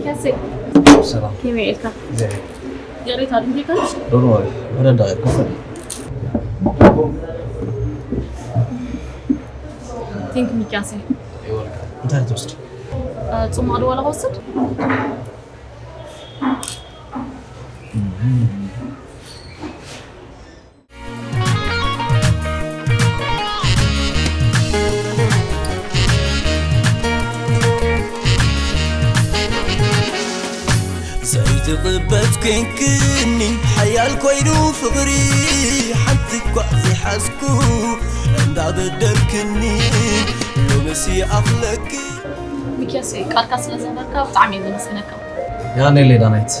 ከሰይ። ሰላም። ከመይ ኢልካ? ዘይ። ይቕሬታ፣ ድምፅካ? ዶንት ወሪ፣ ወደ ዳይ ክፍል። ቴንክ ሚኪያሰይ። እንታይ ትወስድ? እ፣ ጽማቕ ዶ ዋላ ክወስድ? ዘይትቕበጽ ኮንክኒ ሓያል ኮይኑ ፍቕሪ ሓንቲ እኳ ዘይሓዝኩ እንዳበደልክኒ ሎምሲ ኣኽለኪ። ሚኪያስ ቃልካ ስለ ዘኽበርካ ብጣዕሚ እየ ዘመስግነካ። ያኔ ሌላ ናይት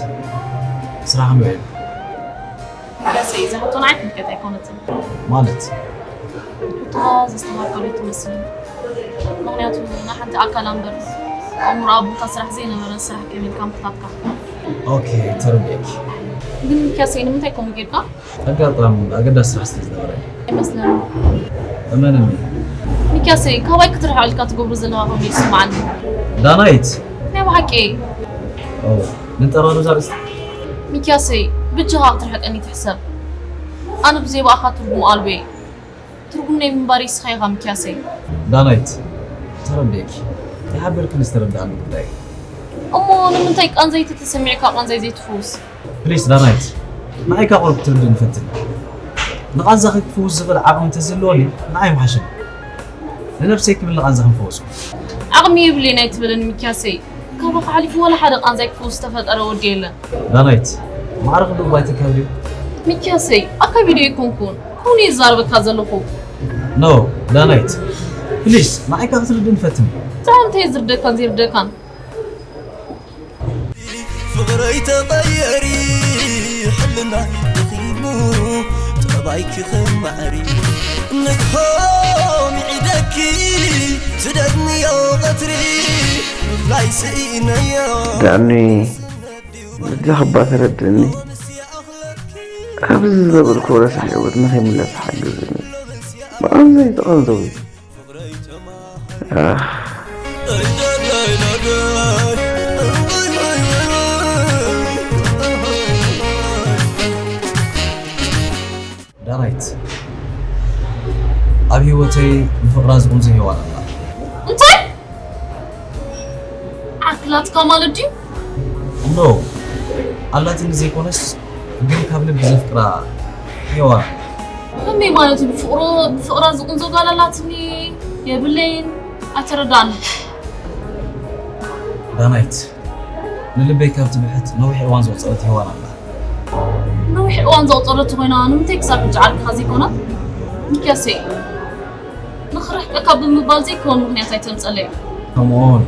ስራሕ ምን ገሰ እዩ ዝሕቶ ንዓይ ትምልከት ኣይኮነትን። ማለት? ሕቶኻ ዘስተኻኸሉ ትመስል። ምኽንያቱ ንሓንቲ ኣካል ኣንበር ኣእምሮ ኣብ ቦታ ስራሕ ዘይነበረ ስራሕ ከመይ ኢልካ ምሕታትካ? ኦኬ፣ ተረዲኤኪ። ግን ሚኪያሰይ ንምንታይ ከምኡ ጌርካ? ኣጋጣሚ ኣገዳሲ ስራሕ ስለ ዝነበረ። ኣይመስለንን። እመንኒ። ሚኪያሰይ ካባይ ክትርሕቕ ኢልካ ትገብሮ ዘለኻ ኮይኑ ይስምዓኒ። ዳናይት። ናይ ብሓቂ። ኦ፣ ንጠራሩ ዛርእስቲ። ሚኪያሰይ ብጃኻ ክትርሕቀኒ ትሕሰብ። ኣነ ብዘይ ብኣኻ ትርጉም ኣልቦ እየ። ትርጉም ናይ ምንባረይ ንስኻ ኢኻ ሚኪያሰይ። ዳናይት፣ ተረዲኤኪ። ይሓበርክን ዝተረዳእኒ ጉዳይ እዩ። እሞ ንምንታይ ቃንዛይ ተተሰሚዕካ ቃንዛይ ዘይትፍውስ? ፕሊስ ዳናይት፣ ንዓይ ካብ ቁሩብ ክትርድእኒ ፈትኒ። ንቓንዛኺ ክፍውስ ዝኽእል ዓቕሚ እንተዝህልወኒ ንዓይ ምሓሸኒ። ንነብሰይ ክብል ንቓንዛኺ ምፈወስኩ። ዓቕሚ የብለይን ኣይትበለኒ ሚኪያሰይ። ካባኻ ሓሊፉ ዋላ ሓደ ቃንዛይ ክፍውስ ዝተፈጠረ ወዲ የለን። ዳናይት፣ ማዕረ ክንድኡ ባይተካብድዩ። ሚኪያሰይ ኣካቢዶ ኣይኮንኩን፣ ኩን እየ ዝዛረበካ ዘለኹ። ኖ ዳናይት፣ ፕሊስ ንዓይ ካብ ክትርድእኒ ፈትኒ። እንታይ ዝርደካን ዘይርደካን? ፍቕረይ ተቐየሪ ሕልና ደኺሙ ጠባይኪ ኸማዕሪ ንግሆ ምዒደኪ ትደግምዮ ቐትሪ ምፍላይ ስኢነዮ ዳኒ፣ በጃኻ እባ ተረድእኒ። ካብዚ ዝነበርኩ ረሳሕ ህይወት ንኸይምለስ ሓግዝኒ። ብቐንዘይ ተቐንዘዊ። ኣህ። ዳናይት፣ ኣብ ህይወተይ ብፍቕራ ዝቑንዘ ሄዋን ኣላ። እንታይ? ዓርክላትካ ማለት ድዩ? ኖ፣ ኣላትኒ ዘይኮነስ ግን ካብ ልቢ ዘፍቅራ ሄዋን። ከመይ ማለት እዩ? ብፍቕሩ ብፍቕራ ዝቑንዞ ጓል ኣላትኒ የብለይን። ኣይተረዳእኒ። ዳናይት፣ ንልበይ ካብ ትብሕት ነዊሕ እዋን ዘቑፀረት ሄዋን ኣላ። ነዊሕ እዋን ዘቑፀረት ኮይና ንምንታይ ክሳብ ሕጂ ዓርክኻ ዘይኮነት? ሚኪያሰይ፣ ንኽርሕቀካ ብምባል ዘይከውን ምኽንያት ኣይተምፀለይ። ከምኡውን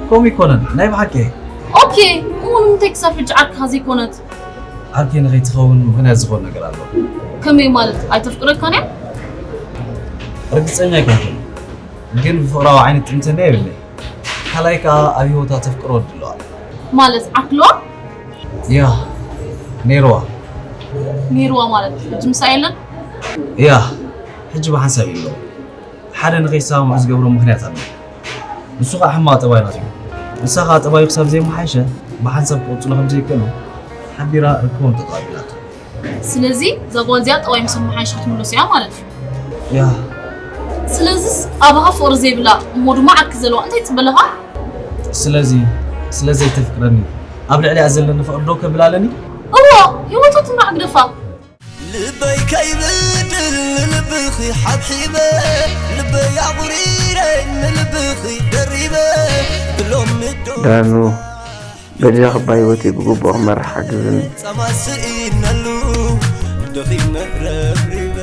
ከምኡ ይኮነን ናይ ብሓቂ። ኦኬ፣ እሞ ንምንታይ ክሳብ ሕጂ ዓርክኻ ዘይኮነት? ዓርኪ ንኸይትኸውን ምኽንያት ዝኾን ነገር ኣሎ። ከመይ ማለት? ኣይተፍቅረካን እያ? ርግፀኛ ኣይኮንኩን፣ ግን ብፍቕራዊ ዓይኒ ትጥምተኒ የብለይ። ካልኣይ ከዓ ኣብ ህይወታ ተፍቅሮ ወዲ ኣለዋ። ማለት ዓርኪ ኣለዋ? ያ፣ ነይርዋ። ነይርዋ ማለት ሕጂ ምሳ የለን? ያ፣ ሕጂ ብሓንሳብ የለዉ። ሓደ ንኸይሰማምዑ ዝገብሮ ምኽንያት ኣሎ። ንሱ ከዓ ሕማቕ ጠባይ ናቱ እዩ። ንሳ ከዓ ጠባዩ ክሳብ ዘይመሓየሸ ብሓንሳብ ክቕፅሉ ከም ዘይከሉ ሓቢራ ርክቦም ጠጠው ኣቢላቶ። ስለዚ እዛ ጓል እዚኣ ጠባይ ምስ መሓየሽ ክትምለሶ እያ ማለት እዩ። ያ፣ ስለዚስ ኣባኻ ፍቕሪ ዘይብላ እሞ ድማ ዓርኪ ዘለዋ እንታይ ትፅበ ኣለኻ? ስለዚ ስለ ዘይተፍቅረኒ ኣብ ልዕሊኣ ዘለኒ ፍቕሪ ደው ከብል ኣለኒ? እዋ፣ ህይወታ ትምራሕ ግደፋ። ልበይ ከይብድል ንልብኺ ሓብሒበ ልበይ ኣቑሪረ ንልብኺ ደሪበ ብሎም ምዶ ዳኑ፣ በጃኻ እባ ህይወተይ ብግቡእ ክመርሕ ሓግዝኒ። ጸማ ስኢነሉ ደኺመ ረብሪበ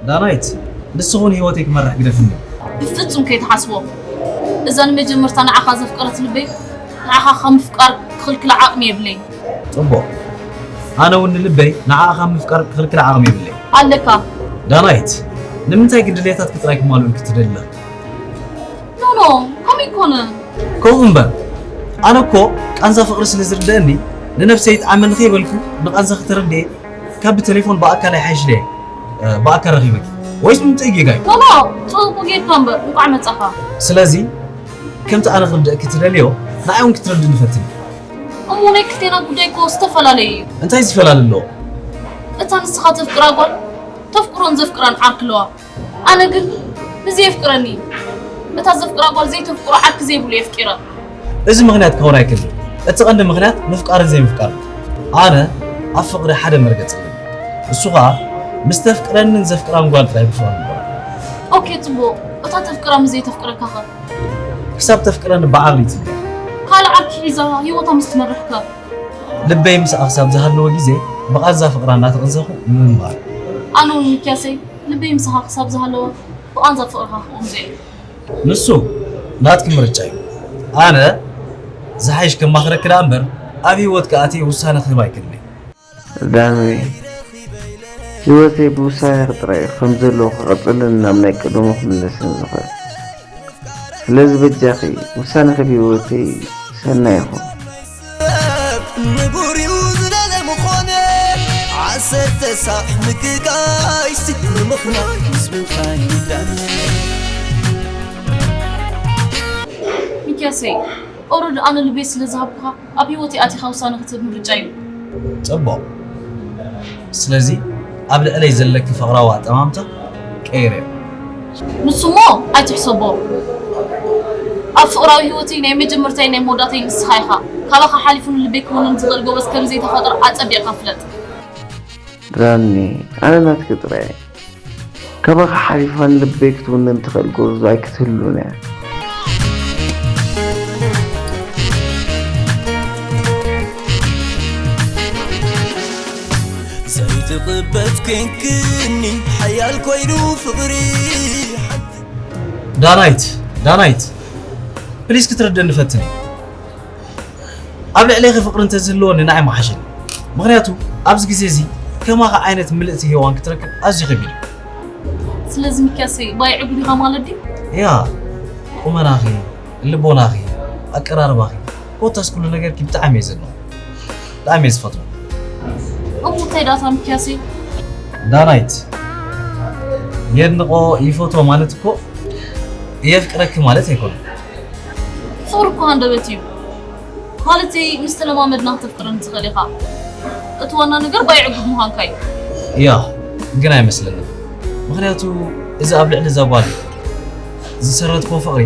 ዳናይት፣ ንስኹን ህይወተይ ክመርሕ ግደፍኒ። ብፍጹም ከይትሓስቦ። እዛ ንመጀመርታ ንዓኻ ዘፍቀረት ልበይ ንዓኻ ካብ ምፍቃር ክኽልክላ ዓቕሚ የብለይን። ጽቡቕ። ኣነ እውን ንልበይ ንዓኣ ካብ ምፍቃር ክኽልክላ ዓቕሚ የብለይ። ኣለካ። ዳናይት፣ ንምንታይ ግን ድሌታትኪ ጥራይ ክማልኡልኪ ትደሊ ኣለኺ? ኖ ኖ፣ ከምኡ ኣይኮነን። ከምኡ እምበር፣ ኣነ እኮ ቃንዛ ፍቕሪ ስለ ዝርደአኒ ንነብሰይ ይጥዓመኒ ከይበልኩ ንቃንዛኺ ተረዲኤ ካብ ብቴሌፎን ብኣካል ኣይሓይሽ ድየ፣ እ፣ ብኣካል ረኺበኪ? ወይስ ምምፅኢ ጌጋ እዩ? ኖ ኖ፣ ፅቡቕ ጌርካ እምበር እንቋዕ መጻኻ። ስለዚ ከምቲ ኣነ ክርድአኪ ትደልዮ ንዓይ እውን ክትረድእኒ ፈትኒ። እሞ ናይ ክልቴና ጉዳይ እኮ ዝተፈላለየ እዩ። እንታይ ዝፈላለ ኣለዎ? እታ ንስኻ ተፍቅራ ጓል ተፍቅሮን ዘፍቅራን ዓርኪ ኣለዋ። ኣነ ግን ንዘየፍቅረኒ እታ ዘፍቅራ ጓል ዘይተፍቅሮ ዓርኪ ዘይብሉ የፍቂራ። እዚ ምኽንያት ክኸውን ኣይክእልን። እቲ ቀንዲ ምኽንያት ምፍቃርን ዘይምፍቃርን። ኣነ ኣብ ፍቕሪ ሓደ መርገፂ ኣለኒ። እሱ ኸዓ ምስ ተፍቅረንን ዘፍቅራን ጓል ጥራይ ብፍቕሪ ንበራ። ኦኬ ጽቡቕ፣ እታ ተፍቅራ ምስ ዘይተፍቅረካ ኸ? ክሳብ ተፍቅረኒ ብዓቕሊ ይፅበያ። ካልእ ዓርኪ ሒዛ ህይወታ ምስ ትመርሕ ከ? ልበይ ምስኣ ክሳብ ዝሃለወ ግዜ ብቓንዛ ፍቕራ እናተቐንዘኹ ምንባር። ኣነ እውን ሚኪያሰይ ልበይ ምሳኻ ክሳብ ዝሃለወ ብቓንዛ ፍቕርኻ ክቕንዞ እየ። ንሱ ናትኪ ምርጫ እዩ። ኣነ ዝሓይሽ ከማኽረኪ ደኣ እምበር ኣብ ህይወትኪ ኣትየ ውሳነ ክህብ ኣይክእልን እየ። ዳኑይ፣ ህይወተይ ብውሳኔኺ ጥራይ ከም ዘለዎ ክቕጽልን ናብ ናይ ቀደሙ ክምለስን ዝኽእል። ስለዚ በጃኺ ውሳኔኺ ብህይወተይ ሰናይ ይኹን። ንቡር እዩ ዝደለ ምኾነ ዓሰርተ ሳዕ ምግጋይሲ ንምኽናይ ዝብልካ ይዳነ። ሚኪያሰይ ኦረድ ኣነ ልበይ ስለ ዝሃብኩኻ ኣብ ህይወተይ ኣቲኻ ውሳነ ክትህብ ምርጫ እዩ። ጽቡቕ። ስለዚ ኣብ ልዕለይ ዘለኪ ፍቕራዊ ኣጠማምታ ቀይርዮ። ንሱ እሞ ኣይትሕሰቦ። ኣብ ፍቕራዊ ህይወተይ ናይ መጀመርታይን ናይ መወዳእተይን ንስኻ ኢኻ። ካባኻ ሓሊፉ ንልበይ ክውንን ዝኽእል ጎበዝ ከም ዘይተፈጥረ ኣጸቢቕካ ፍለጥ። ዳኒ፣ ኣነ ናትኪ ጥራይ እየ። ካባኺ ሓሊፋ ንልበይ ክትውንን ትኽእል ጎበዝ ኣይክትህሉን እያ። ዘይትቕበጽ ኮይንክኒ ሓያል ኮይኑ ፍቕሪ። ዳናይት ዳናይት ፕሊስ ክትርድእኒ ፈትኒ። ኣብ ልዕሌኺ ፍቕሪ እንተዝህልወኒ ንዓይ ምሓሸኒ። ምኽንያቱ ኣብዚ ግዜ እዚ ከማኺ ዓይነት ምልእቲ ሄዋን ክትረክብ ኣዝዩ ከቢድ እዩ። ስለዚ ሚኪያሰይ ባይዕጉ ዲኻ ማለት ድዩ? ያ ቁመናኺ፣ ልቦናኺ፣ ኣቀራርባኺ ኮታስ ኩሉ ነገርኪ ብጣዕሚ እየ ዘድንቖ። ብጣዕሚ እየ ዝፈትዎ። እሞ እንታይ ደኣ እታ ሚኪያሰይ? ዳናይት የድንቖ ይፈትዎ ማለት እኮ የፍቅረኪ ማለት ኣይኮነን። ፍቕሪ እኮ ሃንደበት እዩ። ማለተይ ምስ ተለማመድና ክተፍቅረኒ ትኽእል ኢኻ። እቲ ዋና ነገር ባይዕጉብ ምዃንካ እዩ። ያ ግን ኣይመስለንን። ምኽንያቱ እዚ ኣብ ልዕሊ እዛ ጓል ዝሰረትክዎ ፍቕሪ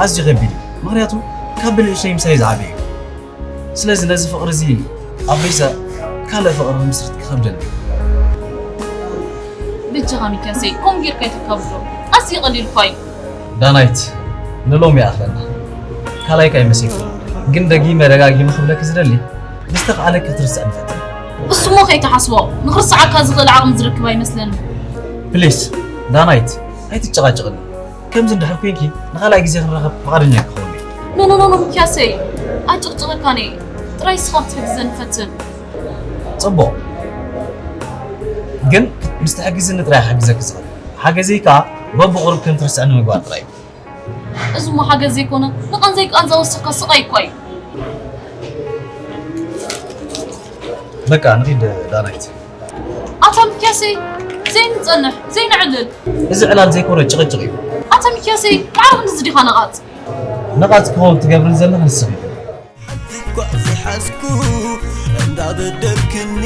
ኣዝዩ ከቢድ እዩ። ምኽንያቱ ካብ ብንእሽተይ ምሳይ ዝዓበየ እዩ። ስለዚ ነዚ ፍቕሪ እዚ ኣፍሪሰ ካልእ ፍቕሪ ክምስርት ክኸብደኒ እዩ። በጃኻ ሚኪያሰይ ከምኡ ጌርካ ኣይተካብዶ። ኣዝዩ ቀሊል እኳ እዩ። ዳናይት ንሎሚ ይኣኽለና። ካልኣይካ ኣይመሰልኩን። ግን ደጊመ ደጋጊመ ክብለኪ ዝደሊ ምስ ተኽኣለኪ ክትርስዕኒ ፈትኒ። እሱ እሞ ከይትሓስቦ ንኽርስዓካ ዝኽእል ዓቕሚ ዝረክብ ኣይመስለንን። ፕሊስ ዳናይት ኣይትጨቓጨቕኒ። ከምዚ እንድሕር ኮይንኪ ንኻልኣይ ግዜ ክንራኸብ ፍቓደኛ ኣይክኸውን እየ። ኖኖኖኖ ሚኪያሰይ ኣይጭቕጭቐካን እየ። ጥራይ ንስኻ ክትሕግዘኒ ፈትን። ጽቡቕ ግን ምስ ትሕግዝኒ ጥራይ ክሕግዘኪ ዝኽእል። ሓገዘይ ከኣ በብቑሩብ ከም ትርስዕኒ ምግባር ጥራይ እዩ። እዚ እሞ ሓገዝ ዘይኮነ ንቓንዛይ ቃንዛ ወሲኽካ ስቓይ እኳ እዩ። በቃ ንኺድ ዳናይት። ኣታ ሚኪያሰይ ዘይንጸንሕ ዘይንዕልል። እዚ ዕላል ዘይኮነ ጭቕጭቕ እዩ። ኣታ ሚኪያሰይ ማዕረ ክንድዚ ዲኻ ነቓጽ? ነቓጽ ክኸውን ትገብርኒ ዘለኺ ንስኺ ኢኺ። ሓንቲ እኳ ዝሓዝኩ እንዳበደልክኒ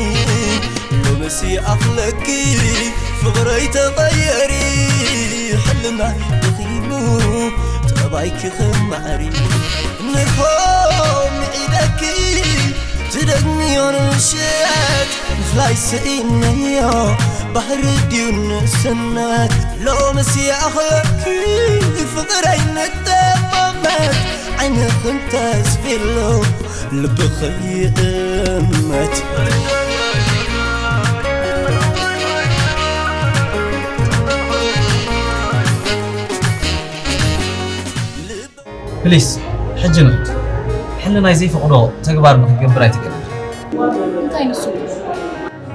ሎምሲ ኣኽለኪ ፍቕረይ ተቐየሪ ሕልናይ ደኺሙ ጠባይኪ ክማዕሪ ንሆም ኢደኪ ትደግምዮ ንሸት ምፍላይ ስኢነዮ ባህሪ ድዩ ንእስነት ሎምሲ ኣኽለኪ ፍቕረይ ንጠማመት ዓይንኽን ተስፊሉ ልብኺ ይእመት ፕሊስ ሕጂ ንኽድ ሕልናይ ዘይፈቕዶ ተግባር ንኽገብር ኣይትገድድ። እንታይ ንሱ?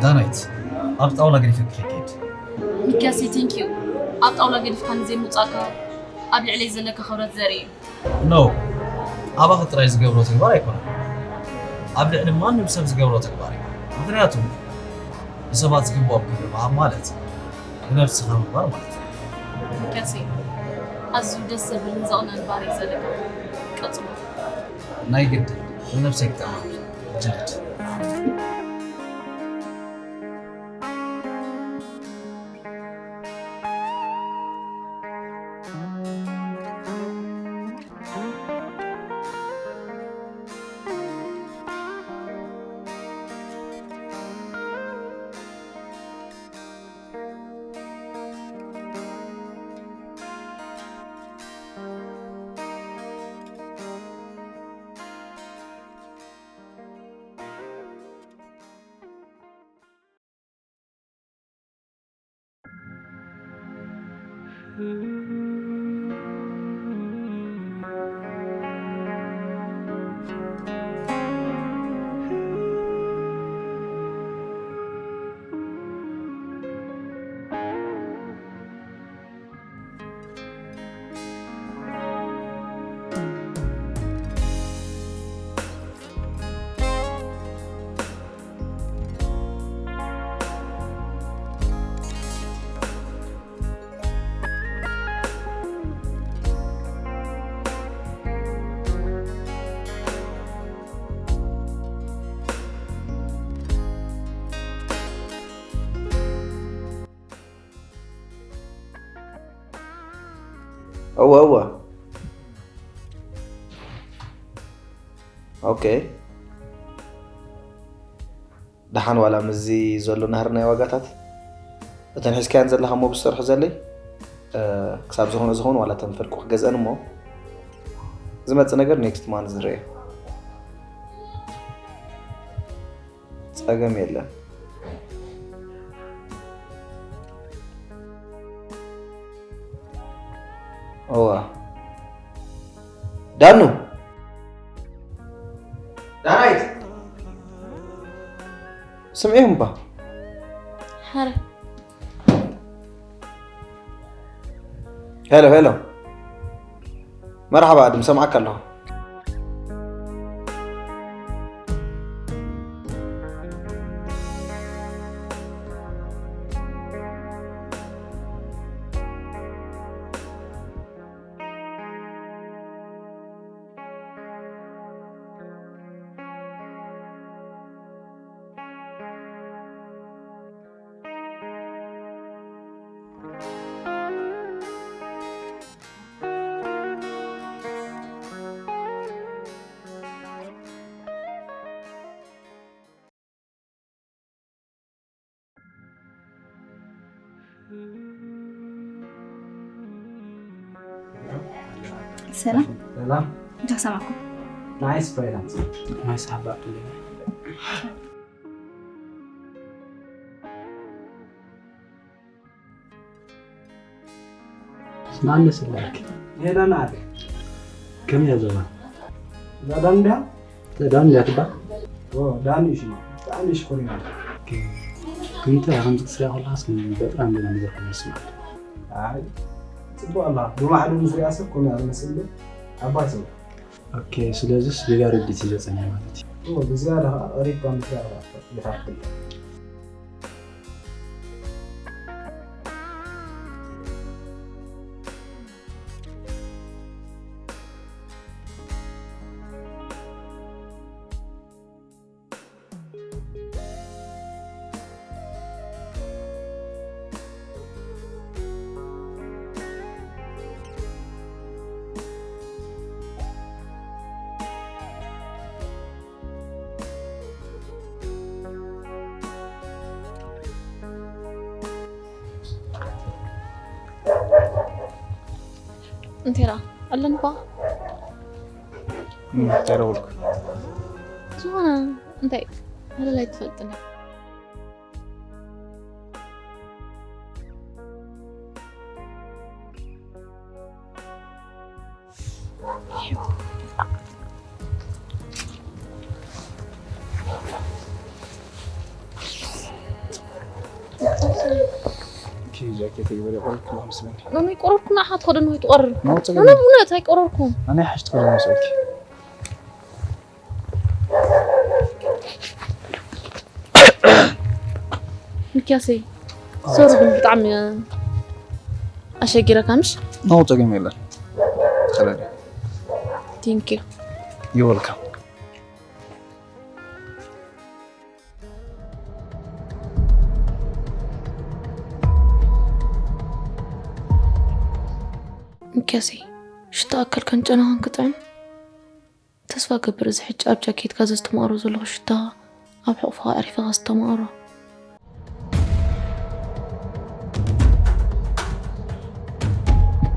ዳናይት ኣብ ጣውላ ገዲፈኪ ከይከይድ። ሚኪያሰይ ቴንኪዩ ኣብ ጣውላ ገዲፍካኒ ዘይምውጻእካ ኣብ ልዕለይ ዘለካ ክብረት ዘርኢ እዩ። ኖ ኣባኺ ጥራይ ዝገብሮ ተግባር ኣይኮነን። ኣብ ልዕሊ ማንም ሰብ ዝገብሮ ተግባር እዩ። ምኽንያቱ ንሰባት ዝግብኦም ክብሪ ምሃብ ማለት ንነብስኻ ምኽባር ማለት እዩ። ሚኪያሰይ ኣዝዩ ደስ ዘብልን ዘቕንእን ባህሪ እዩ ዘለካ። ቀጽሎ። ናይ ግድን ንነብሰይ ክጠማም ሕጂ ንኽድ። እወ እወ። ኦኬ። ደሓን ዋላ ምስዚ ዘሎ ናህሪ ናይ ዋጋታት እተን ሒዝካየን ዘለኻ እሞ ብዝሰርሑ ዘለይ ክሳብ ዝኾነ ዝኾነ ዋላ ተንፈልቁ ክገዝአን እሞ ዝመጽእ ነገር ኔክስት ማንዝ ንርእዮ። ጸገም የለን። እዋ ዳኑ፣ ዳናይት፣ ስምዒ እምባ። ሓረ። ሄሎ ሄሎ፣ መርሓባ ኣድም፣ ሰምዓካ ኣለኹ። ሰላም። ሰላም። እንታይ ሰማዕኩም? ንዓይ ስፕራይት ኣምጽእ። ንዓይ ሳባ ኣድልየኒ። ስማዕኒ ስላክ። ሄዳና ኣለ። ከመይ እያ ዘባ? እዛ ዳን ድያ? እዛ ዳን ድያ ትባ? ኦ፣ ዳን እዩ ሽማ። ብጣዕሚ ሽኮር እዩ። ክንተ ከምዚ ክስሪያ ከለኻስ በጣም ገና ነገር ኮይኑ ይስማዕ። ኣይ፣ ጽቡቕ ኣላ። ብማዕዶ ምስሪያ ሰብ ኮነ ኣለ መስል። ኣባይ ሰብ። ኦኬ፣ ስለዚስ ብዝያዳ ዲት ይዘጸኒ ማለት እዩ። ኦ፣ ብዝያዳ ኸዓ ቀሪብካ ምስሪያ ይሓፍል። እንቴራ ኣለንኳ እንታይ ረብልኩ? ዝኾነ እንታይ ኣለላይ ትፈልጥኒ። ጃኬት ይበለ ቆልኩ መስለኒ። ኣነ ቆረርኩ ንዓኻ ትኸደን ወይ ትቆርር? ናውፀ ኣነ እውነት ኣይቆረርኩም። ኣነ ሓሽ ትኸደን መስለኪ። ሚኪያሰይ ሶሪ ግን ብጣዕሚ ኣሸጊረካ ምሽ? ኖ ጸገም የለን። ተኸለለ። Thank you. You're welcome. ሚኪያሰይ ሽታ ኣካልካን ጨናኻን ክጥዕም ተስፋ ገብር፣ እዚ ሕጂ ኣብ ጃኬትካ ዘስተማቕሮ ዘለኹ ሽታ ኣብ ሕቑፍኻ ኣዕሪፍኻ ዝተማቕሮ።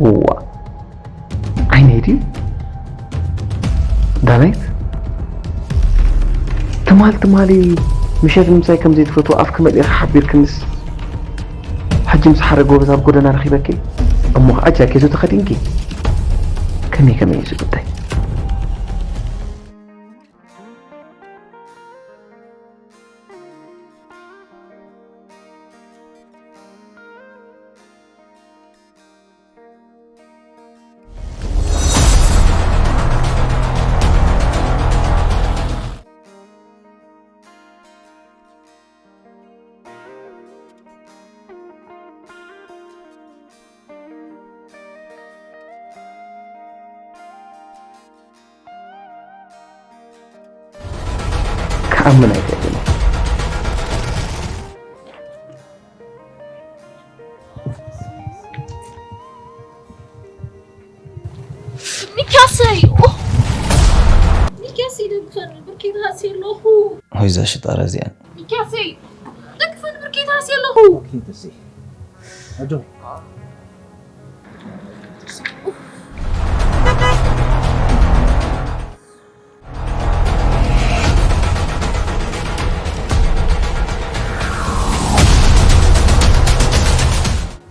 እዋ፣ ዓይነይ ድዩ? ዳናይት? ትማል ትማሊ ምሸት ምሳይ ከም ዘይትፈትዎ ኣፍኪ መሊእኺ ሓቢርክንስ፣ ሕጂ ምስ ሓደ ጎበዝ ኣብ ጎደና ረኺበኪ፣ እሞ ኸዓ ጃኬቱ ተኸዲንኪ። ከመይ ከመይ እዩ እዚ ጉዳይ? ክኣምን ኣይክእልን እየ። ፈኒ ብርኬታ ሃስየ ኣለኹ። ሆይዛ ሽጣራ እዚኣን ሚኪያሰይ፣ ደቂ ፈኒ ብርኬታ ሃስየ ኣለኹ። ኦኬ፣ ደሴ። ኣጆ።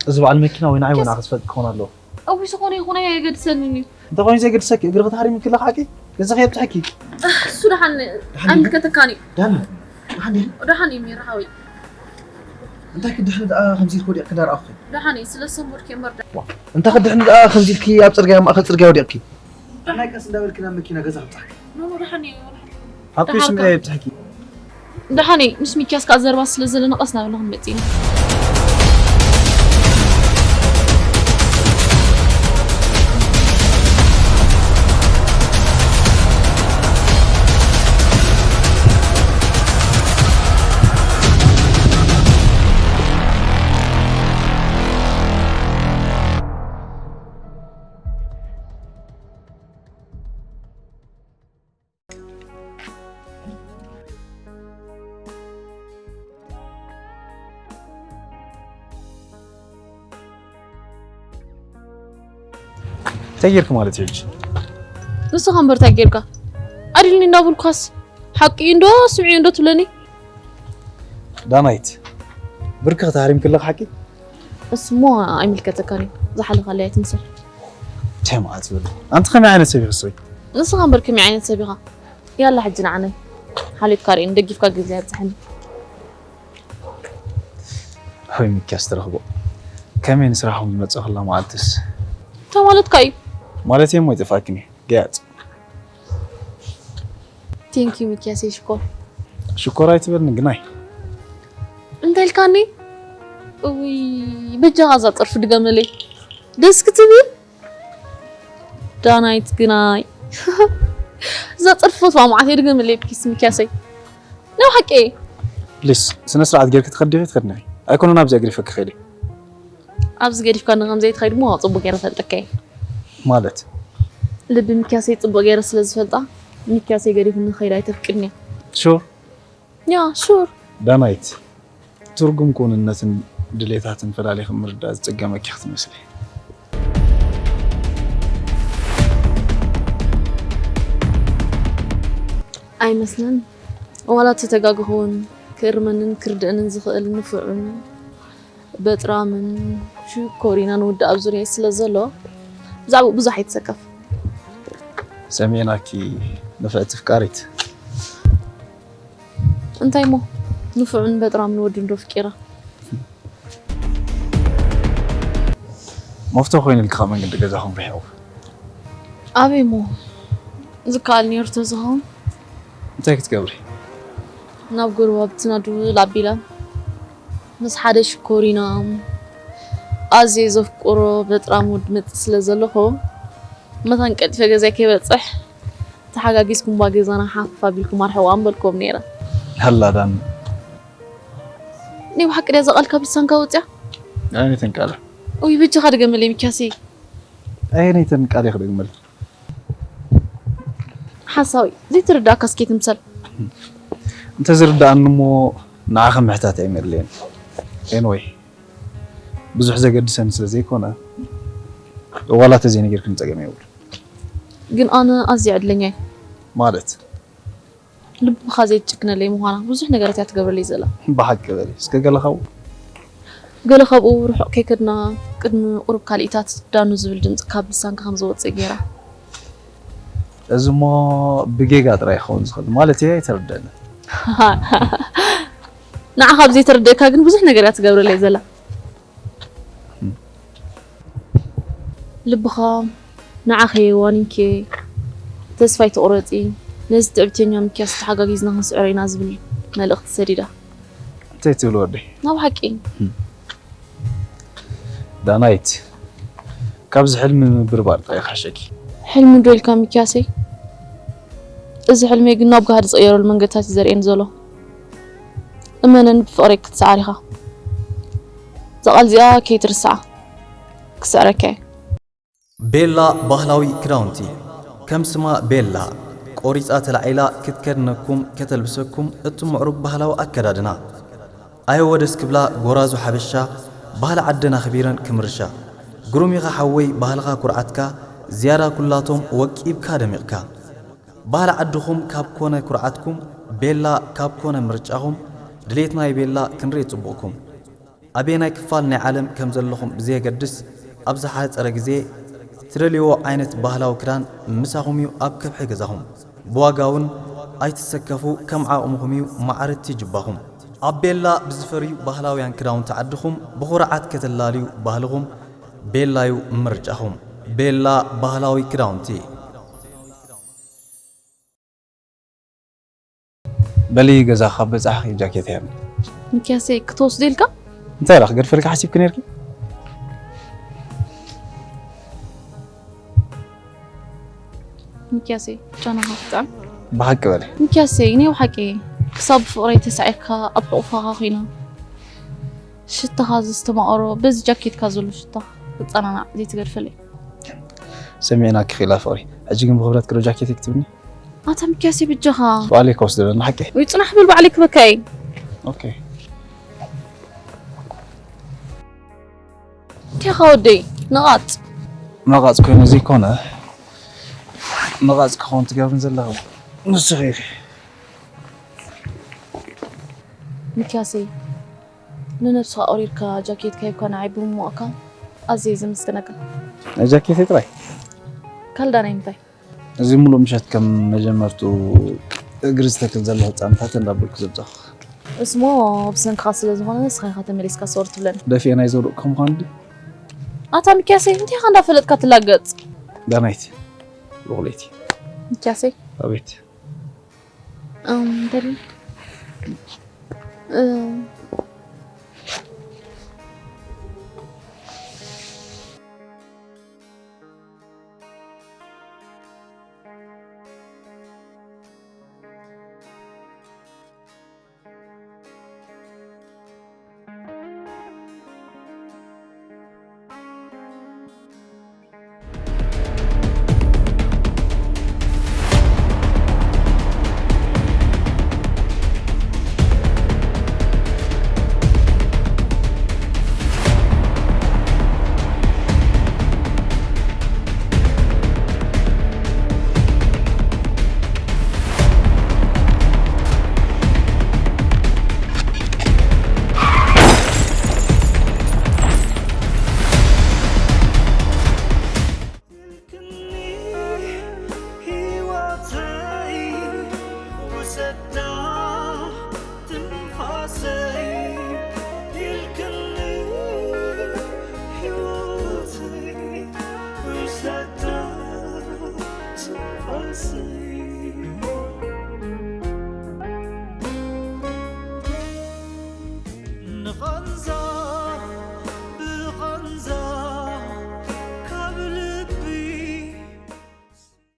እዚ በዓል መኪና ወይ ንዓይ ወይ ንዓኺ ዝፈልጥ ክኸውን ኣለዎ። እዊ ዝኾነ ይኹን ኣየገድሰንን እዩ። እንተኾይኑ ዘየገድሰኪ እግርኺ ተሃሪምኪ ኣለኺ ሓቂ? ገዛኺ የብፅሐኪ። እሱ ደሓን ኣይምልከተካን እዩ። ዳኒ፣ ደሓን ዲኺ? ደሓን እዩ ሚራ ሓወይ። እንታይ ክድሕኒ ደኣ ከምዚ ኢልኪ ወዲቕኪ እንዳረኣኹኺ? ደሓን እዩ ስለ ዝሰንበድኩ እየ እምበር ዳ- እንታይ ክድሕኒ ደኣ ከምዚ ኢልኪ ኣብ ፅርግያ፣ ኣብ ማእኸል ፅርግያ ወዲቕኪ? ደሓን ቀስ እንዳበልኪ ናብ መኪና ገዛ ክብፅሓኪ። ኖ ኖ ደሓን እዩ። ሓቂ ስምዒት የብፅሐኪ። ደሓን እዩ ምስ ሚኪያስ ከዓ ዘረባ ስለ ዘለና ቀስ እናበልና ክንመፅእ ኢና። እንታይ ጌርኪ ማለት እዩ ሕጂ? ንስኻ እምበር እንታይ ጌርካ? ኣድልኒ እንዳበልኳስ ሓቂ እንዶ ስምዒ እንዶ ትብለኒ። ዳናይት፣ ብርኪ ተሃሪምኪ ኣለኺ ሓቂ? እሱሞ ኣይምልከተካን እዩ። ዝሓለኻለይ ኣይትምሰል። እንታይ ማለት ይብል? ኣንቲ ከመይ ዓይነት ሰብ ኢኺ ሰበይ? ንስኻ እምበር ከመይ ዓይነት ሰብ ኢኻ? ያላ ሕጂ ንዓነይ ሓልዮትካ ርእየኒ ደጊፍካ ግዜ ኣብፅሐኒ። ሆይ ሚኪያስ ትረኽቦ ከመይ ንስራሕኩም ዝመፀ ከላ መዓልትስ? እንታይ ማለትካ እዩ? ማለት እሞ ይጠፋክኒ ገያፅ። ቴንኪዩ ሚኪያሰይ ሽኮር። ሽኮር ኣይትበልኒ ግናይ። እንታይ ኢልካኒ? እውይ በጃኻ እዛ ጥርፊ ድገመለይ ደስ ክትብል። ዳናይት ግናይ እዛ ጥርፊ ፈትዋ መዓት እየ ድገመለይ ፕሊስ ሚኪያሰይ። ናይ ሓቂ ፕሊስ ስነ ስርዓት ጌርኪ ትኸዲ ዲኺ ትኸድኒ? ኣይኮነን ኣብዚ ኣግሪፈኪ ከይደ። ኣብዚ ገዲፍካ ንከም ዘይትኸይድ እሞ ፅቡቅ ገይረ ፈልጠካ እየ። ማለት ልቢ ሚኪያሰይ ፅቡቅ ገይረ ስለ ዝፈልጣ ሚኪያሰይ ገዲፉ ንኸይድ ኣይተፍቅድን እያ። ሹር ያ ሹር። ዳናይት ትርጉም ክውንነትን ድሌታትን ፈላሊኺ ምርዳእ ዝፀገመኪ ክትመስሊ። ኣይመስለን። ዋላ ተተጋግኹውን ክእርመንን ክርድእንን ዝኽእል ንፉዕን በጥራምን ሽኮሪናን ወዲ ኣብ ዙርያ ስለ ዘሎ ብዛዕባኡ ብዙሕ ኣይትሰከፍ። ሰሚዕናኪ ንፍዕቲ ፍቃሪት። እንታይ እሞ ንፉዕን በጥራምን ወዲ እንዶ ፍቂራ። መፍቶ ኮይኑልኪ ካብ መንገዲ ገዛኹም ርሒቑ። ኣበይ እሞ ዝከኣል ነይሩ ተዝኸውን እንታይ ክትገብሪ? ናብ ጎረባብትና ድውል ኣቢለ ምስ ሓደ ሽኮሪና ኣዝየ ዘፍቅሮ በጥራም ወዲ መፅእ ስለ ዘለኹ መታን ቀልጢፈ ገዛይ ከይበፅሕ ተሓጋጊዝኩም ባ ገዛና ሓፍ ኣቢልኩም ኣርሕዋ ምበልኩም ነይረ። ሃላ ዳን ናይ ብሓቂ ድያ እዛ ቃል ካብ ልሳንካ ወፅያ? ኣይነተን ቃለ ኡይ በጃኻ ድገመለይ ሚኪያሰይ። ኣይነተን ቃለ ክደግመል ሓሳዊ ዘይትርዳእካ እስኪ ትምሰል። እንተዝርዳእኒ እሞ ንዓኸ ምሕታት ኣይመድለየን። ኤንወይ ብዙሕ ዘገድሰኒ ስለ ዘይኮነ ዋላ ተዘይነገርክን ፀገም የብሉ። ግን ኣነ ኣዝየ ዕድለኛ እየ። ማለት ልብኻ ዘይትጭክነለይ ምዃና ብዙሕ ነገራት እያ ትገብረለይ ዘላ። ብሓቂ በሊ እስከ ገለ ካብኡ ገለ ካብኡ ርሑቕ ከይከድና ቅድሚ ቁሩብ ካሊኢታት ዳኑ ዝብል ድምፂ ካብ ልሳንካ ከም ዝወፅእ ገይራ። እዚ እሞ ብጌጋ ጥራይ ክኸውን ዝኽእል ማለት እየ ኣይተረደአኒ። ንዓኻ ኣብ ዘይተረደእካ ግን ብዙሕ ነገር እያ ትገብረለይ ዘላ። ልብኻ ንዓኸ ዋኒንኬ ተስፋ ኣይትቑረፂ። ነዚ ትዕብተኛ ሚኪያስ ተሓጋጊዝና ክንስዕሮ ኢና ዝብል መልእኽቲ ሰዲዳ። እንታይ ትብል ወደይ? ናብ ሓቂ ዳናይት ካብዚ ሕልሚ ምብርባር ጥራይ ይሓሸኪ። ሕልሚ ዶ ኢልካ ሚኪያሰይ? እዚ ሕልመይ ግን ናብ ጋህዲ ዝቕየረሉ መንገድታት እዩ ዘርእየኒ ዘሎ። እመነኒ ብፍቕረይ ክትሰዓር ኢኻ። እዛ ቃል እዚኣ ከይትርስዓ። ክስዕረካ እየ። ቤላ ባህላዊ ክዳውንቲ ከም ስማ ቤላ ቆሪጻ ተላዒላ ክትከድነኩም ከተልብሰኩም እቲ ምዕሩግ ባህላዊ ኣከዳድና። ኣየወ ደስ ክብላ ጎራዙ ሓበሻ፣ ባህሊ ዓደን ኣኽቢረን ክምርሻ። ግሩም ኢኻ ሓወይ ባህልኻ ኩርዓትካ፣ ዝያዳ ኩላቶም ወቂብካ ደሚቕካ። ባህሊ ዓድኹም ካብ ኮነ ኩርዓትኩም፣ ቤላ ካብ ኮነ ምርጫኹም፣ ድሌትና ይቤላ ክንርኢ ጽቡቕኩም። ኣበየናይ ክፋል ናይ ዓለም ከም ዘለኹም ብዘየገድስ፣ ኣብ ዝሓጸረ ግዜ ትደልይዎ ዓይነት ባህላዊ ክዳን ምሳኹም እዩ ኣብ ከብሒ ገዛኹም። ብዋጋ እውን ኣይትሰከፉ፣ ከም ዓቕምኹም እዩ ማዕረቲ ጅባኹም። ኣብ ቤላ ብዝፈርዩ ባህላውያን ክዳውንቲ ዓድኹም ብኹርዓት ከተላልዩ ባህልኹም። ቤላ እዩ ምርጫኹም። ቤላ ባህላዊ ክዳውንቲ። በሊ ገዛ ካብ በጻሕኺ ጃኬት እያ። ሚኪያሰይ ክትወስዶ ኢልካ? እንታይ ኢላ ክገድፈልካ ሓሲብኪ ነርኪ? ሚኪያሰይ ጨናኻ ክጣን ብሓቂ በሊ። ሚኪያሰይ እኔ ብሓቂ ክሳብ ብፍቕረይ ተሳዒርካ ኣብ ሕቑፋኻ ኮይና ሽታኻ ዘስተማቐሮ በዚ ጃኬትካ ዘሎ ሽታ ክጸናናዕ ዘይትገድፈለይ። ሰሚዕናኪ ክኢላ ፍቕሪ። ሕጂ ግን ብኽብረት ክዶ ጃኬት ክትብኒ? ኣታ ሚኪያሰይ ብጃኻ ባዕለይ ክወስድ ኣለኒ ሓቂ። ወይ ጽናሕ ብል ባዕለይ ክበካ እየ። ኦኬ። እንታይ ኢኻ ወደይ ነቓጽ? ነቓጽ ኮይኑ ዘይኮነ ነቓጽ ክኸውን ትገብርን ዘለኹ ንስኺ ኢኺ። ሚኪያሰይ ንነብስኻ ኣቑሪርካ ጃኬትካ ሂብካ ንዓይ ብምሞቕካ ኣዝየ ዘመስግነካ። ናይ ጃኬተይ ጥራይ ካልዳ ናይ ምንታይ? እዚ ሙሉእ ምሸት ከም መጀመርቱ እግሪ ዝተክል ዘሎ ህፃንታት እንዳበልኩ ዘብፀኹ። እስሞ ብሰንክኻ ስለ ዝኾነ ንስኻ ኢኻ ተመሊስካ ሰወር ትብለኒ። ደፊኤ ናይ ዘውደቕኩ ምዃኑ ድዩ? ኣታ ሚኪያሰይ እንታይ ኢኻ እንዳፈለጥካ ትላገጽ? ዳናይት ብቑለይቲ ሚኪያሰይ ኣቤት እም፣ በል። እ፣